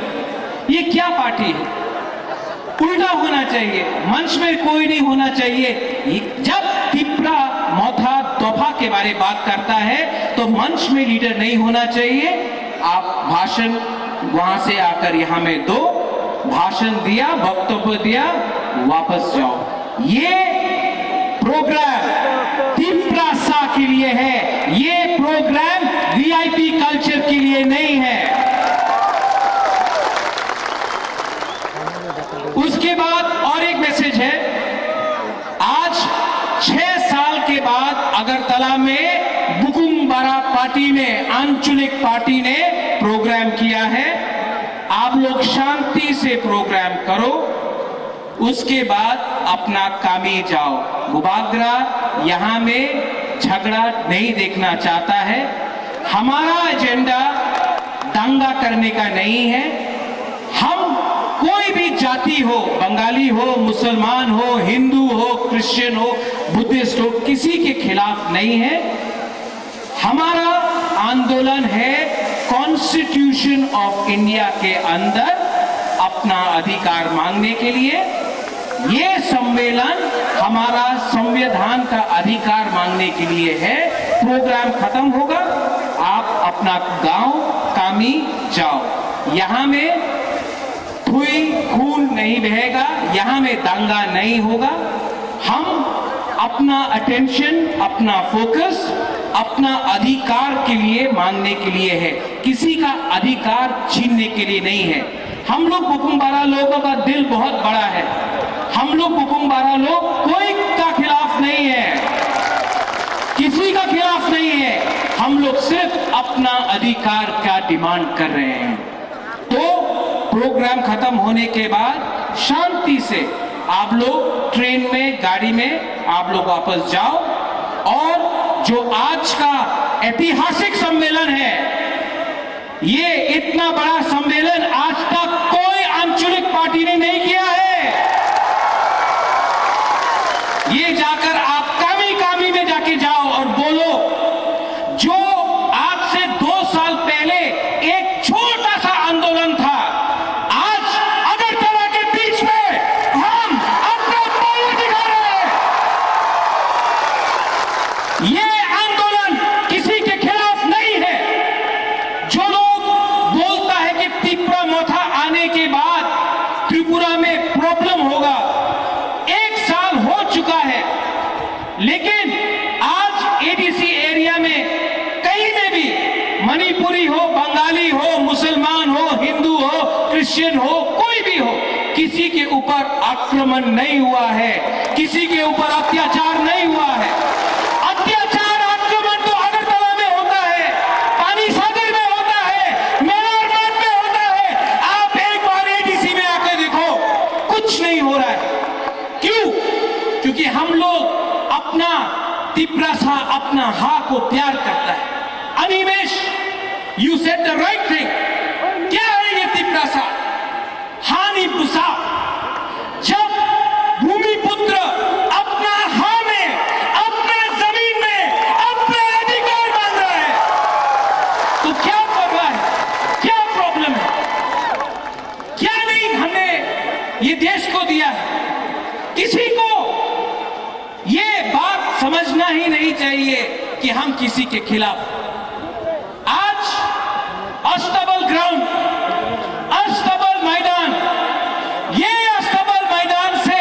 ये क्या पार्टी है? उल्टा होना चाहिए, मंच में कोई नहीं होना चाहिए। जब तिपरा मोथा दोफा के बारे बात करता है तो मंच में लीडर नहीं होना चाहिए। आप भाषण वहां से आकर यहाँ में दो, भाषण दिया, वक्तव्य दिया, वापस जाओ। ये प्रोग्राम तिपरा सा के लिए है, ये programme V I P culture के लिए नहीं है। उसके बाद और एक मैसेज है, आज छह साल के बाद अगरतला में बुकुमबारा पार्टी ने, आंचलिक पार्टी ने प्रोग्राम किया है। आप लोग शांति से प्रोग्राम करो, उसके बाद अपना कामी जाओ। बुबागरा यहाँ में झगड़ा नहीं देखना चाहता है। हमारा एजेंडा दंगा करने का नहीं है। हम कोई भी जाति हो, बंगाली हो, मुसलमान हो, हिंदू हो, क्रिश्चियन हो, बुद्धिस्ट हो, किसी के खिलाफ नहीं है। हमारा आंदोलन है कॉन्स्टिट्यूशन ऑफ इंडिया के अंदर अपना अधिकार मांगने के लिए। ये सम्मेलन हमारा संविधान का अधिकार मांगने के लिए है। प्रोग्राम खत्म होगा, आप अपना गांव कामी जाओ। यहाँ में कोई खून नहीं बहेगा, यहाँ में दंगा नहीं होगा। हम अपना अटेंशन, अपना फोकस अपना अधिकार के लिए मांगने के लिए है, किसी का अधिकार छीनने के लिए नहीं है। हम लोग बुकुमबारा लोगों का दिल बहुत बड़ा है। हम लोग बुकुमबारा लोग कोई का खिलाफ नहीं है, किसी का खिलाफ नहीं है। हम लोग सिर्फ अपना अधिकार का डिमांड कर रहे हैं। तो प्रोग्राम खत्म होने के बाद शांति से आप लोग ट्रेन में, गाड़ी में आप लोग वापस जाओ। और जो आज का ऐतिहासिक सम्मेलन है, ये इतना बड़ा सम्मेलन आज तक कोई आंचलिक पार्टी ने नहीं किया है। ये जाकर आप कामी कामी में जाके जाओ और बोलो, जो आज से दो साल पहले एक छोटा सा आंदोलन था, आज अगरतला के बीच में हम अपना पल्ला दिखा रहे हैं। ये आंदोलन किसी के खिलाफ नहीं है। जो लोग बोलता है कि हो, कोई भी हो, किसी के ऊपर आक्रमण नहीं हुआ है, किसी के ऊपर अत्याचार नहीं हुआ है। अत्याचार, आक्रमण तो अगरतला में होता है, पानी सागर में होता है, मेवाड़ में होता है। आप एक बार एडीसी में आके देखो, कुछ नहीं हो रहा है। क्यों? क्योंकि हम लोग अपना तिप्रासा, अपना हा को प्यार करता है। Animesh, you said the right thing। क्या है ये तिप्रासा? हानि बुसा। जब भूमिपुत्र अपना हा में, अपना जमीन में, अपना अधिकार मांग रहा है, तो क्या कर रहा है? क्या प्रॉब्लम है? क्या नहीं हमने ये देश को दिया है? किसी को ये बात समझना ही नहीं चाहिए कि हम किसी के खिलाफ। आज अस्तबल ग्राउंड, अस्तबल मैदान, ये अस्तबल मैदान से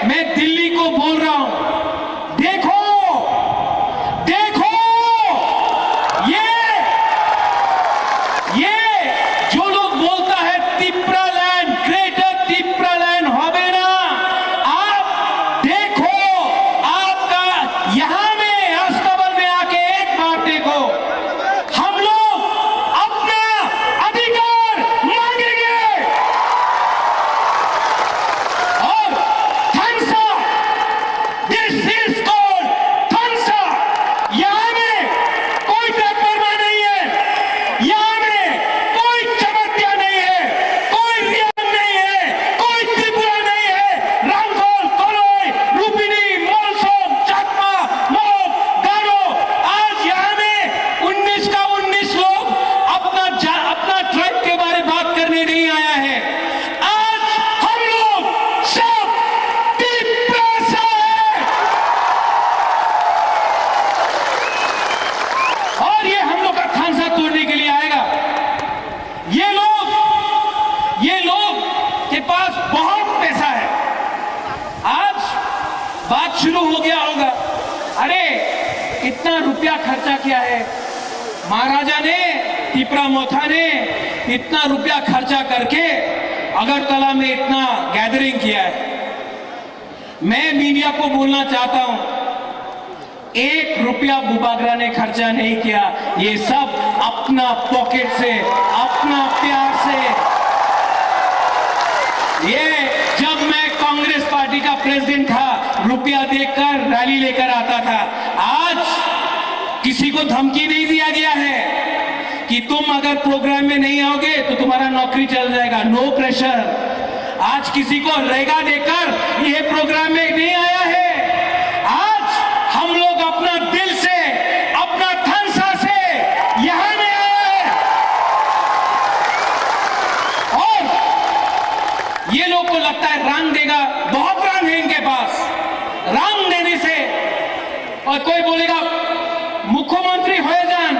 मैं दिल्ली को बोल रहा हूं, देखो, देखो, ये, ये जो लोग बोलता है तिप्रा लैंड, ग्रेटर तिप्रा लैंड হবে না, आप देखो, आपका यहां में अस्तबल में आके एक बार देखो, हम लोग अपना अधिकार मांगेंगे। और थैंक्स, this is called थानसा। यहाँ में कोई देवबर्मा नहीं है, यहाँ में कोई जमातिया नहीं है, कोई रियांग नहीं है, कोई त्रिपुरा नहीं है। रांगखल, कलई, लुम्बिनी, मलसम, चाकमा, मग, गारो, आज यहाँ में उन्नीस का उन्नीस लोग अपना जा-, अपना ट्राइब के बारे बात करने नहीं आया है। आज हम लोग सब तिप्रासा है। और ये हम लोग का थानसा तोड़ने के लिए आएगा। ये लोग, ये लोग के पास बहुत पैसा है। आज बात शुरू हो गया होगा, अरे, इतना रुपया खर्चा किया है महाराजा ने, तिप्रा मोथा ने इतना रुपया खर्चा करके अगरतला में इतना गैदरिंग किया है। मैं मीडिया को बोलना चाहता हूं, एक रुपया बुबागरा ने खर्चा नहीं किया, ये सब अपना पॉकेट से, अपना प्यार से। ये जब मैं कांग्रेस पार्टी का प्रेसिडेंट था, रुपया देकर रैली लेकर आता था। आज किसी को धमकी नहीं दिया गया है कि तुम अगर प्रोग्राम में नहीं आओगे तो तुम्हारा नौकरी चल जाएगा। No pressure. आज किसी को रेगा देकर ये प्रोग्राम में नहीं आया है। आज हम लोग अपना दिल से, अपना थानसा से यहाँ में आया है। और ये लोग को लगता है रांग देगा, बहुत रांग है इनके पास। रांग देने से, और कोई बोलेगा मुख्यमंत्री हो जान,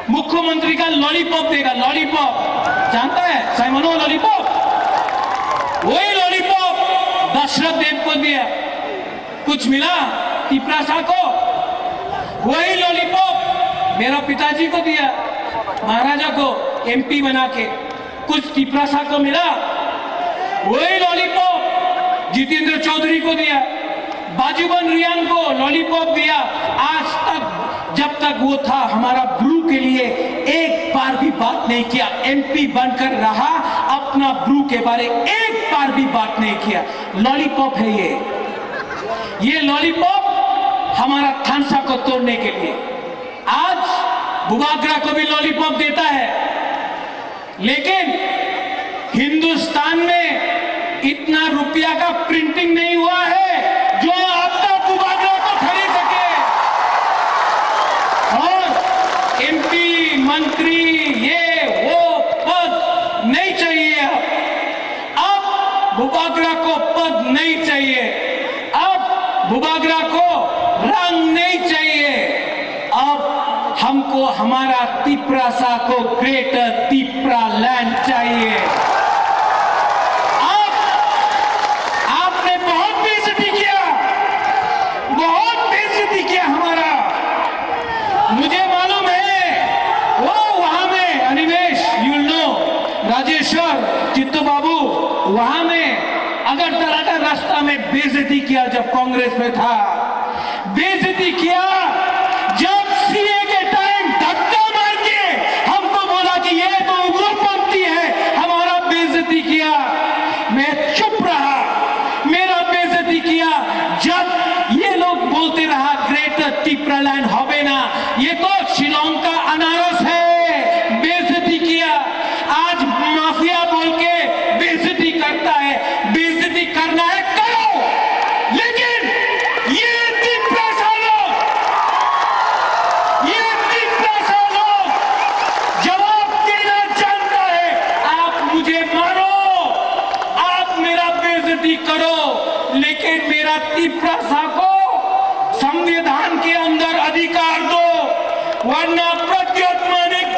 मुख्यमंत्री का लॉलीपॉप देगा, लॉलीपॉप। जानता है साइमनो लॉलीपॉप? वही लॉलीपॉप दशरथ देव को दिया। कुछ मिला तिप्रासा को? वही लॉलीपॉप मेरा पिताजी को दिया, महाराजा को एमपी बना के। कुछ तिप्रासा को मिला? वही लॉलीपॉप जितेंद्र चौधरी को दिया, बाजूबन रियांग को लॉलीपॉप दिया। आज तक, जब तक वो था, हमारा ब्रू के लिए एक बार भी बात नहीं किया। एमपी बनकर रहा, अपना ब्रू के बारे एक बार भी बात नहीं किया। लॉलीपॉप है ये, ये लॉलीपॉप हमारा थानसा को तोड़ने के लिए। आज बुबागरा को भी लॉलीपॉप देता है, लेकिन हिंदुस्तान में इतना रुपया का प्रिंटिंग नहीं हुआ है जो आपका बुबागरा को खरीद सके। और एमपी, मंत्री, ये वो पद नहीं चाहिए। अब बुबागरा को पद नहीं चाहिए, अब बुबागरा को रंग नहीं चाहिए। अब हमको हमारा तिप्रासा को ग्रेटर तिप्रा लैंड चाहिए। आप, आपने बहुत बेइज्जती किया, बहुत बेइज्जती किया हमारा। मुझे मालूम है, वो वहां में, अनिमेश, you know, राजेश्वर चित्तू बाबू वहां में अगरतला का रास्ता में बेइज्जती किया जब कांग्रेस में था, बेइज्जती किया। जब सीए के टाइम धक्का मार के हमको बोला कि ये तो उग्रपंथी है, हमारा बेइज्जती किया। मैं चुप रहा, मेरा बेइज्जती किया। जब ये लोग बोलते रहा ग्रेटर तिप्रालैंड होबे ना, ये तो शिलोंग का अनारस है, बेइज्जती किया। आज माफिया बोल के बेइज्जती करता है, बेइज्जती करना है करो, लेकिन ये तिप्रासा लोग, ये तिप्रासा लोग जवाब देना जानता है। आप मुझे मारो, आप मेरा बेइज्जती करो, लेकिन मेरा तिप्रासा को संविधान के अंदर अधिकार दो, वरना प्रद्योत मानिक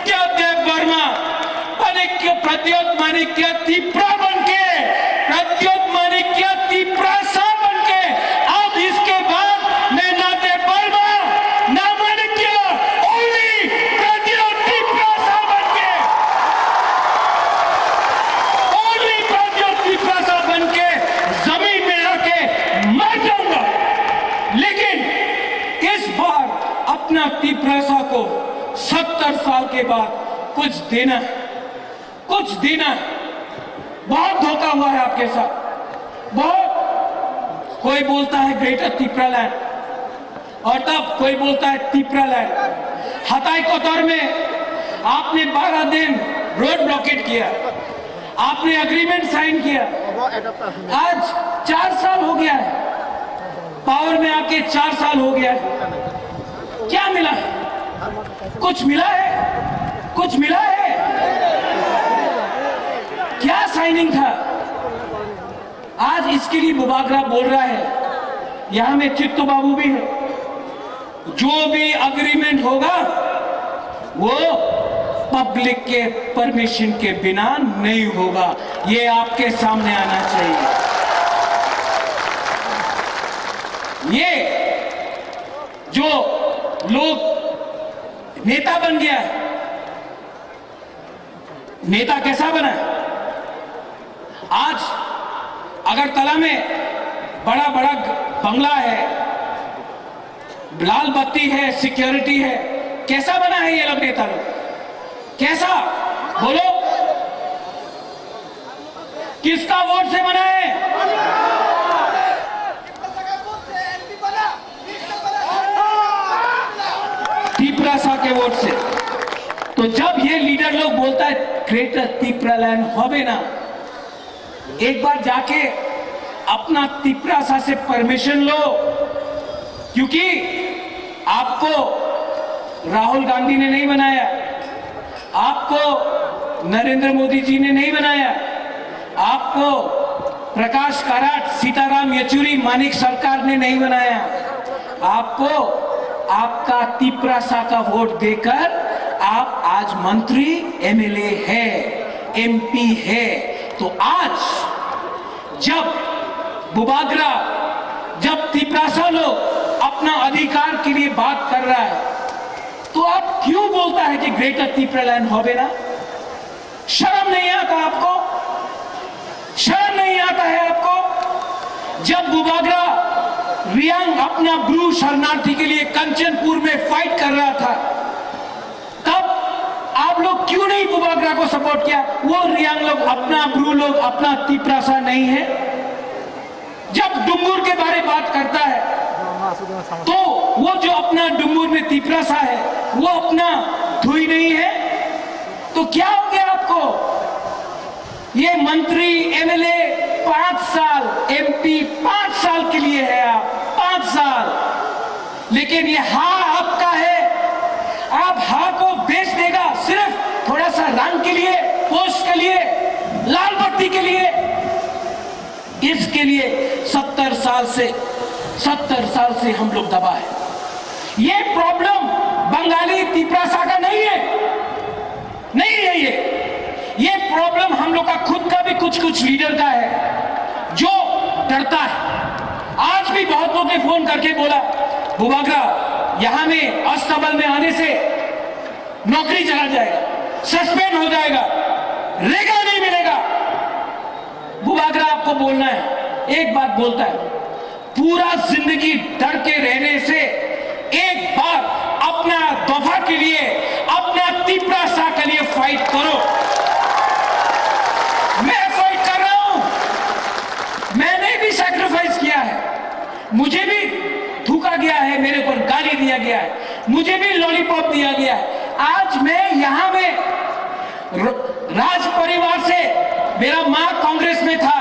क्या देव वर्मा मानिक, प्रद्योत मानिक क्या तिप्रा बन के, प्रद्योत मानिक क्या तिप्रासा बन के, अब इसके बाद मैं ना देव वर्मा, ना मानिक क्या, only प्रद्योत तिप्रासा बन के, only प्रद्योत तिप्रासा बन के जमीन में आके मर जाऊंगा। लेकिन इस बार अपना तिप्रासा को सत्तर साल के बाद कुछ देना है, कुछ देना है। बहुत धोखा हुआ है आपके साथ, बहुत। कोई बोलता है ग्रेटर तिप्रालैंड और तब कोई बोलता है तिप्रालैंड। हताई कतर में आपने बारह दिन रोड ब्लॉकेट किया, आपने एग्रीमेंट साइन किया, आज चार साल हो गया है, पावर में आके चार साल हो गया है, क्या मिला है? कुछ मिला है? कुछ मिला है? क्या साइनिंग था? आज इसके लिए बुबागरा बोल रहा है। यहाँ में चित्तू बाबू भी है। जो भी एग्रीमेंट होगा, वो पब्लिक के परमिशन के बिना नहीं होगा, ये आपके सामने आना चाहिए। ये जो लोग नेता बन गया है, नेता कैसा बना है? आज अगरतला में बड़ा बड़ा बंगला है, लाल बत्ती है, सिक्योरिटी है, कैसा बना है ये लोग नेता लोग? कैसा? बोलो, किसका वोट से बना है? तिप्रासा के वोट से। तो जब ये लीडर लोग बोलता है ग्रेटर तिप्रालैंड होबे ना, एक बार जाके अपना तिप्रासा से परमिशन लो, क्योंकि आपको राहुल गांधी ने नहीं बनाया, आपको नरेंद्र मोदी जी ने नहीं बनाया, आपको प्रकाश काराट, सीताराम येचुरी, मानिक सरकार ने नहीं बनाया। आपको आपका तिप्रासा का वोट देकर आप आज मंत्री, एमएलए है, एमपी है। तो आज जब बुबागरा, जब तिप्रासा लोग अपना अधिकार के लिए बात कर रहा है, तो आप क्यों बोलता है कि ग्रेटर तिप्रालैंड होबे ना? शर्म नहीं आता आपको? शर्म नहीं आता है आपको? जब बुबागरा रियांग अपना ब्रू शरणार्थी के लिए कंचनपुर में फाइट कर रहा था, तब आप लोग क्यों नहीं बुबागरा को सपोर्ट किया? वो रियांग लोग अपना, ब्रू लोग अपना तिप्रासा नहीं है? जब डुंगुर के बारे बात करता है, तो वो जो अपना डुंगुर में तिप्रासा है, वो अपना धुई नहीं है? तो क्या हो गया आपको? ये मंत्री, एमएलए पांच साल, एमपी पांच साल के लिए है आप, पांच साल। लेकिन ये हा आपका है, आप हा को बेच देगा सिर्फ थोड़ा सा रंग के लिए, पोस्ट के लिए, लाल बत्ती के लिए। इसके लिए सत्तर साल से, सत्तर साल से हम लोग दबा है। ये प्रॉब्लम बंगाली तिप्रासा का नहीं है, नहीं है ये। ये प्रॉब्लम हम लोग का खुद का भी कुछ कुछ लीडर का है, जो डरता है। आज भी बहुत लोग ने फोन करके बोला, "बुबागरा, यहाँ में अस्तबल में आने से नौकरी चला जाएगा, सस्पेंड हो जाएगा।" रेगा नहीं मिलेगा। बुबागरा आपको बोलना है, एक बात बोलता है, पूरा जिंदगी डर के रहने से एक बार अपना दफा के लिए, अपना तिपरासा के लिए फाइट करो। मैं फाइट कर रहा हूं, मैंने भी सैक्रिफाइस किया है, मुझे भी थूका गया है, मेरे ऊपर गाली दिया गया है, मुझे भी लॉलीपॉप दिया गया है। आज मैं यहां में र-, राज परिवार से, मेरा माँ कांग्रेस में था,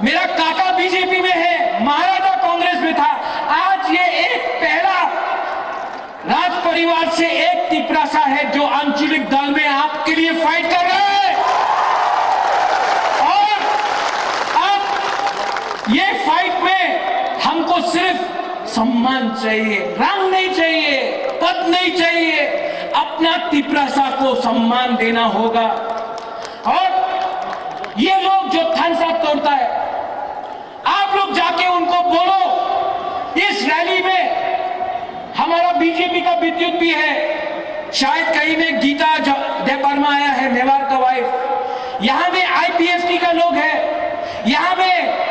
मेरा काका बीजेपी में है, महाराजा कांग्रेस में था। आज ये एक पहला राज परिवार से एक तिपरासा है जो आंचलिक दल में आपके लिए फाइट कर रहा है। और अब ये फाइट में हमको सिर्फ सम्मान चाहिए, रंग नहीं चाहिए, पद नहीं चाहिए, अपना तिपरासा को सम्मान देना होगा। और ये लोग जो थानसा तोड़ता है, आप लोग जाके उनको बोलो, इस रैली में हमारा बीजेपी का विद्युत भी है, शायद कहीं में गीता ज-, देबबर्मा आया है, मेवाड़ का वाइफ, यहाँ में आईपीएफटी का लोग है, यहाँ में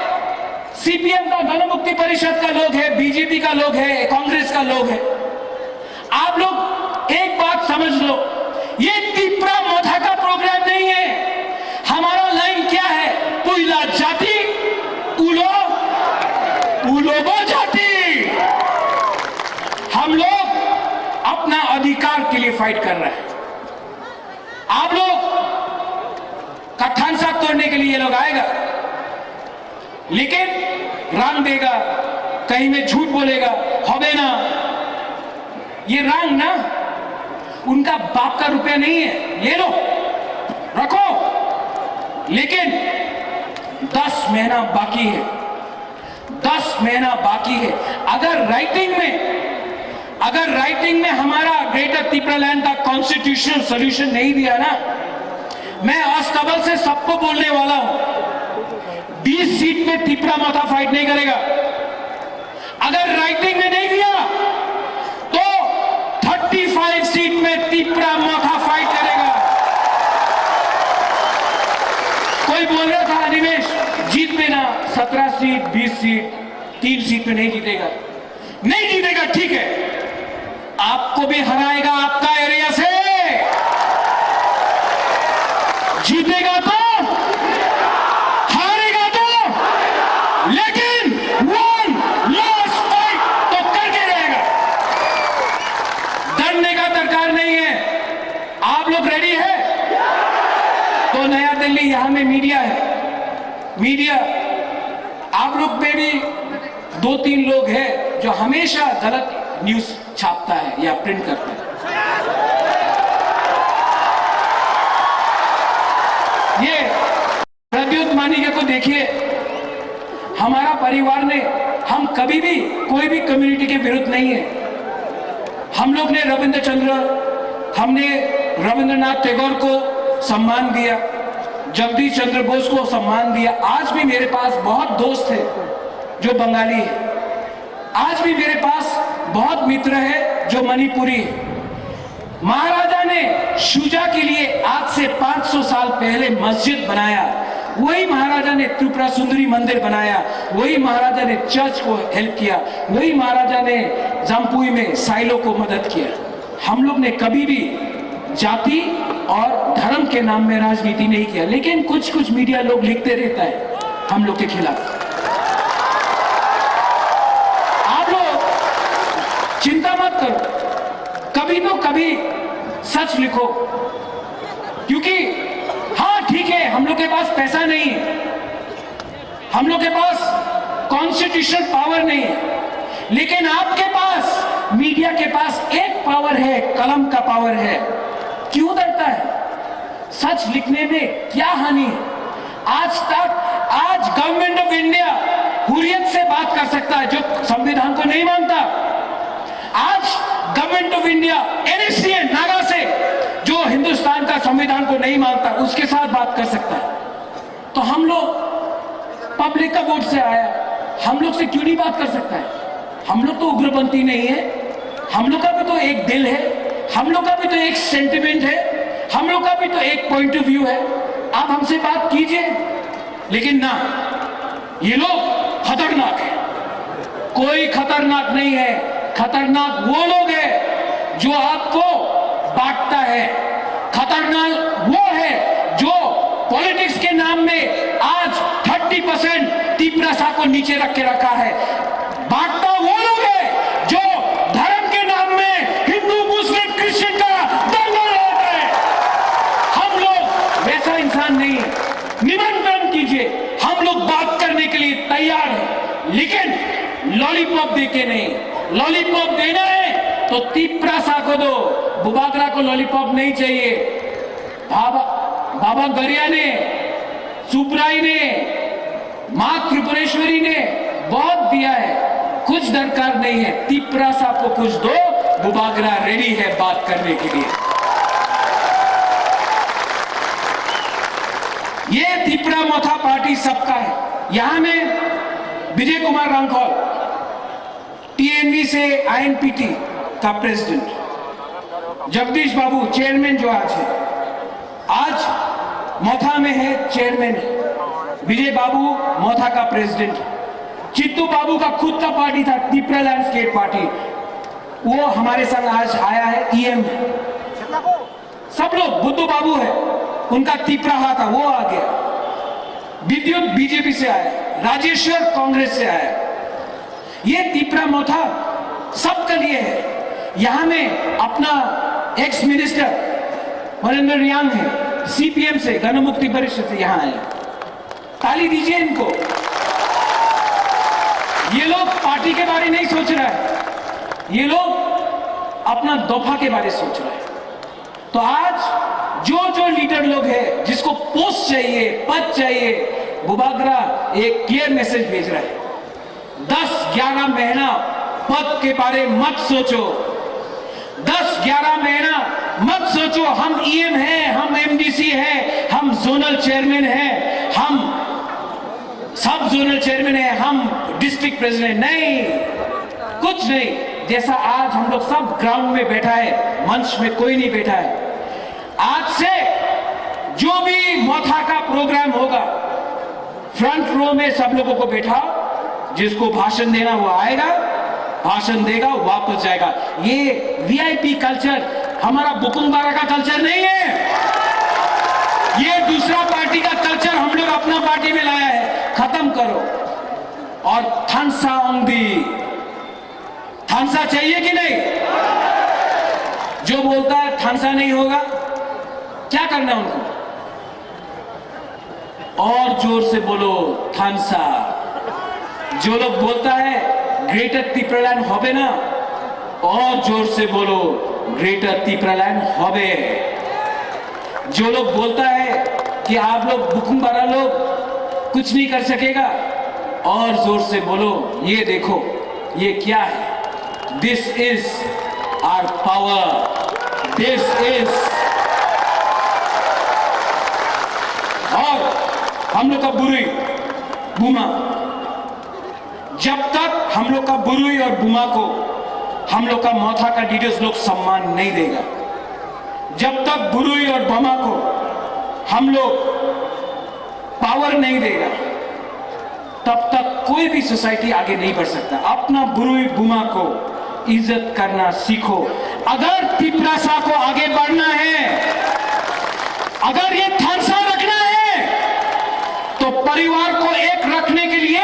सीपीएम का, गणमुक्ति परिषद का लोग है, बीजेपी का लोग है, कांग्रेस का लोग है। आप लोग एक बात समझ लो, ये तिपरा मोथा का प्रोग्राम नहीं है। हमारा लाइन क्या है? पुइला जाति, उलो, उलोबो जाति। हम लोग अपना अधिकार के लिए फाइट कर रहे हैं। आप लोग का थानसा तोड़ने के लिए ये लोग आएगा, लेकिन रांग देगा, कहीं में झूठ बोलेगा, होबे ना। ये रांग ना, उनका बाप का रुपया नहीं है, ले लो, रखो, लेकिन दस महीना बाकी है, दस महीना बाकी है। अगर राइटिंग में, अगर राइटिंग में हमारा ग्रेटर तिपरालैंड का कॉन्स्टिट्यूशनल सॉल्यूशन नहीं दिया ना, मैं अस्तबल से सबको बोलने वाला हूं, बीस सीट में तिपरा मोथा फाइट नहीं करेगा। अगर राइटिंग में नहीं दिया तो थर्टी फ़ाइव सीट में तिपरा मोथा फाइट करेगा। कोई बोल रहा था, "अनिमेश, जीत में ना सत्रह सीट, बीस सीट, तीन सीट में नहीं जीतेगा।" नहीं जीतेगा, ठीक है, आपको भी हराएगा आपका एरिया से। जीतेगा तो, हारेगा तो, लेकिन वन लास्ट फाइट तो करके रहेगा। डरने का दरकार नहीं है। आप लोग रेडी है? तो नया दिल्ली, यहां में मीडिया है, मीडिया, आप लोग में भी दो तीन लोग हैं जो हमेशा गलत न्यूज़ छापता है या प्रिंट करता है। ये प्रद्युत मानिक्य को देखिए, हमारा परिवार ने, हम कभी भी कोई भी कम्युनिटी के विरुद्ध नहीं है। हम लोग ने रविंद्र चंद्र, हमने रविंद्रनाथ टैगोर को सम्मान दिया, जगदीश चंद्र बोस को सम्मान दिया। आज भी मेरे पास बहुत दोस्त हैं जो बंगाली है, आज भी मेरे पास बहुत मित्र हैं जो मणिपुरी है। महाराजा ने शुजा के लिए आज से पाँच सौ साल पहले मस्जिद बनाया, वही महाराजा ने त्रिपुरा सुंदरी मंदिर बनाया, वही महाराजा ने चर्च को हेल्प किया, वही महाराजा ने जम्पुई में साइलो को मदद किया। हम लोग ने कभी भी जाति और धर्म के नाम में राजनीति नहीं किया, लेकिन कुछ कुछ मीडिया लोग लिखते रहता है हम लोग के खिलाफ। आप लोग चिंता मत करो, कभी तो कभी सच लिखो, क्योंकि हाँ, ठीक है, हम लोग के पास पैसा नहीं है, हम लोग के पास कॉन्स्टिट्यूशनल पावर नहीं है, लेकिन आपके पास, मीडिया के पास एक पावर है, कलम का पावर है। क्यों डरता है? सच लिखने में क्या हानि है? आज तक, आज गवर्नमेंट ऑफ इंडिया हुर्रियत से बात कर सकता है, जो संविधान को नहीं मानता। आज government of India NSCN Naga से, जो हिंदुस्तान का संविधान को नहीं मानता, उसके साथ बात कर सकता है। तो हम लोग पब्लिक का वोट से आया, हम लोग से क्यों नहीं बात कर सकता है? हम लोग तो उग्रपंथी नहीं है, हम लोग का भी तो एक दिल है, हम लोग का भी तो एक सेंटिमेंट है, हम लोग का भी तो एक पॉइंट ऑफ व्यू है। आप हमसे बात कीजिए, लेकिन ना, ये लोग खतरनाक है। कोई खतरनाक नहीं है। खतरनाक वो लोग हैं जो आपको बांटता है। खतरनाक वो है जो पॉलिटिक्स के नाम में आज थर्टी परसेंट तिपरासा को नीचे रख के रखा है। बांटता वो लोग है जो धर्म के नाम में हिंदू, मुस्लिम, क्रिश्चियन का दंगा लगा रहे हैं। हम लोग वैसा इंसान नहीं है। निमंत्रण कीजिए, हम लोग बात करने के लिए तैयार हैं, लेकिन लॉलीपॉप देके नहीं। लॉलीपॉप देना है तो तिपरासा को दो, बुबागरा को लॉलीपॉप नहीं चाहिए। बाबा, बाबा गरिया ने, सुब्राई ने, माँ त्रिपुरेश्वरी ने बहुत दिया है, कुछ दरकार नहीं है। तिपरासा को कुछ दो, बुबागरा रेडी है बात करने के लिए। ये तिपरा मोथा पार्टी सबका है। यहाँ में विजय कुमार रांखल, टीएनवी से आईएनपीटी का प्रेसिडेंट, जगदीश बाबू चेयरमैन जो आज है, आज मोथा में है चेयरमैन विजय बाबू, मोथा का प्रेसिडेंट। चित्तू बाबू का खुद का पार्टी था, तिपरा लैंडस्केप पार्टी, वो हमारे संग आज आया है, ईएम है। सब लोग, बुद्धू बाबू है, उनका तिपराहा था, वो आ गया। विद्युत बीजेपी से आया, राजेश्वर कांग्रेस से आया। ये तिपरा मोथा सबके लिए है। यहाँ में अपना एक्स मिनिस्टर हरेंद्र रियांग है, सीपीएम से, गणमुक्ति परिषद से यहाँ आए। ताली दीजिए इनको। ये लोग पार्टी के बारे नहीं सोच रहा है, ये लोग अपना दफा के बारे सोच रहा है। तो आज जो जो लीडर लोग हैं, जिसको पोस्ट चाहिए, पद चाहिए, बुबागरा एक क्लियर मैसेज भेज रहा है। दस ग्यारह महीना पद के बारे मत सोचो। दस ग्यारह महीना मत सोचो, हम ईएम हैं, हम एमडीसी हैं, हम जोनल चेयरमैन हैं, हम सब जोनल चेयरमैन हैं, हम डिस्ट्रिक्ट प्रेसिडेंट, नहीं, कुछ नहीं। जैसा आज हम लोग सब ग्राउंड में बैठा है, मंच में कोई नहीं बैठा है। आज से जो भी मोथा का प्रोग्राम होगा, फ्रंट रो में सब लोगों को बैठाओ, जिसको भाषण देना वो आएगा, भाषण देगा, वापस जाएगा। ये वीआईपी कल्चर हमारा बुकुंग बारा का कल्चर नहीं है। ये दूसरा पार्टी का कल्चर हम लोग अपना पार्टी में लाया है, खत्म करो। और थानसा ओंगदी, थानसा चाहिए कि नहीं? जो बोलता है थानसा नहीं होगा, क्या करना उनको? और जोर से बोलो, थानसा। जो लोग बोलता है ग्रेटर तिपरालैंड होबे ना, और जोर से बोलो, ग्रेटर तिपरालैंड होबे। जो लोग बोलता है कि आप लोग बुकुंग बारा लोग कुछ नहीं कर सकेगा, और जोर से बोलो, ये देखो, ये क्या है? This is our power. This is, और हम लोग का बुरुई बुमा, जब तक हम लोग का बुरुई और बुमा को हम लोग का मोथा का लीडर्स लोग सम्मान नहीं देगा, जब तक बुरुई और बुमा को हम लोग पावर नहीं देगा, तब तक कोई भी सोसाइटी आगे नहीं बढ़ सकता। अपना बुरुई बुमा को इज्जत करना सीखो। अगर तिपरासा को आगे बढ़ना है, अगर ये थानसा रखना है, तो परिवार को एक रखने के लिए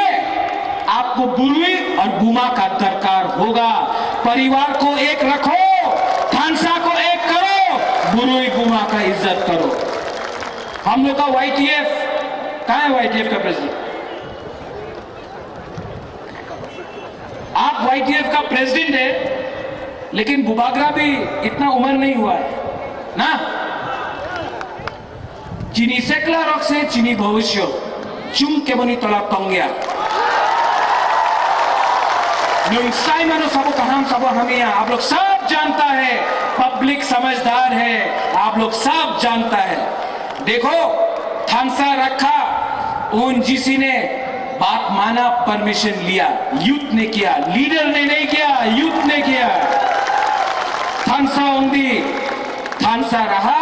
आपको बुरुई और बुमा का दरकार होगा। परिवार को एक रखो, थानसा को एक करो, बुरुई बुमा का इज्जत करो। हम लोग का वाईटीएफ, कहाँ है वाईटीएफ का प्रेसिडेंट? आप वाईटीएफ का प्रेसिडेंट है, लेकिन बुबागरा भी इतना उम्र नहीं हुआ है ना। Chini sekla rok se chini bhobisyo, chwng keboni tola tongya. Nwng sai mano sabo kaham sabo hamya, आप लोग सब जानता है, पब्लिक समझदार है, आप लोग सब जानता है। देखो, थानसा रखा, उन जीसी ने बात माना, परमिशन लिया, यूथ ने किया, लीडर ने नहीं किया, यूथ ने किया। थानसा ओंगदी, थानसा रहा,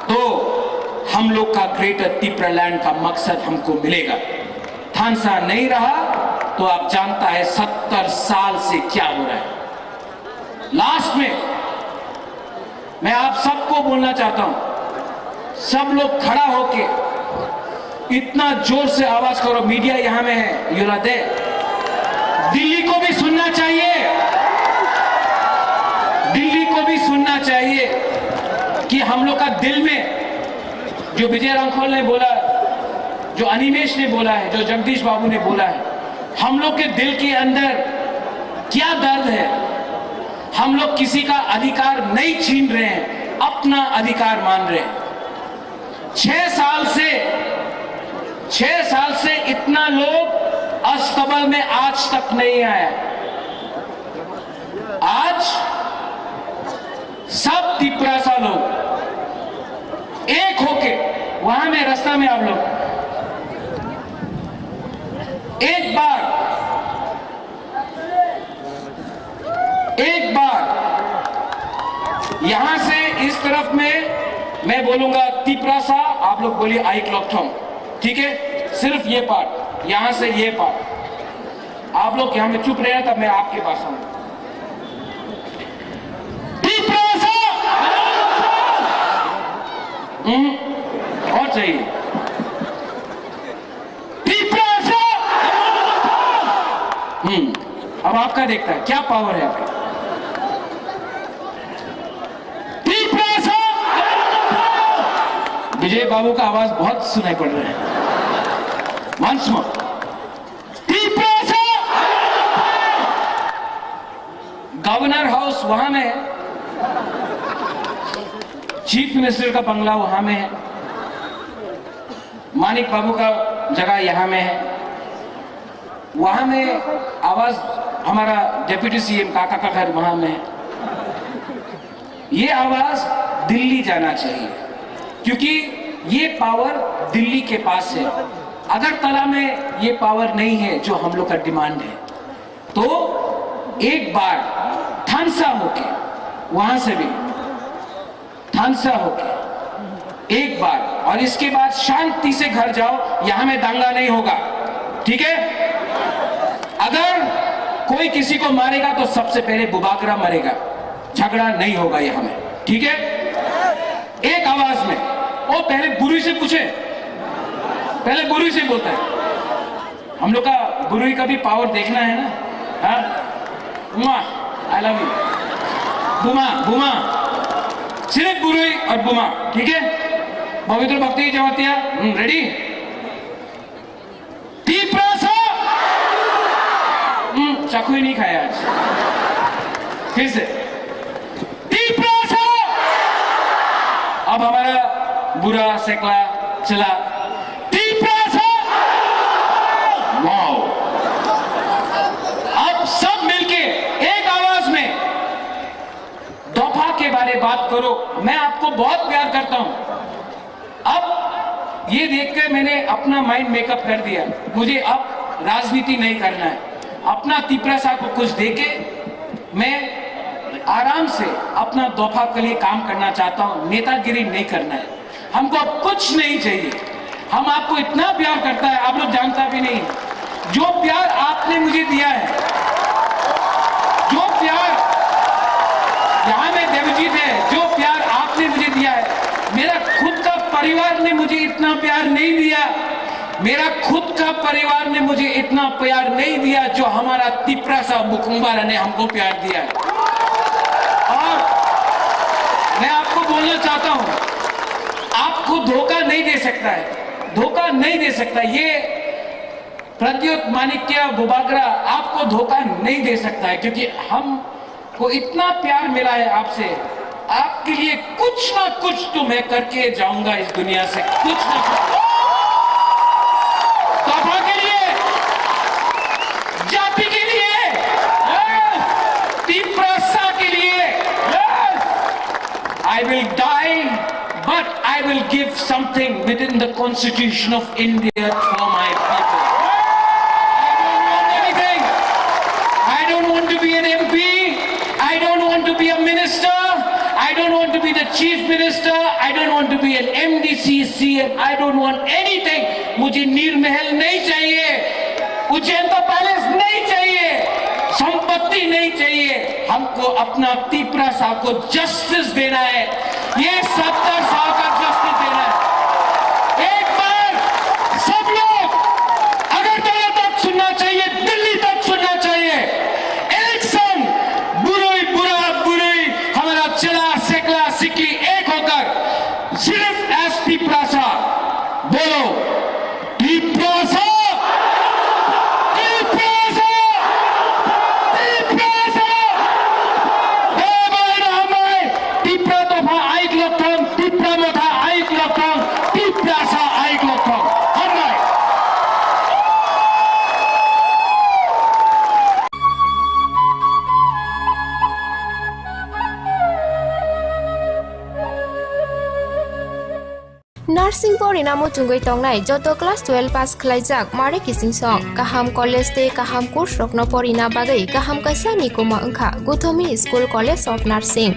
तो हम लोग का ग्रेटर तिपरालैंड का मकसद हमको मिलेगा। थानसा नहीं रहा तो आप जानता है सत्तर साल से क्या हो रहा है। लास्ट में मैं आप सबको बोलना चाहता हूं, सब लोग खड़ा होके इतना जोर से आवाज करो। मीडिया यहां में है, योलादे, दिल्ली को भी सुनना चाहिए, दिल्ली को भी सुनना चाहिए कि हम लोग का दिल में जो विजय रांखल ने बोला, जो अनिमेश ने बोला है, जो जगदीश बाबू ने बोला है, हम लोग के दिल के अंदर क्या दर्द है। हम लोग किसी का अधिकार नहीं छीन रहे हैं, अपना अधिकार मान रहे हैं। छह साल से, छह साल से इतना लोग अस्तबल में आज तक नहीं आया। आज सब तिपरासा लोग एक होके वहां में, रास्ता में आप लोग एक बार, एक बार यहां से इस तरफ में मैं बोलूंगा तिपरासा, आप लोग बोलिए आइक लॉकथम, ठीक है? सिर्फ ये पार्ट, यहां से ये पार्ट। आप लोग यहां में चुप रहे, तब मैं आपके पास आऊंगा। तिपरासा! हम्म, और चाहिए। तिपरासा! हम्म, अब आपका देखता है क्या पावर है। तिपरासा! विजय बाबू का आवाज बहुत सुनाई पड़ रहा है। Once more. Tiprasa! Governor house वहां में है, चीफ मिनिस्टर का बंगला वहां में है, मानिक बाबू का जगह यहां में है, वहां में आवाज हमारा डेप्यूटी सीएम काका का घर वहां में है। ये आवाज दिल्ली जाना चाहिए, क्योंकि ये पावर दिल्ली के पास है। अगरतला में ये पावर नहीं है जो हम लोग का डिमांड है। तो एक बार थानसा होके, वहां से भी थानसा होके एक बार, और इसके बाद शांति से घर जाओ, यहां में दंगा नहीं होगा, ठीक है? अगर कोई किसी को मारेगा तो सबसे पहले बुबागरा मरेगा, झगड़ा नहीं होगा यहां में, ठीक है? एक आवाज में। ओ, पहले बुरुई से पूछे, पहले बुरुई से बोलता है। हम लोग का बुरुई का भी पावर देखना है ना। हाँ, बुमा, आई लव यू। बुमा, बुमा, सिर्फ बुरुई और बुमा, ठीक है? पवित्र भक्ति जमातिया, हम्म, रेडी? तिपरासा। हम्म, चाकू ही नहीं खाया आज। फिर से। तिपरासा। अब हमारा बुरा, सेकला, चला। तिपरासा। वाओ। अब सब मिलके एक आवाज में दफा के बारे बात करो। मैं आपको बहुत प्यार करता हूं। अब ये देख के मैंने अपना माइंड मेकअप कर दिया, मुझे अब राजनीति नहीं करना है। अपना तिपरासा को कुछ देके मैं आराम से अपना दफा के लिए काम करना चाहता हूँ, नेतागिरी नहीं करना है। हमको अब कुछ नहीं चाहिए। हम आपको इतना प्यार करता है, आप लोग जानता भी नहीं। जो प्यार आपने मुझे दिया है, जो प्यार यहाँ में देवजीत है, जो प्यार आपने मुझे दिया है, मेरा खुद का परिवार ने मुझे इतना प्यार नहीं दिया, मेरा खुद का परिवार ने मुझे इतना प्यार नहीं दिया जो हमारा तिपरासा बुकुम्बारा ने हमको प्यार दिया है। और मैं आपको बोलना चाहता हूँ, आपको धोखा नहीं दे सकता है, धोखा नहीं दे सकता। ये प्रद्योत माणिक्य बुबागरा आपको धोखा नहीं दे सकता है, क्योंकि हमको इतना प्यार मिला है आपसे। आपके लिए कुछ ना कुछ तो मैं करके जाऊंगा इस दुनिया से, कुछ ना कुछ। दफा के लिए, जाति के लिए, तिपरासा के लिए, I will die, but I will give something within the Constitution of India for my people. I don't want anything. I don't want to be an M P. I don't want to be a minister. I don't want To be the chief minister, I don't want to be an M D C, C M, I don't want anything. मुझे नीर महल नहीं चाहिए, उज्जैन का पैलेस नहीं चाहिए, संपत्ति नहीं चाहिए। हमको अपना तिपरासा को जस्टिस देना है, ये सत्तर साल का जस्टिस देना है। एक बार सब लोग अगरतला तक सुनना चाहिए, दिल्ली तक सुनना चाहिए। एक संग, बुराई, बुरा, बुराई, हमारा चेला, सेकला, सिक्की एक होकर सिर्फ एस तिपरासा बोलो। तिपरासा! तिपरासा! Tiprasa! Tiprasa aik lokthong, Tipra motha aik lokthong, Tiprasa aik lokthong. Hambai. Nursing porina muchungwi tongnai joto class twelve pass khlaijak mare kiching song, kaham college tei kaham course rokno porina bagwi kaham kaisa ni koma wngkha Guthomi School College of Nursing.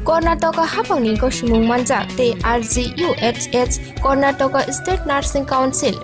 Karnataka hapangni gosimung manjak tei R G U H H, Karnataka State Nursing Council,